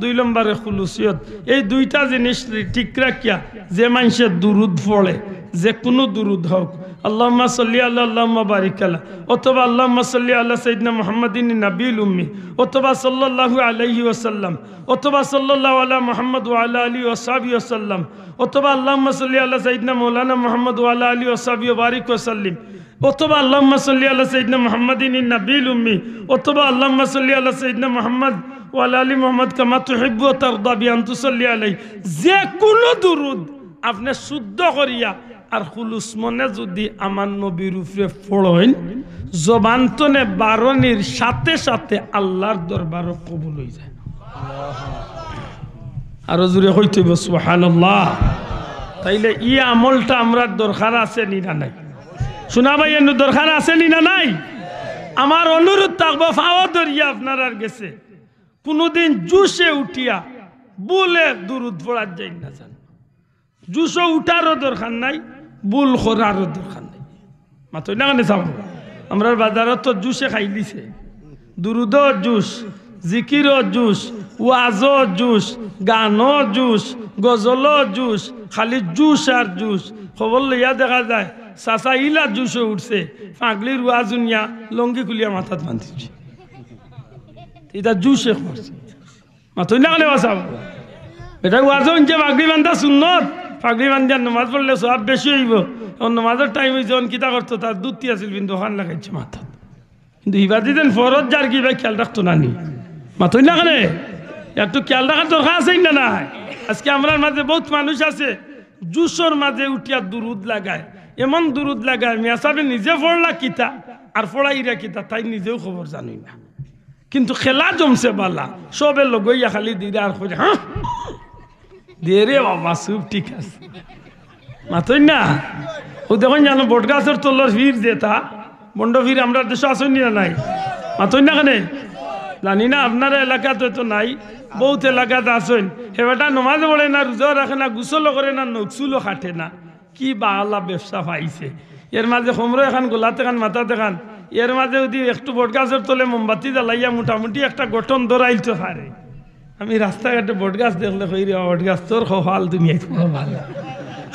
দুই নম্বরে খুলুসিয়ত, এই দুইটা জিনিস ঠিক রাখিয়া যে মানষে দুরুদ পড়ে, যেকুনু দুরুদ হউক, আল্লাহুম্মা সাল্লি আলা, আল্লাহুম্মা বারিক আলা, অথবা আল্লাহুম্মা সাল্লি আলা সাইয়্যিদিনা মুহাম্মাদিন নাবিয়্যিল উম্মি, অথবা সাল্লাল্লাহু আলাইহি ওয়াসাল্লাম, অথবা সাল্লাল্লাহু আলা মুহাম্মাদ ওয়া আলা আলিহি ওয়া সাহবিহি ওয়াসাল্লাম, অথবা আল্লাহুম্মা সাল্লি আলা সাইয়্যিদিনা মাওলানা মুহাম্মাদ ওয়া আলা আলিহি ওয়া সাহবিহি ওয়া বারিক ওয়া সাল্লিম, অথবা আল্লাহুম্মা সাল্লি আলা সাইয়্যিদিনা মুহাম্মাদিন নাবিয়্যিল উম্মি, অথবা আল্লাহুম্মা সাল্লি আলা সাইয়্যিদিনা মুহাম্মাদ ওয়া আলা আলি মুহাম্মাদ কামা তুহিব্বু ওয়া তারদা বি আন তুসাল্লি আলাইহি। যেকুনু দুরুদ আপনে শুদ্ধ করিয়া আর খুলুস মনে যুদি আমার নবীর উপরে পড়ইন, জবান তনে বারনির সাথে সাথে আল্লার দরবারো কবুল অইযায়। আরো জুরে কইতে অইবো, সুবহানাল্লাহ। তাইলে ই আমলটা আমরার দরকার আছে নি না নাই? শুনা ভাই, এনু দরকার আছে নি না নাই? আমার অনুরোধ থাকবো, পাও ধরিয়া আপনারার গেছে, কুনুদিন জুশে উঠিয়া ভুলে দুরুদ পড়ার যাইন না যান। জুশো উঠারও দরকার নাই, ভুল করারও দরকার নাই। মাতইন না কেনে চাও? আমরার বাজারো তো জুশে খাইলিছে। দুরুদও জুশ, জিকিরও জুশ, ওয়াজও জুশ, গানও জুশ, গজলও জুশ, খালি জুশ আর জুশ। খবর লইয়া দেখা যায়, চাচা ইলা জুশো উঠছে, পাগড়ির ওয়াজ হুনিয়া লুঙ্গি খুলিয়া মাথাত বান্ধিছে। ইটা জুশে করছে। মাতইন না কেনে বা চাও? ইটা ওয়াজো হুনছে পাগড়ি বান্ধা সুন্নত, পাগড়ি বান্ধিয়া নমাজ পড়লে সওয়াব বেশি অইবো। অখন নমাজর টাইম অইছে, অখন কিতা করতো, তার ধুতি আছিল, কিন্তু অখান লাগাইছে মাথাত। কিন্তু ইবাদি যেন ফরজ যার কি ভাই খেয়াল রাখতো না নি? মাতইন না কেনে? একটু খেয়াল রাখার দরকার আছে না নাই? আজকে আমরার মাঝে বউত মানুষ আছে, জুশর মাঝে উঠিয়া দুরুদ লাগায়, এমন দুরুদ লাগায়, মিয়া সাবে নিজে পড়লা কিতা আর পড়াইরা কিতা, তাইন নিজেও খবর জানইন না। কিন্তু খেলা জমছে বালা, সবে লগইয়া খালি দিরা আর কইরা, "হ্যাঁ?" দে রে বাবা, চুপ, ঠিক আছে। মাতইন না? অউ দেখইন জানো, বটগাছর তলর পীর যেটা, ভন্ড পীর আমরার দেশো আছইন নি না নাই? মাতইন না কেনে? জানি না, আপনারার এলাকাত অয়তো নাই, বউত এলাকাত আছইন। হে বেটা নমাজ পড়ে না, রোজাও রাখে না, গোসলও করে না, নখ চুলও কাটে না। কি বালা ব্যবসা পাইছে। এর মাঝে কমরো এখান, গলাত এখান, মাথাত এখান, এর মাঝে যুদি একটু বটগাছর তলে মোমবাতি জ্বালাইয়া মোটামুটি একটা গঠন ধরাইলতো পারে। আমি রাস্তাঘাটে বটগাছ দেখলে কই, "রে বটগাছ, তোর কপাল দুনিয়াইত বড় ভালা।"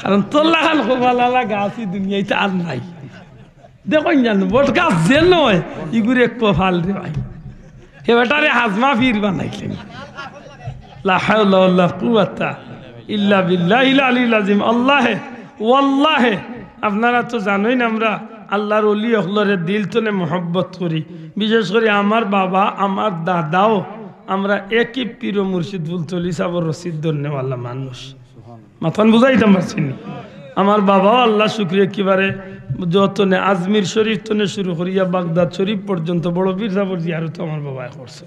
কারণ তোর লাখান কপালআলা গাছ ই দুনিয়াইত আর নাই। দেখইন জানো, বটগাছ যেন অয়, ইগুরে কপাল রে ভাই। হে বেটারে হাজমা পীর বানাইলেন। লা হাওলা ওয়ালা কুওয়াতা ইল্লা বিল্লাহিল আলিয়্যিল আযীম। আল্লাহে, ওয়াল্লাহে, আপনারা তো জানইন আমরা আল্লার ওলি অকলরে দিল তনে মহব্বত করি। বিশেষ করি আমার বাবা, আমার দাদাও, আমরা একই পীর ও মুর্শিদ ফুলতলি সাবর রশিদ ধরনেওয়ালা মানুষ। মাতখান বুঝাইতাম পারছি নি? আমার বাবাও আল্লার শুকরিয়া একেবারে যতনে আজমির শরীফ তনে শুরু করিয়া বাগদাদ শরীফ পর্যন্ত বড় পীর সাবর জিয়ারত আমার বাবায় করছে।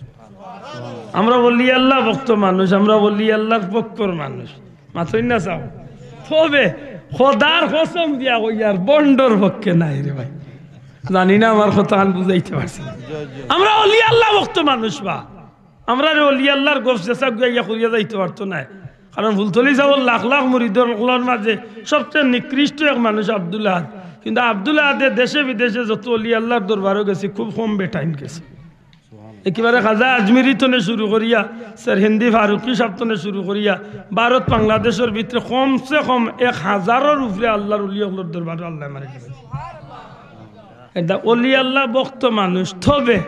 আমরা ওলি আল্লার ভক্ত মানুষ, আমরা ওলি আল্লার পক্ষর মানুষ। মাতইন না চাও? তবে খোদার কসম দিয়া কইয়ার, ভন্ডর পক্ষে নায় রে ভাই। জানি না আমার কথাখান বুঝাইতে পারছি। আমরা ওলি আল্লার ভক্ত মানুষ বা। আমরারে ওলি আল্লার গফ যেছা গুয়াইয়া করিয়া যাইতো পারতো নায়। কারণ ফুলতলি সাবর লাখ লাখ মুরিদর অকলর মাঝে সবচে নিকৃষ্ট এক মানুষ আব্দুল আহাদ। কিন্তু আব্দুল আহাদে দেশে বিদেশে যত ওলি আল্লার দরবারো গেছে, খুব কম বেটাইন গেছে। একেবারে খাজা আজমিরি তনে শুরু করিয়া, সেরহিন্দি ফারুকি সাব তনে শুরু করিয়া, ভারত বাংলাদেশর ভিতরে কমসে কম এক হাজারর উপরে আল্লার ওলি অকলর দরবারো আল্লায় আমারে গেছে। এটা ওলি আল্লা ভক্ত মানুষ, তবে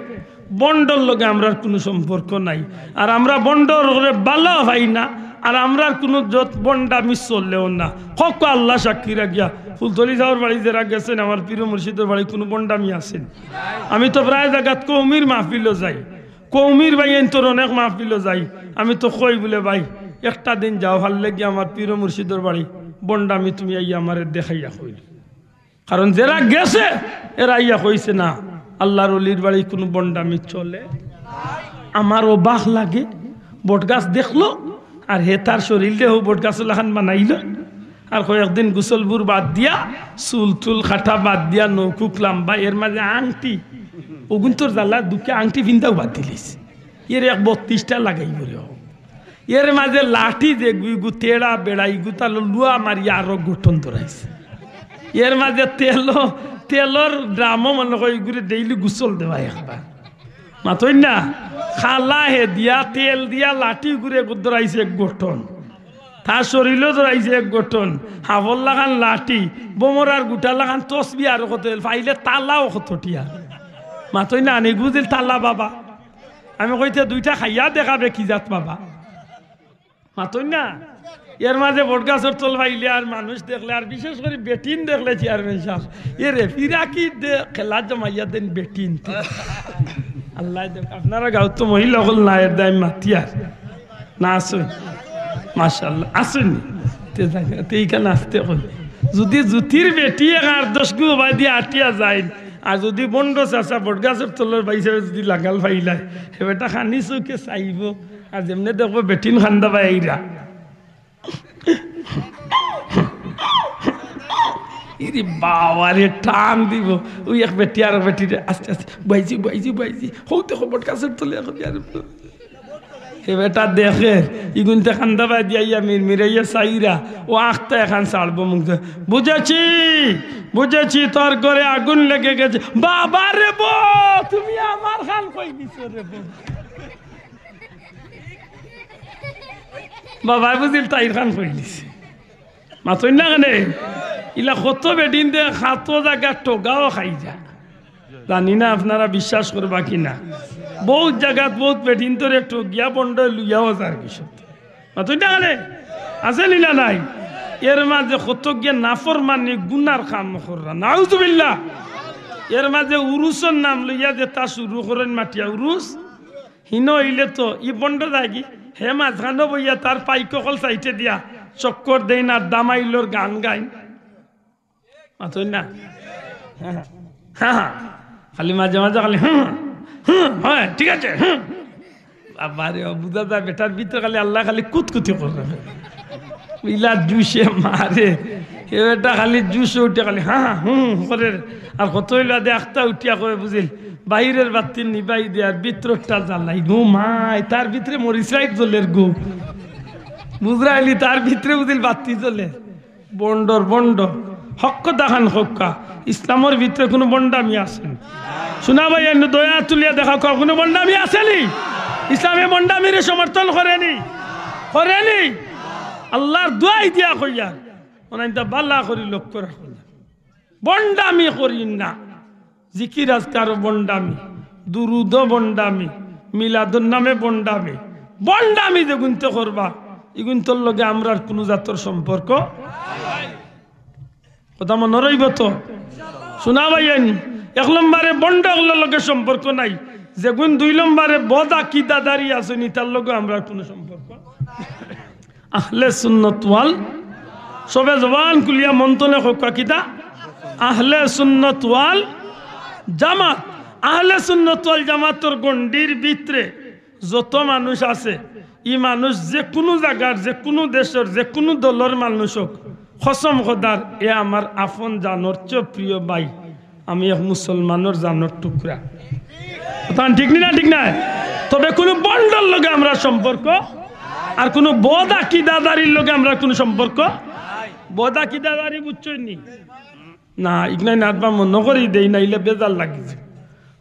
ভন্ডর লগে আমরার কুনু সম্পর্ক নাই। আর আমরা ভন্ডরে ভালা পাই না, আর আমরার কুনু যত ভন্ডামি চলেও না। হক আল্লা সাক্ষী রাখিয়া, ফুলতলি সাবর বাড়ি যেরা গেছইন, আমার পীর মুর্শিদর বাড়ি কুনু ভন্ডামি আছে নি? আমি তো প্রায় জাগাত কওমির মাহফিলো যাই, কওমির ভাইয়াইন্তর অনেক মাহফিলো যাই। আমি তো কই বুলে, "ভাই, একটা দিন যাও, ভালা লাগে আমার পীর মুর্শিদর বাড়ি, ভন্ডামি তুমি আইয়া আমারে দেখাইয়া কইল।" কারণ যেরা গেছে, এরা আইয়া কইছে না, আল্লার ওলির বাড়ি কুনু ভন্ডামি চলে। আমার অবাক লাগে, বটগাছ দেখলো, আর হে তার শরীররে হউ বটগাছর লাখান বানাইলো, আর কয়েকদিন গোসলবুর বাদ দিয়া, চুল টুল কাটা বাদ দিয়া, নৌকুক লাম্বা, এর মাঝে আংটি, অগুইন্তর জ্বালা দুঃখে আংটি ফিন্দাও বাদ দিলিছে। এর এক বত্রিশটা লাগাইবো রে। এর মাঝে লাঠি যেগু, ইগু তেড়া বেড়া, ইগু তালো লুয়া মারি আরো গঠন ধরাইছে। এর মাঝে তেলো, তেলর ড্রামও মনে কয় ইগুরে ডেইলি গোসল দেওয়া একবার। মাতইন না? খালা হে দিয়া, তেল দিয়া, লাঠি ইগুরে ধরাইছে এক গঠন। তার শরীরও ধরাইছে এক গঠন। হাফর লাখান লাঠি, বোমরার গুটা লাখান তসবি আরো কত, পাইলে তালাও কত টিয়া। মাতইন না? আনি বুঝিল তালা বাবা। আমি কইতে দুইটা খাইয়া দেখাবে কি জাত বাবা। মাতইন না? এর মাঝে বটগাছর তল পাইলে আর মানুষ দেখলে, আর বিশেষ করি বেটিন দেখলে চেয়ারম্যান সাব, এরে ফিরাকি দে খেলা জমাইয়া দেন বেটিন। আল্লায় দেখ, আপনারা গাঁওত তো মহিলা অকল না, এর দায় মাতিয়ার না আছইন? মাশাআল্লাহ, আছইন নি? তে যাই না, তে ইখান আস্তে কই। যুদি জুতির বেটি এক আট দশ গু বায়দি আটিয়া যাইন, আর যুদি বন্ড চাচা বটগাছর তলর বাই সাবে যুদি লাগাল পাইলায়, হে বেটা খানি চউখে চাইবো, আর যেমনে দেখবো বেটিন কান্দা বায় আইরা। ইরে বাবারে, টান দিবো। অউ এক বেটি আর এক বেটিরে আস্তে আস্তে, "বাইজি, বাইজি, বাইজি, হউ দেখো বটগাছর তলে এখন ইয়ার।" হে বেটা দেখের, ইগুইন্তে কান্দা বায়দি আইয়া মিরমিরাইয়া চাইরা, অউ আখতা এখান ছাড়বো মুখ দিয়া। "বুঝেছি, বুঝেছি, তোর ঘরে আগুন লেগে গেছে।" "বাবা রে বো, তুমি আমার খান কই দিছো রে বো?" বাবায় বুঝিল তাইর খান কই দিছে। মাতইন না কেনে? ইলা কত বেটিন্তে খাতো জাগা ঠগাও খাই যা। জানি না আপনারা বিশ্বাস করবা কি না। বউত জাগাত বউত বেটিন্তরে ঠগিয়া বন্ড লইয়াও যার কিশোর। মাতইন না কেনে? আছে নি না নাই? এর মাঝে কত গিয়া নাফরমানি গুনার কাম কররা। নাউজুবিল্লাহ। এর মাঝে উরুসর নাম লইয়া যেতা শুরু করইন মাটিয়া উরুস, হিনো অইলে তো ই বন্ড যায়গি, হে মাঝখানো বইয়া তার পাইক অকল সাইডে দিয়া চক্কর দেইন আর দামাইলর গান গাইন। মাতইন না? হ্যাঁ, হ্যাঁ। খালি মাঝে মাঝে খালি, "হুম, হুম, হয়, ঠিক আছে, হুম।" বাবারে, অউ বুঝা যায় বেটার ভিতরে খালি আল্লায় খালি কুতকুতি কররা। ইলা জুশে মারে। হে বেটা খালি জুশে উঠে খালি, "হ্যাঁ, হ্যাঁ, হুম," হুম করের। আর কত অইলো আদে আখতা উঠিয়া কয় বুঝিল, "বাইরের বাত্তি নিবাই দে আর ভিতরটা জ্বালাই।" গো মাই, তার ভিতরে মরিচ লাইট জ্বলের গো। বুঝরায়নি, তার ভিতরে বুঝিল বাত্তি জ্বলের। বন্ডর বন্ড। হক কথা খান কউক্কা। ইসলামর ভিতরে কুনু বন্ডামি আছে নি? শুনা ভাই, এমনে দয়া তুলিয়া দেখা কও, কুনু বন্ডামি আছে নি? ইসলামে বন্ডামিরে সমর্থন করে নি? করে নি? আল্লার দোয়াই দিয়া কইয়ার, অনাইনতা ভালা করি লক্ষ্য রাখইন। বন্ডামি করিন না। জিকির আজকারও বন্ডামি, দুরুদও বন্ডামি, মিলাদুন নামে বন্ডামি। বন্ডামি যেগুইন্তে করবা, ইগুইন্তর লগে আমরার কুনু জাতর সম্পর্ক। কথা মনো রইবো তো? শুনা ভাইয়াইন, এক নম্বরে বন্ড অকলর লগে সম্পর্ক নাই। যেগুইন দুই নম্বরে বদ আকিদাদারি আছইন, ইতার লগে আমরার কুনু সম্পর্ক। আহলে সুন্নত ওয়াল, সবে জবান খুলিয়া মন থনে কউক্কা কিতা? আহলে সুন্নত ওয়াল জামাত। আহলে সুন্নত ওয়াল জামাতর গণ্ডির ভিতরে যত মানুষ আছে, ই মানুষ যেকুনু জাগার, যেকুনু দেশর, যেকুনু দলর মানুষ অউক, কসম খোদার, এ আমার আপন জানর চেয়েও প্রিয় ভাই। আমি এক মুসলমানর জানর টুকরা। কথা ঠিক নি না? ঠিক না? তবে কুনু বন্ডর লগে আমরার সম্পর্ক, আর কুনু বদ আকিদাদারির লগে আমরার কুনু সম্পর্ক। বদ আকিদাদারি বুঝছইন নি? না, ইগনাই নাতবা মনো করি দেই, নাইলে বেজার লাগি যায়।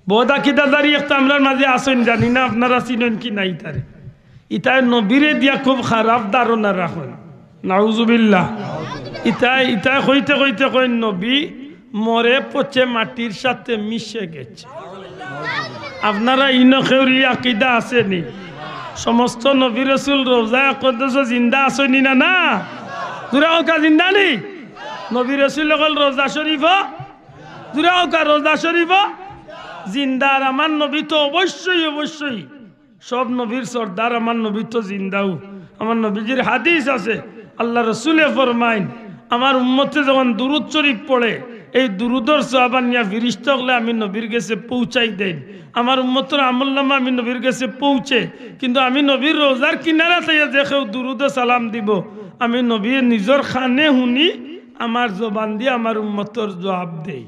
বদ আকিদাদারি একটা আমরার মাঝে আছইন, জানি না আপনারা চিনইন কি না ইতারে। ইতায় নবীরে দিয়া খুব খারাপ ধারণা রাখইন। নাউজুবিল্লাহ। ইতায়, ইতায় কইতে কইতে কইন, "নবী মরে পচে মাটির সাথে মিশে গেছে।" আপনারা ইনো কেউর ই আকিদা আছে নি? সমস্ত নবী রসুল রওজায়ে আকদসো জিন্দা আছইন নি না? না? জুরে কউক্কা জিন্দা নি? নবী রসুল অকল রওজা শরীফো, জুরে কউক্কা রওজা শরীফো জিন্দা। আর আমার নবী তো অবশ্যই, অবশ্যই সব নবীর সর্দার, আমার নবী তো জিন্দাউ। আমার নবীজির হাদিস আছে, আল্লার রসুলে ফরমাইন, "আমার উম্মতে যখন দুরুদ শরীফ পড়ে, এই দুরুদর সওয়াব আনিয়া ফিরিস্তা অকলে আমি নবীর গেছে পৌঁছাই দেইন। আমার উম্মতর আমলনামা আমি নবীর গেছে পৌঁছে, কিন্তু আমি নবীর রওজার কিনারা থাইয়া যে কেউ দুরুদে সালাম দিবো, আমি নবীয়ে নিজর কানে হুনি, আমার জবান দিয়া আমার উম্মতর জওয়াব দেই।"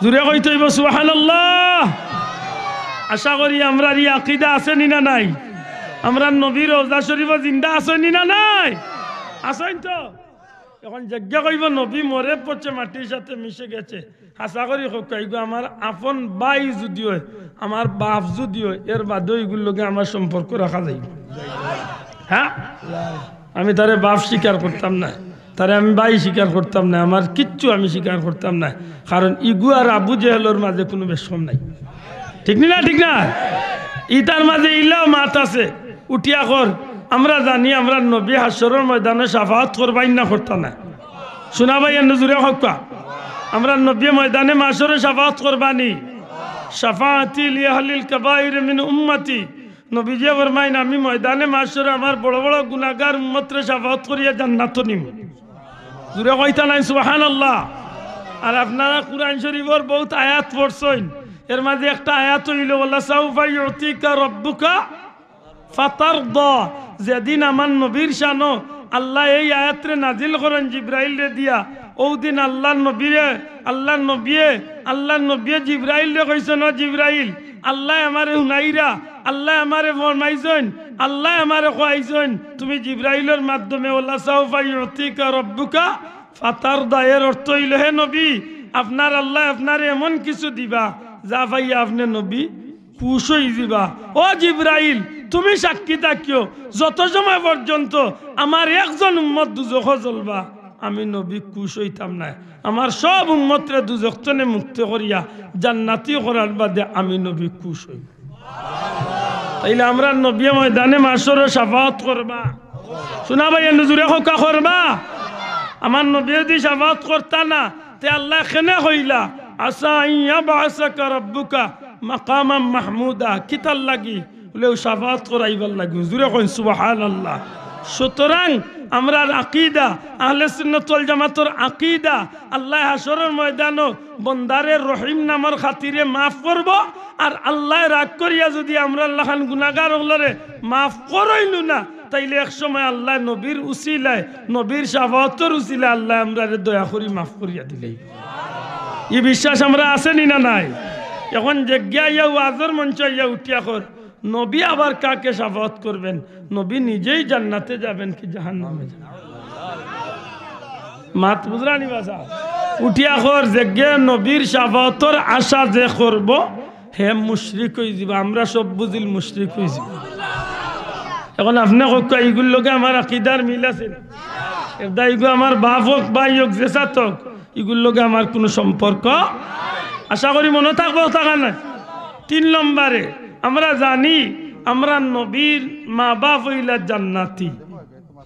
জুরে কইতে অইবো সুবহানাল্লাহ। আশা করি আমরার ই আকিদা আছে নি না নাই? আমরার নবী রওজা শরীফো জিন্দা আছইন নি না নাই? আছইন তো? এখন যেগিয়ে কইবো নবী মরে পচে মাটির সাথে মিশে গেছে, হাছা করি কউক্কা, ইগু আমার আপন ভাই যুদি অয়, আমার বাফ যুদি অয়, এর বাদেও ইগুর লগে আমার সম্পর্ক রাখা যাইবো? হ্যাঁ? আমি তারে বাফ স্বীকার করতাম না, তারে আমি ভাই স্বীকার করতাম না, আমার কিচ্ছু আমি স্বীকার করতাম না। কারণ ইগু আর আবু জেহেলর মাঝে কুনু বেশকম নাই। ঠিক নি না? ঠিক না? ইতার মাঝে ইলাও মাত আছে, উঠিয়া কর, আমরা জানি আমরার নবী হাশরর ময়দানো শাফাআত করবা নি না করতা না? শুনা ভাই, এমনে জুরে কউক্কা। আমরার নবী ময়দানে মাশরো শাফাআত করবা নি। "শাফাআতি লি আহলিল কাবাইর মিন উম্মতি।" নবীজিয়ে ফরমাইন, "আমি ময়দানে মাশরে আমার বড় বড় গুনাগার উম্মতরে শাফাআত করিয়া জান্নাতো নিমু।" জুরে কইতা নায় সুবহানাল্লাহ। আর আপনারা কুরআন শরীফর বউত আয়াত পড়ছইন, এর মাঝে একটা আয়াত অইলো, "ওয়ালা সাউফা ইউতিকা রব্বুকা ফাতারদা।" যেদিন আমার নবীর শানো আল্লায় এই আয়াতরে নাজিল করইন জিব্রাইলরে দিয়া, অউ দিন আল্লার নবীয়ে, আল্লার নবীয়ে, আল্লার নবীয়ে জিব্রাইলরে কইছইন, "ও জিব্রাইল, আল্লায় আমারে হুনাইরা, আল্লায় আমারে ফরমাইছইন, আল্লায় আমারে কইছইন, তুমি জিব্রাইলর মাধ্যমে ওয়ালা সাউফা ইউতিকা রব্বুকা ফাতারদা।" এর অর্থ অইলো, হে নবী, আপনার আল্লায় আপনারে এমন কিছু দিবা, যা পাইয়া আপনে নবী খুশ অইযিবা। ও জিব্রাইল, তুমি সাক্ষী থাকিও, যত সময় পর্যন্ত আমার একজন উম্মত দুজখো জ্বলবা, আমি নবী খুশ অইতাম নায়। আমার সব উম্মতরে দুজখ তনে মুক্ত করিয়া জান্নাতি করার বাদে আমি নবী খুশ অইমু। তাইলে আমরার নবীয়ে ময়দানে মাশরো শাফাআত করবা। শুনা ভাই, এনু জুরে কউক্কা, করবা। আমার নবীয়ে যদি শাফাআত করতা না, তে আল্লায় কেনে কইলা, "আসা আন ইয়াবআসাকা রাব্বুকা মাকামাম মাহমুদা"? কিতার লাগি? বুলে, "অউ শাফাআত করাইবার লাগি।" জুরে কইন, সুবহানাল্লাহ। সুতরাং আমরার আকিদা, আহলে সুন্নাত ওয়াল জামাতর আকিদা, আল্লায় হাশরর ময়দানো বন্দারে রহিম নামর খাতিরে মাফ করবো, আর আল্লায় রাগ করিয়া যদি আমরার লাখান গুনাগার অকলরে মাফ করইন না, তাইলে এক সময় আল্লায় নবীর উসিলায়, নবীর শাফাআতর উসিলায় আল্লায় আমরারে দয়া করি মাফ করিয়া দিলাইবা। ই বিশ্বাস আমরার আছে নি না নাই? এখন যেগিয়ে আইয়া ওয়াজর মঞ্চো আইয়া উঠিয়া কর, নবী আবার কাকে শাফাআত করবেন? নবী নিজেই জান্নাতে যাবেন কি জাহান্নামে যাবেন? মাত বুঝরা নি বাছা? উঠিয়া কর, যেগিয়ে নবীর শাফাআতর আশা যে করবো, হে মুশরিক অইযিবা। আমরা সব বুঝিল মুশরিক অইযিবা। এখন আপনে কউক্কা, ইগুর লগে আমার আকিদার মিল আছে নি? এরদায় ইগু আমার বাপ অউক, ভাই অউক, যেসাত অউক, ইগুর লগে আমার কুনু সম্পর্ক। আশা করি মনো থাকবো, থাকা নায়। তিন নম্বরে, আমরা জানি আমরার নবীর মা বাপ অইলা জান্নাতি।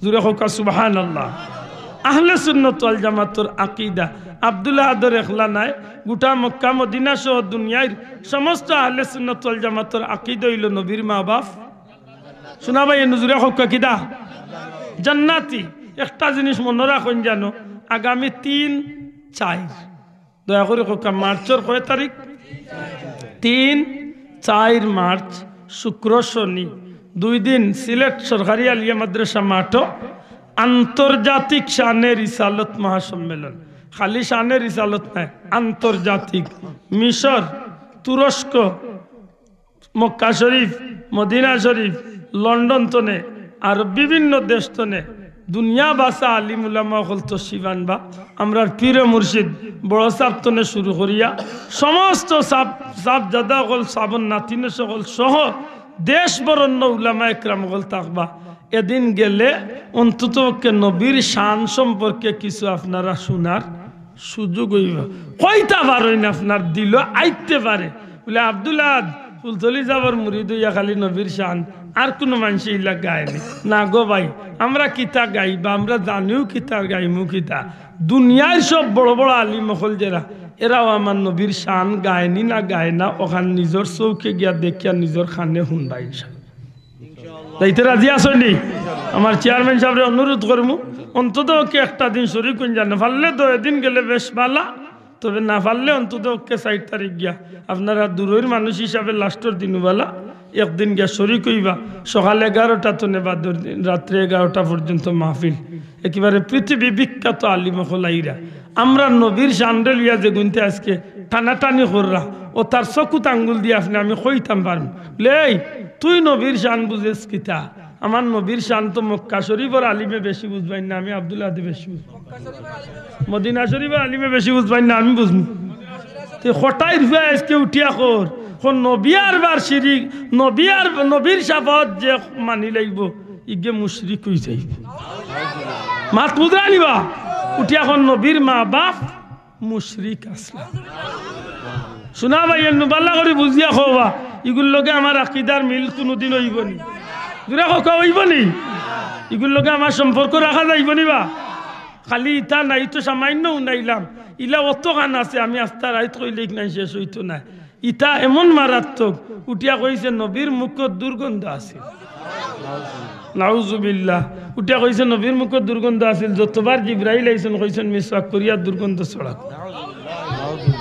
জুরে কউক্কা সুবহানাল্লাহ। আহলে সুন্নাত ওয়াল জামাতর আকিদা আব্দুল আহাদর একলা নায়, গুটা মক্কা মদিনা সহ দুনিয়ার সমস্ত আহলে সুন্নাত ওয়াল জামাতর আকিদা অইলো নবীর মা বাপ। শুনা ভাই, এনু জুরে কউক্কা কিতা? জান্নাতি। একটা জিনিস মনো রাখইন জানো, আগামী তিন চাইর, দয়া করি কউক্কা, মার্চর কয় তারিখ? তিন, চাইর মার্চ, শুক্র, শনি, দুই দিন সিলেট সরকারি আলিয়া মাদ্রাসা মাঠো আন্তর্জাতিক শানে রিসালত মহাসম্মেলন। খালি শানে রিসালত নায়, আন্তর্জাতিক। মিশর, তুরস্ক, মক্কা শরীফ, মদিনা শরীফ, লন্ডন তনে, আর বিভিন্ন দেশ তনে দুনিয়া বাসা আলিম উলামা অকল তশরিফ আনবা। আমরার পীর মুর্শিদ বড় সাব তনে শুরু করিয়া সমস্ত সাব, সাবজাদা অকল, সাবর নাতিন অকল সহ দেশ বরণ্য উলামা একরাম অকল থাকবা। এদিন গেলে অন্তত পক্ষে নবীর শান সম্পর্কে কিছু আপনারা শুনার সুযোগ অইবো। কইতা পারইন, আপনার দিলো আইতে পারে। বুলে, "আব্দুল আহাদ, ফুলতলি সাবর মুরিদ অইয়া খালি নবীর শান, আর কুনু মানষে ইলা গায়নি।" না গো ভাই, আমরা কিতা গাইবা, আমরা জানিও কিতা, গাইমু কিতা। দুনিয়ার সব বড় বড় আলিম অকল যেরা, এরাও আমার নবীর শান গায়নি না গায় না, অখান নিজর চউখে গিয়া দেখিয়া নিজর কানে হুনবা ইনশাআল্লাহ। যাইতে রাজি আছইন নি? আমার চেয়ারম্যান সাবরে অনুরোধ করমু, অন্তত পক্ষে একটা দিন শরিক অইন যান। পারলে দুই দিন গেলে বেশ বালা, তবে না পারলে অন্তত পক্ষে চাইর তারিখ গিয়া আপনারা দূরর মানুষ হিসাবে লাস্টর দিন বালা একদিন গিয়া শরিক অইবা। সকাল এগারোটা তনে বাদর দিন রাত্রে এগারোটা পর্যন্ত মাহফিল। একেবারে পৃথিবী বিখ্যাত আলিম অকল আইরা। আমরা নবীর শানরে লইয়া যেগুনতে আজকে টানাটানি কররা, অতার চকুত আঙ্গুল দিয়া আপনে আমি কইতাম পারমু, "লে, তুই নবীর শান বুঝেস কিতা? আমার নবীর শান তো মক্কা শরীফর আলিমে বেশি বুঝবাইন না, আমি আব্দুল আহাদে বেশি বুঝমু। মদিনা শরীফর আলিমে বেশি বুঝবাইন না, আমি বুঝমু।" তে কটাই রুফে আজকে উঠিয়া কর, কর নবী আর বার শিরিক, নবী আর নবীর শাফাআত যে মানি লাইবো, ইগে মুশরিক অই যাইবো। মাত বুঝরা নি বা? উঠিয়া কর নবীর মা বাপ মুশরিক আছলা। শুনা ভাই, এনু বালা করি বুঝিয়া কওবা, ইগুর লগে আমার আকিদার মিল কুনুদিন অইবো নি? জুরে কউক্কা, অইবো নি? ইগুর লগে আমার সম্পর্ক রাখা যাইবো নি বা? খালি ইতা না, ই তো সামাইন্য হুনাইলাম, ইলা অতখান আছে, আমি আস্তা রাইত কইলে ইখান শেষ অইতো নায়। ইতা এমন মারাত্মক, উঠিয়া কইছে নবীর মুখর দুর্গন্ধ আছিল। নাউজুবিল্লাহ। উঠিয়া কইছে নবীর মুখর দুর্গন্ধ আছিল। যতবার জিব্রাইল আইছইন কইছইন মিসওয়াক করিয়া দুর্গন্ধ ছড়াও।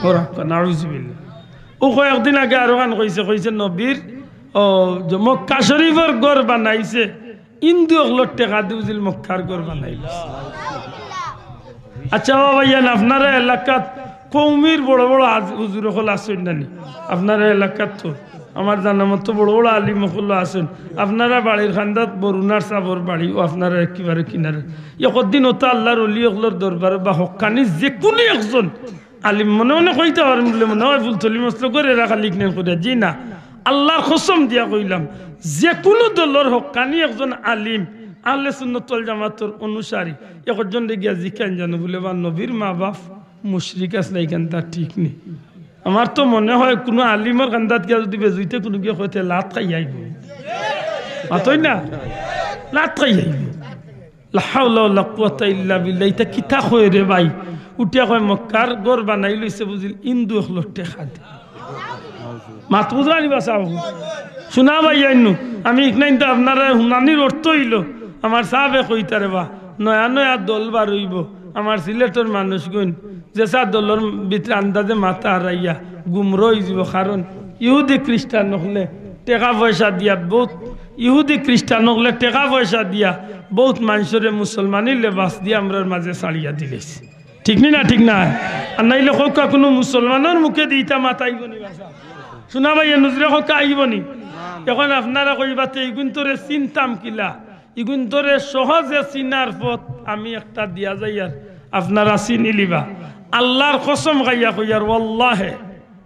ওরা কয়, নাউজুবিল্লাহ। ও কয়েকদিন আগে আরো খান কইছে, কইছে নবীর, ও, যে মক্কা শরীফর ঘর বানাইছে, হিন্দু অকলর টেকা দি বুঝিল মক্কার ঘর বানাইল। আচ্ছা বাবা, ইয়ান আপনারা এলাকাত কওমির বড় বড় আজ-, হুজুর অকল আছইন না নি? আপনারা এলাকাত তো আমার জানা মতো বড় বড় আলিম অকল আছইন। আপনারা বাড়ির কান্দাত বরুণার সাবর বাড়ি, ও আপনারা একেবারে কিনারে। একদিন ওতা আল্লাহর অলি অকলর দরবারো বা হক্কানি যে কুনু একজন আলিম, মনে মনে কইতা পারইন বুলে মনে অয় ফুলতলি মসলকর এরা খালি ইকনাইন করিয়া, জি না, আল্লাহর কসম দিয়া কইলাম, যে কুনু দলর হক্কানি একজন আলিম, আহলে সুন্নত ওয়াল জামাতর অনুসারী, একজনরে গিয়া জিকাইন জানো বুলে, বা নবীর মা বাপ মুশরিক আছলা, ইখান তার ঠিক নি। আমার তো মনে অয় কুনু আলিমর কান্দাত গিয়া যুদি বেজুইতে কুনুগিয়ে কয় তে লাত খাইয়া আইবো। মাতইন না? লাত খাইয়া আইবো। লা হাওলা ওয়ালা কুওয়াতা ইল্লা বিল্লাহ। ইতা কিতা কয় রে ভাই? উঠিয়া কয় মক্কার ঘর বানাইলিছে বুঝিল হিন্দু অকলর টেকা দি। মাত বুঝরা নি বা সাব? হুনা ভাই আইনু, আমি ইকনাইন তো আপনারারে হুনানির অর্থ অইলো, আমার সাবে কইতা রে বা, নয়া নয়া দল বার অইবো, আমার সিলেটর মানুষগুইন যেছা দলর ভিতরে আন্দাজে মাথা হারাইয়া গুমরা অইযিবো, কারণ ইহুদি খ্রিস্টান অকলে টেকা পয়সা দিয়া বউত, ইহুদি খ্রিস্টান অকলে টেকা পয়সা দিয়া বউত মানষরে মুসলমানি লেবাস দিয়া আমরার মাঝে ছাড়িয়া দিলাইছে। ঠিক নি না? ঠিক না? আর নাইলে কউক্কা কুনু মুসলমানর মুখেদি ইতা মাত আইবো নি বা সাব? হুনা ভাই, এ নজরে কউক্কা আইবো নি? এখন আপনারা কইবা তে ইগুইন্তরে চিনতাম কিলা? ইগুইন্তরে সহজে চিনার পথ আমি একটা দিয়া যাইয়ার, আপনারা চিনিলিবা। আল্লাহর কসম খাইয়া কইয়ার, ওয়াল্লাহে,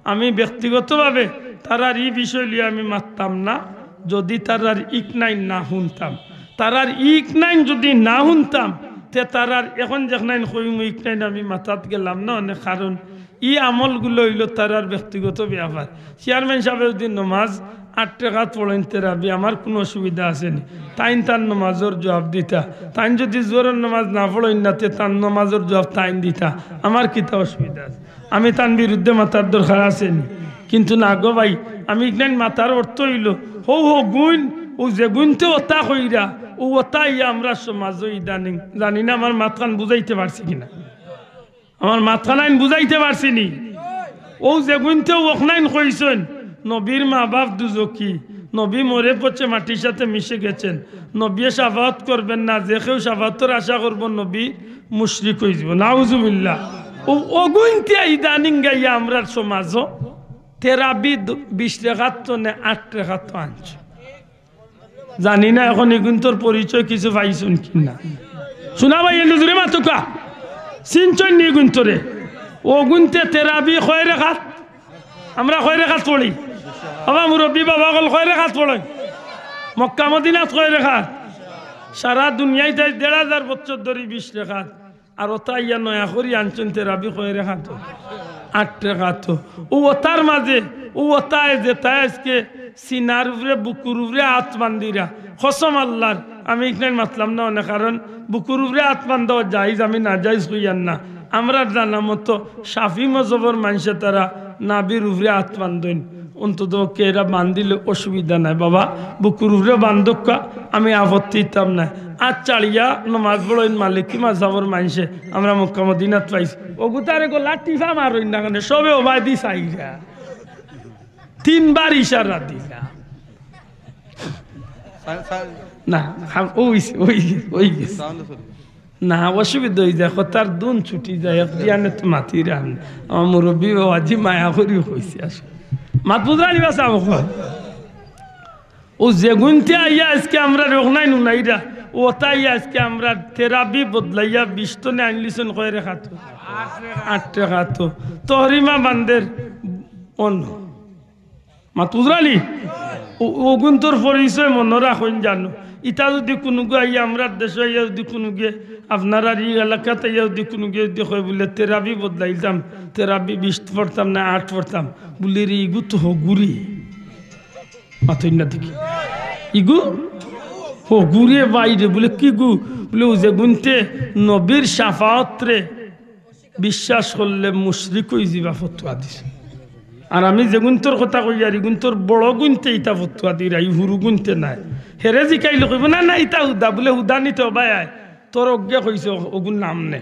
আমি ব্যক্তিগতভাবে তারার ই বিষয় লইয়া আমি মাততাম না, যুদি তারার ইকনাইন না হুনতাম। তারার ইকনাইন যুদি না হুনতাম, তে তারার এখন যেকনাইন কইমু ইকনাইন আমি মাতাত গেলাম না অনে, কারণ ই আমলগুলো অইলো তারার ব্যক্তিগত ব্যাপার। চেয়ারম্যান সাবে যুদি নমাজ আট রেকাত পড়ইন তেরাবি, আমার কুনু অসুবিধা আছে নি? তাইন তান নমাজর জুয়াব দিতা। তাইন যুদি জুহরর নমাজ না পড়ইন না, তে তান নমাজর জুয়াব তাইন দিতা। আমার কিতা অসুবিধা আছে? আমি তান বিরুদ্ধে মাতার দরকার আছে নি? কিন্তু না গো ভাই, আমি ইকনাইন মাতার অর্থ অইলো, হউ হগুইন, অউ যেগুইন্তে ওতা কইরা, অউ ওতা ইয়া আমরার সমাজো ইদানিং। জানি না আমার মাতখান বুঝাইতে পারছি কিনা। আমার মাতখানাইন বুঝাইতে পারছি নি? অউ যেগুইন্তে অখনাইন কইছইন, নবীর মা বাপ দুজখি, নবী মরে পচে মাটির সাথে মিশে গেছেন, নবীয়ে শাফাআত করবেন না, যে কেউ শাফাআতর আশা করবো নবী মুশরিক অইযিবো। নাউজুবিল্লাহ। অউ অগুইন্তে ইদানিং গাইয়া আমরার সমাজো তেরাবি দু-, বিশ রেকাত তো নে আট রেকাত তো আনছে। জানি না এখন ইগুইন্তর পরিচয় কিছু পাইছইন কিনা। হুনা ভাই, এ নজরে মাতউক্কা। চিনছইন নি ইগুইন্তরে? অগুইন্তে তেরাবি কয় রেকাত? আমরা কয় রেকাত পড়ি? বাবা মুরব্বি বাবা অকল কয় রেকাত পড়ইন? মক্কা মদিনাত কয় রেকাত? সারা দুনিয়াইত আইজ দেড় হাজার বছর ধরি বিশ রেকাত। আর ওতা ইয়া নয়া করি আনছইন তেরাবি কয় রেকাত? আট রেকাত। অউ ওতার মাঝে, অউ ওতায় যেতায় আইজকে সিনার উপরে, বুকুর উপরে আত বান্দিরা, কসম আল্লাহর, আমি ইকনাইন মাতলাম না অনে, কারণ বুকুর উপরে আত বান্দা জাইজ, আমি নাজাইজ কইয়ার না। আমরার জানা মতো শাফি মজহবর মানষে তারা নাভির উপরে আত বান্দইন। অন্তত পক্ষে এরা বান্দিলে অসুবিধা নাই। বাবা, বুকুর উপরে বান্দউক্কা, আমি আপত্তি দিতাম না। আত ছাড়িয়া নমাজ পড়ইন মালিকি মাযহাবর মানষে, আমরা মক্কা মদিনাত পাইছি। অগুতারে গলা টিফা মারইন না কেনে, সবে ওবায়দি চাইরা। তিনবার ইশারা দিলা। সা-, সা-, না, হাম-, অইছে, অইছে, অইছে। না, অসুবিধা অইযায়, কথার ধুন ছুটি যায়, এক দিয়ানে তো মাতিরা না। আমার মুরব্বি বাবাজি মায়া করি কইছে আসলে। মাত বুঝরা নি বা সাব অকল? অউ যেগুইন্তে আইয়া আইজকে আমরারে অখনাইন হুনাইরা, অউ ওতা আইয়া আইজকে আমরার তেরাবি বদলাইয়া বিশ তনে আনলিছইন কয় রেকাত? আট রেকাত। তহরিমা বান্দের অন্য। মাত বুঝরা নি? অউ, অগুইন্তর পরিচয় মনো রাখইন জানো। ইতা যুদি কুনুগু আইয়া আমরার দেশো আইয়া যুদি কুনুগুয়ে আপনারার ই এলাকাত আইয়া যুদি কুনুগুয়ে যুদি কয় বুলে, "তেরাবি বদলাইতাম, তেরাবি বিশ পড়তাম না আট পড়তাম", বুলে, "রে, ইগু তো হগুরে।" মাতইন না দেখি। ইগু হগুরে বাইরে বুলে, "কিগু?" বুলে, "অউ যেগুইন্তে নবীর শাফাআতরে বিশ্বাস করলে মুশরিক অইযিবা ফতোয়া দিছে।" আর আমি যেগুইন্তর কথা কইয়ার, ইগুইন্তর বড়গুইন্তে ইতা ফতুয়া দিরা, ই হুরুগুইন্তে নায়। হেরে জিকাইলে কইবো, "না, না, ইতা হুদা।" বুলে, "হুদা নি তো ভাই আয়, তোর অগ্গে কইছে, অগুর নাম নে।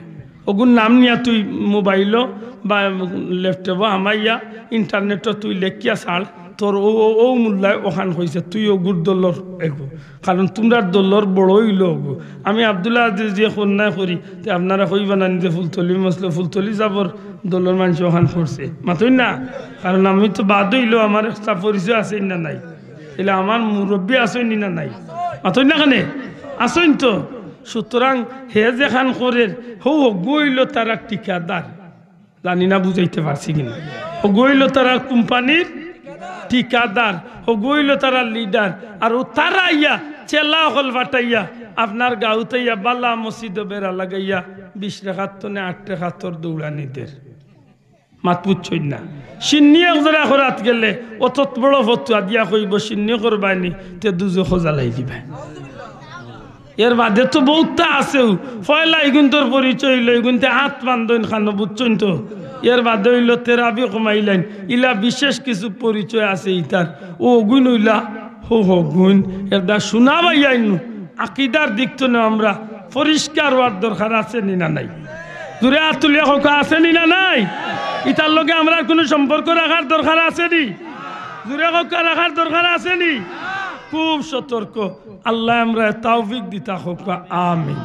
অগুর নাম নিয়া তুই মোবাইলো বা ল্যাপটপো হামাইয়া ইন্টারনেটো তুই লেখিয়া ছাড়, তোর অউ, অউ, অউ মোল্লায় অখান কইছে, তুই অগুর দলর এগু।" কারণ তুমরার দলর বড় অইলো অগু। আমি আব্দুল আজিজ যে কন্যায় করি, তে আপনারা কইবা না নি যে ফুলতলি মসলে ফুলতলি যাবর দলর মানষে অখান করছে। মাতইন না? কারণ আমি তো বাদ অইলো, আমার একটা পরিচয় আছে না নাই? তাইলে আমার মুরব্বি আছইন নি না নাই? মাতইন না কেনে? আছইন তো। সুতরাং হে যেখান করের, হউ অগু অইলো তারা ঠিকাদার। জানি না বুঝাইতে পারছি কিনা। হগু অইলো তারা কোম্পানির ঠিকাদার, হগু অইলো তারা লিডার। আর অউ তারা আইয়া, চেলা অকল ফাটাইয়া, আপনার গাউত আইয়া বালা মসজিদো বেড়া লাগাইয়া, বিশ রেকাত থনে আট রেকাতর দৌড়ানি দের। মাত বুঝছইন না? শিন্নি এক জোড়া করাত গেলে অত বড় ফতুয়া দিয়া কইবো, "শিন্নি করবায়নি, তে দুজখো জ্বালাই দিবায়।" এর বাদে তো বউততা আছেউ। পয়লা ইগুইন্তর পরিচয় অইলো, ইগুইন্তে আত বান্ধইন খানো, বুঝছইন তো? এর বাদে অইলো তেরাবি কমাইলাইন। ইলা বিশেষ কিছু পরিচয় আছে ইতার। অউ অগুইন অইলা, হউ অগুইন। এরদায় হুনা ভাইয়াইন, আকিদার দিক থনে আমরা পরিষ্কার অওয়ার দরকার আছে নি না নাই? জুরে আত তুলিয়া কউক্কা, আছে নি না নাই? ইতার লগে আমরার কুনু সম্পর্ক রাখার দরকার আছে নি? জুরে কউক্কা, রাখার দরকার আছে নি? খুব সতর্ক। আল্লায় আমরারে তৌফিক দিতা কউক্কা, আমিন।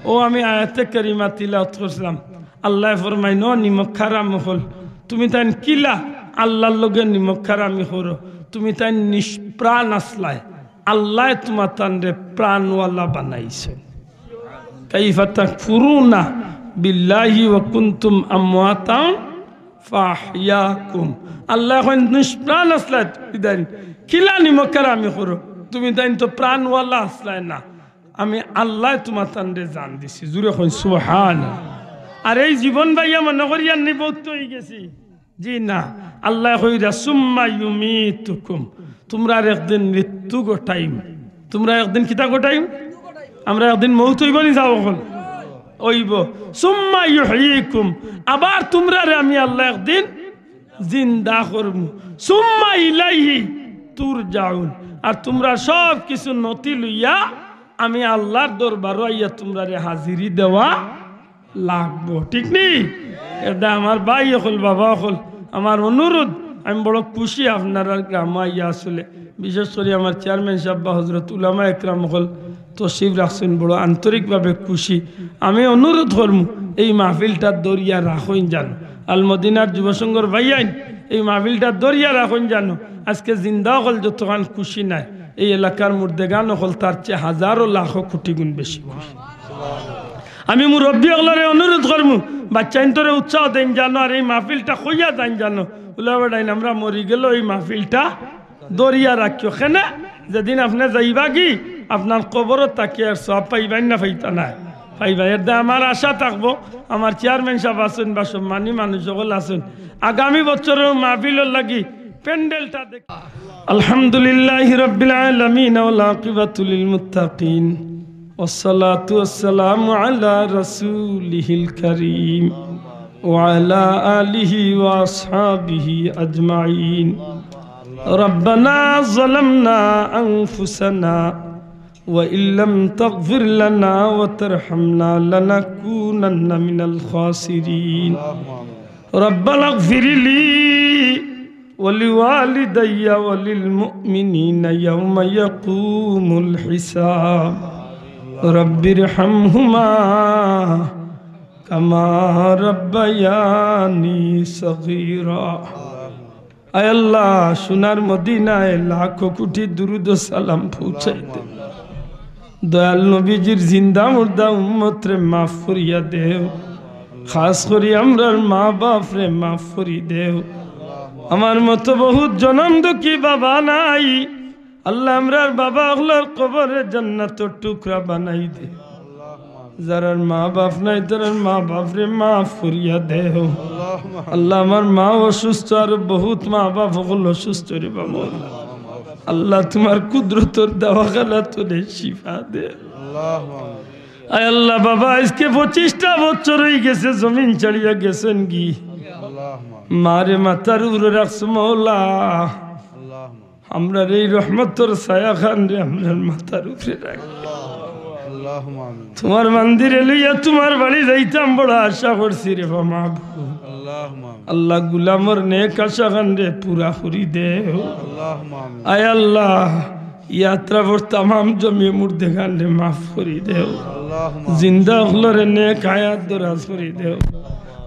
অউ আমি আয়াতে কারিমা তিলাওয়াত করছিলাম। আল্লায় ফরমাইন, "ও নিমক হারাম অকল, তুমিতাইন কিলা আল্লার লগে নিমক হারামি করো? তুমিতাইন নিষ্প্রাণ আছলায়, আল্লায় তুমাতানরে প্রাণওয়ালা বানাইছইন। কাইফা তাকফুরুনা বিল্লাহি ওয়া কুনতুম আমওয়াতান ফাআহইয়াকুম।" আল্লায় কইন, "নিষ্প্রাণ আছলায় তুমিতাইন, কিলা নিমক হারামি করো? তুমিতাইন তো প্রাণওয়ালা আছলায় না, আমি আল্লায় তুমাতানরে জান দিছি।" জুরে কইন সুবহান। আর এই জীবন পাইয়া মনো করিয়ার নি বউত অইগেছি। জি না, আল্লায় কইরা, "সুম্মা ইউমীতুকুম।" তুমরার একদিন মৃত্যু ঘটাইমু। তুমরার একদিন কিতা ঘটাইমু? আমরার একদিন মউত অইবো নি, যাও অখন? অইবো। "সুম্মা ইউহয়ীকুম।" আবার তুমরারে আমি আল্লায় একদিন জিন্দা করমু। "সুম্মা ইলাইহি তুরজাউন।" আর তুমরার সব কিছু নথি লইয়া আমি আল্লার দরবারো আইয়া তুমরারে হাজিরি দেওয়া লাগবো, ঠিক নি? এরদায় আমার ভাই অকল, বাবা অকল, আমার অনুরোধ, আমি বড় খুশি আপনারার গ্রামো আইয়া আসলে, বিশেষ করি আমার চেয়ারম্যান সাব বা হজরত উলামা একরাম অকল তশরিফ রাখছইন, বড় আন্তরিকভাবে খুশি। আমি অনুরোধ করমু, এই মাহফিলটা ধরিয়া রাখইন জানো। আল মদিনার যুব সংঘর ভাইয়াইন, এই মাহফিলটা ধরিয়া রাখইন জানো। আজকে জিন্দা অকল যতখান খুশি নায়, এই এলাকার মুর্দেগান অকল তার চেয়ে হাজারো লাখো কোটি গুণ বেশি খুশি। আমি মুরব্বি অকলরে অনুরোধ করমু, বাচ্চাইন্তরে উৎসাহ দেইন জানো, আর এই মাহফিলটা কইয়া যাইন জানো, উলা বেটাইন, আমরা মরি গেলেও এই মাহফিলটা ধরিয়া রাখিও। কেনে? যেদিন আপনে যাইবাগি, আপনার কবরো থাকিয়া আর সওয়াব পাইবাইন না পাইতা নায়? পাইবা। এরদায় আমার আশা থাকবো, আমার চেয়ারম্যান সাব আছইন বা সম্মানী মানুষ অকল আছইন, আগামী বছরর মাহফিলর লাগি প্যান্ডেলটা দেখ। আলহামদুলিল্লাহি রাব্বিল আলামিন ওয়াল আকিবাতু লিল মুত্তাকিন। والصلاة والسلام على رسوله الكريم وعلى آله وأصحابه أجمعين. ربنا ظلمنا أنفسنا وإن لم تغفر لنا وترحمنا لنكونن من الخاسرين. ربنا اغفر لي ولوالدي وللمؤمنين يوم يقوم الحساب. رب ارحمهما كما ربياني صغيرا. আয় আল্লাহ, সোনার মদিনায় লাখো কোটি দুরুদ ও সালাম পৌঁছাই দে। দয়াল নবীজির জিন্দা মুর্দা উম্মতরে মাফ করিয়া দেও। খাস করি আমরার মা বাপরে মাফ করি দেও। আমার মতো বহুত জনম দুঃখী বাবা নাই। আল্লাহ, আমরার বাবা অকলর কবররে জান্নাতর টুকরা বানাই দে। যারার মা বাপ নাই, তারার মা বাপরে মাফ করিয়া দেও। আল্লাহ, আমার মা অসুস্থ, আর বহুত মা বাপ অকল অসুস্থ রে বাবা। আল্লাহ, তুমার কুদরতর দাওয়াখানা থনে শিফা দে। আয় আল্লাহ, বাবা আইজকে পঁচিশটা বছর অইগেছে জমিন ছাড়িয়া গেছইন গি। মারে মাথার উপরে রাখছো মৌলা, আমরার এই রহমতর ছায়া খানরে আমরার মাথার উপরে রাখ। তোমার বান্দিরে লইয়া তোমার বাড়ি যাইতাম বড় আশা করছি রে বা মাবুদ। আল্লাহ, গুলামর নেক আশা খানরে পুরা করি দেও। আয় আল্লাহ, ইয়াত্রা বর তামাম জমিয়ে মুর্দে খানরে মাফ করি দেও। জিন্দা অকলরে নেক হায়াত দরাজ করি দেও।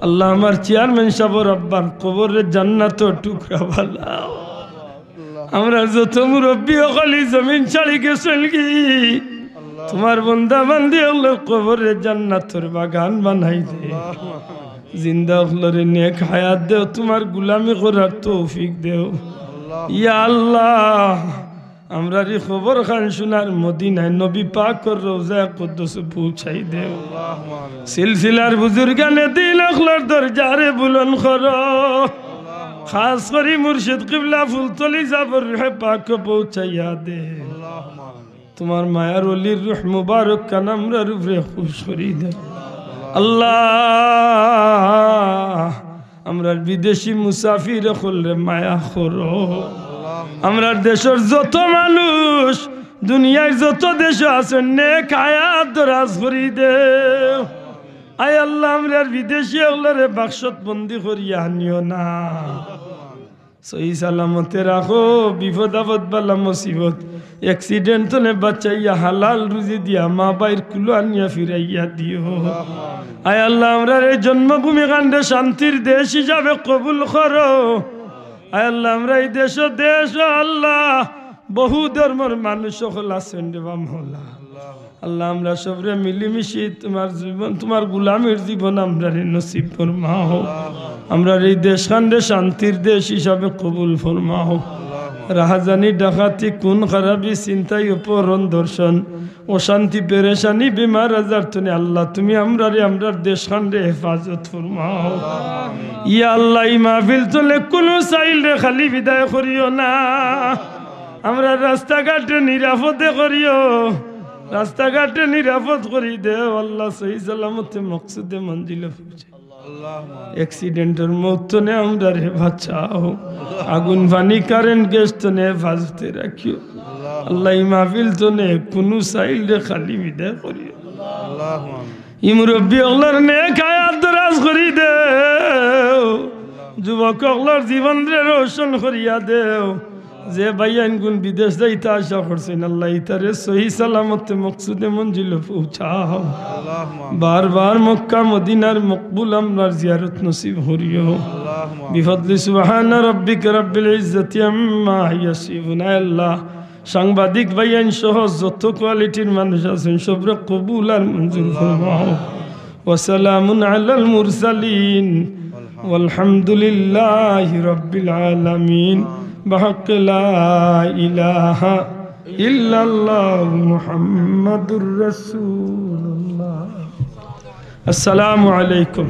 আল্লাহ, আমার চেয়ারম্যান সাবর আব্বার কবররে জান্নাতর টুকরা বানাও। আমরার যত মুরব্বি অকল ই জমিন ছাড়ি গেছইন গি, তোমার বন্দা বান্দি অকলর কবররে জান্নাতর বাগান বানাই দে। জিন্দা অকলরে নেক হায়াত দেও, তোমার গুলামি করার তৌফিক দেও। ইয়া আল্লাহ, আমরার ই কবর খান সোনার মদিনায় নবী পাকর রওজায়ে কুদ্দুস পৌঁছাই দেও। সিলসিলার বুজুর্গানে দিন অকলর দরজারে বুলন্দ করো। খাস করি মুর্শিদ কিবলা ফুলতলি সাবর রুহে পাক পৌঁছাইয়া দে। তোমার মায়ার ওলির রুহ মুবারক খান আমরার উপরে খুশ করি দেও। আল্লাহ, আমরার বিদেশি মুসাফির অকলরে মায়া করো। আমরার দেশর যত মানুষ দুনিয়ার যত দেশো আছইন, নেক হায়াত দরাজ করি দেও। আয় আল্লাহ, আমরার বিদেশি অকলরে বাক্সত বন্দি করিয়া আনিও না। সহি সালামতে রাখো, বিপদ আপদ বালা মুসিবত, accident তনে বাঁচাইয়া হালাল রুজি দিয়া মা বাইর কুলো আনিয়া ফিরাইয়া দিও। আয় আল্লাহ, আমরার এই জন্মভূমি খানরে শান্তির দেশ হিসাবে কবুল করো। আয় আল্লাহ, আমরার ই দেশো, দেশো আল্লাহ, বহু ধর্মর মানুষ অকল আছইন রে বা মৌলা। আল্লাহ, আমরা সবরে মিলিমিশি তোমার জীবন, তোমার গুলামির জীবন আমরারে নসিব ফরমাও। আমরার এই দেশ খানরে শান্তির দেশ হিসাবে কবুল ফরমাও। রাহাজানি, ডাকাতি, খুন খারাপি, ছিনতাই, অপহরণ, ধর্ষণ, অশান্তি, পেরেশানি, বেমার আজার তনে আল্লাহ, তুমি আমরারে, আমরার দেশ খানরে হেফাজত ফরমাও। ইয়া আল্লাহ, ই মাহফিল তনে কুনু সাইলরে খালি বিদায় করিও না। আমরার রাস্তাঘাটরে নিরাপদে করিও, রাস্তাঘাটরে নিরাপদ করি দেও আল্লাহ, সহি সালামতে মকসুদে মঞ্জিলে পৌঁছে। Accident-র মউত তনে আমরারে বাঁচাও, আগুন পানি কারেন্ট গ্যাস তনে হেফাজতে রাখিও। আল্লাহ, ই মাহফিল তনে কুনু সাইলরে খালি বিদায় করিও। ই মুরব্বি অকলর নেক হায়াত দরাজ করি দেও, যুবক অকলর জীবনরে রোশন করিয়া দেও। যে ভাইয়াইনগুন বিদেশ যাইতা আশা করছইন, আল্লাহ, ইতারে সহি সালামতে মকসুদে মঞ্জিলো পৌঁছাও। বারবার মক্কা মদিনার মকবুল আমরার জিয়ারত নসিব করিও। বিফদলি সুবহানা রাব্বিকা রাব্বিল ইজ্জাতি আম্মা ইয়াসিফুন। আয় আল্লাহ, সাংবাদিক ভাইয়াইন সহ যত কোয়ালিটির মানুষ আছইন, সবরে কবুল আর মঞ্জুর ফরমাও। وسلام على المرسلين والحمد لله رب العالمين بحق لا إله إلا الله محمد رسول الله. السلام عليكم.